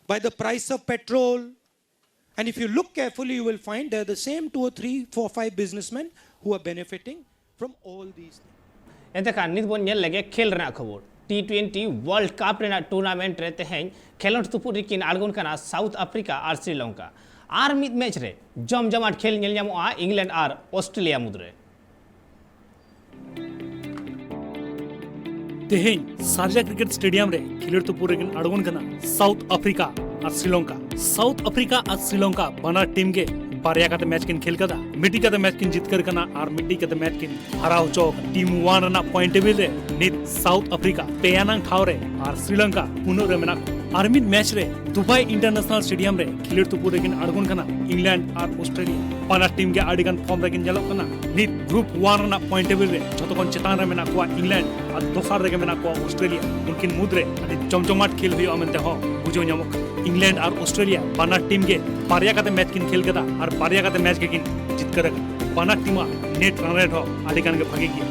by the price of petrol. And if you look carefully, you will find there are the same two or three, four, five businessmen who are benefiting from all these things. ᱮᱱᱛᱮ ᱠᱷᱟᱱ ᱱᱤᱛ ᱵᱚᱱ ᱧᱮᱞ ᱞᱮᱜᱮ ᱠᱷᱮᱞ ᱨᱮᱱᱟᱜ ᱠᱷᱚᱵᱚᱨ᱾ T twenty world ᱠᱟᱯ ᱨᱮᱱᱟᱜ ᱴᱩᱨᱱᱟᱢᱮᱱᱴ ᱨᱮ ᱛᱮᱦᱮᱧ ᱠᱷᱮᱞᱳᱰ ᱛᱩᱯᱩᱫ ᱨᱮᱠᱤᱱ ᱟᱬᱜᱚᱱ ᱠᱟᱱᱟ ᱥᱟᱣᱩᱛᱷ ᱟᱯᱷᱨᱤᱠᱟ ᱟᱨ ᱥᱨᱤᱞᱚᱝᱠᱟ᱾ ᱟᱨ ᱢᱤᱫ ᱢᱮᱪ ᱨᱮ ᱡᱚᱢᱡᱚᱢᱟᱴ ᱠᱷᱮᱞ ᱧᱮᱞ ᱧᱟᱢᱚᱜᱼᱟ ᱤᱝᱞᱮᱱᱰ ᱟᱨ ᱚᱥᱴᱨᱮᱞᱤᱭᱟ ᱢᱩᱫᱽᱨᱮ᱾ ᱛᱮᱦᱮᱧ ᱥᱟᱨᱡᱟ ᱠᱨᱤᱠᱮᱴ ᱥᱴᱮᱰᱤᱭᱟᱢ ᱨᱮ ᱠᱷᱮᱞᱳᱰ ᱛᱩᱯᱩᱫ ᱨᱮᱠᱤᱱ ᱟᱬᱜᱚᱱ ᱠᱟᱱᱟ ᱥᱟᱣᱩᱛᱷ ᱟᱯᱷᱨᱤᱠᱟ ᱟᱨ ᱥᱨᱤᱞᱚᱝᱠᱟ᱾ ᱥᱟᱣᱩᱛᱷ ᱟᱯᱷᱨᱤᱠᱟ ᱟᱨ ᱥᱨᱤᱞᱚᱝᱠᱟ ᱵᱟᱱᱟᱨ ᱴᱤᱢ ᱜᱮ ᱵᱟᱨᱭᱟ ᱠᱟᱛᱮ ᱢᱮᱪ ᱠᱤᱱ ᱠᱷᱮᱞ ᱠᱟᱫᱟ᱾ ᱢᱤᱫᱴᱤᱡ ᱠᱟᱛᱮ ᱢᱮᱪ ᱠᱤᱱ ᱡᱤᱛᱠᱟᱹᱨ ᱠᱟᱱᱟ ᱟᱨ ᱢᱤᱫᱴᱤᱡ ᱠᱟᱛᱮ ᱢᱮᱪ ᱠᱤᱱ ᱦᱟᱨᱟᱣ ᱦᱚᱪᱚ ᱟᱠᱟᱱᱟ᱾ ᱴᱤᱢ ᱚᱣᱟᱱ ᱨᱮᱱᱟᱜ ᱯᱚᱭᱮᱱᱴ ᱴᱮᱵᱤᱞ ᱨᱮ ᱱᱤᱛ ᱥᱟᱣᱩᱛᱷ ᱟᱯᱷᱨᱤᱠᱟ ᱯᱮ ᱟᱱᱟᱝ ᱴᱷᱟᱶ ᱨᱮ ᱟᱨ ᱥᱨᱤᱞᱚᱝᱠᱟ ᱯᱩᱱᱟᱹᱜ ᱨᱮ ᱢᱮᱱᱟᱜ ᱠᱚᱣᱟ᱾ ᱟᱨ ᱢᱤᱫ ᱢᱮᱪ ᱨᱮ ᱫᱩᱵᱟᱭ ᱤᱱᱴᱟᱨᱱᱮᱥᱱᱟᱞ ᱥᱴᱮᱰᱤᱭᱟᱢ ᱨᱮ ᱠᱷᱮᱞᱳᱰ ᱛᱩᱯᱩᱫ ᱨᱮᱠᱤᱱ ᱟᱬᱜᱚᱱ ᱠᱟᱱᱟ ᱤᱝᱞᱮᱱᱰ ᱟᱨ ᱚᱥᱴᱨᱮᱞᱤᱭᱟ᱾ ᱵᱟᱱᱟᱨ ᱴᱤᱢ ᱜᱮ ᱟᱹᱰᱤ ᱜᱟᱱ ᱯᱷᱚᱨᱢ ᱨᱮᱠᱤᱱ ᱧᱮᱞᱚᱜ ᱠᱟᱱᱟ᱾ ᱱᱤᱛ ᱜᱨᱩᱯ ᱚᱣᱟᱱ ᱨᱮᱱᱟᱜ ᱯᱚᱭᱮᱱᱴ ᱴᱮᱵᱤᱞ ᱨᱮ ᱡᱷᱚᱛᱚ ᱠᱷᱚᱱ ᱪᱮᱛᱟᱱ ᱨᱮ ᱢᱮᱱᱟᱜ ᱠᱚᱣᱟ ᱤᱝᱞᱮᱱᱰ ᱟᱨ ᱫᱚᱥᱟᱨ ᱨᱮᱜᱮ ᱢᱮᱱᱟᱜ ᱠᱚᱣᱟ ᱚᱥᱴᱨᱮᱞᱤᱭᱟ᱾ ᱩᱱᱠᱤᱱ ᱢᱩᱫᱽᱨᱮ ᱟᱹᱰᱤ ᱡᱚᱢᱡᱚᱢᱟᱴ ᱠᱷᱮᱞ ᱦᱩᱭᱩᱜᱼᱟ ᱢᱮᱱᱛᱮ ᱦᱚᱸ ᱵᱩᱡᱷᱟᱹᱣ ᱧᱟᱢᱚᱜ ᱠᱟᱱᱟ᱾ ᱤᱝᱞᱮᱱᱰ ᱟᱨ ᱚᱥᱴᱨᱮᱞᱤᱭᱟ ᱵᱟᱱᱟᱨ ᱴᱤᱢ ᱜᱮ ᱵᱟᱨᱭᱟ ᱠᱟᱛᱮ ᱢᱮᱪ ᱠᱤᱱ ᱠᱷᱮᱞ ᱠᱟᱫᱟ ᱟᱨ ᱵᱟᱨᱭᱟ ᱠᱟᱛᱮ ᱢᱮᱪ ᱜᱮᱠᱤᱱ ᱡᱤᱛᱠᱟᱹᱨ ᱟᱠᱟᱫᱟ᱾ ᱵᱟᱱᱟᱨ ᱴᱤᱢᱟᱜ ᱱᱮᱴ ᱨᱟᱱ ᱨᱮᱴ ᱦᱚᱸ ᱟᱹᱰᱤ ᱜᱟᱱ ᱜᱮ ᱵᱷᱟᱜᱮ ᱜᱮᱭᱟ᱾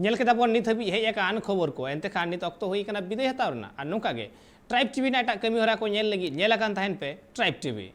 ᱧᱮᱞ ᱠᱮᱫᱟ ᱵᱚᱱ ᱱᱤᱛ ᱦᱟᱹᱵᱤᱡ ᱦᱮᱡ ᱟᱠᱟᱱ ᱠᱷᱚᱵᱚᱨ ᱠᱚ᱾ ᱮᱱᱛᱮ ᱠᱷᱟᱱ ᱱᱤᱛ ᱚᱠᱛᱚ ᱦᱩᱭ ᱟᱠᱟᱱᱟ ᱵᱤᱫᱟᱹᱭ ᱦᱟᱛᱟᱣ ᱨᱮᱱᱟᱜ᱾ ᱟᱨ ᱱᱚᱝᱠᱟ ᱜᱮ ᱴᱨᱟᱭᱤᱵᱽ ᱴᱤᱵᱷᱤ ᱨᱮᱱᱟᱜ ᱮᱴᱟᱜ ᱠᱟᱹᱢᱤ ᱦᱚᱨᱟ ᱠᱚ ᱧᱮᱞ ᱞᱟᱹᱜᱤᱫ ᱧᱮᱞ ᱟᱠᱟᱱ ᱛᱟᱦᱮᱱ ᱯᱮ ᱴᱨᱟᱭᱤᱵᱽ ᱴᱤᱵᱷᱤ᱾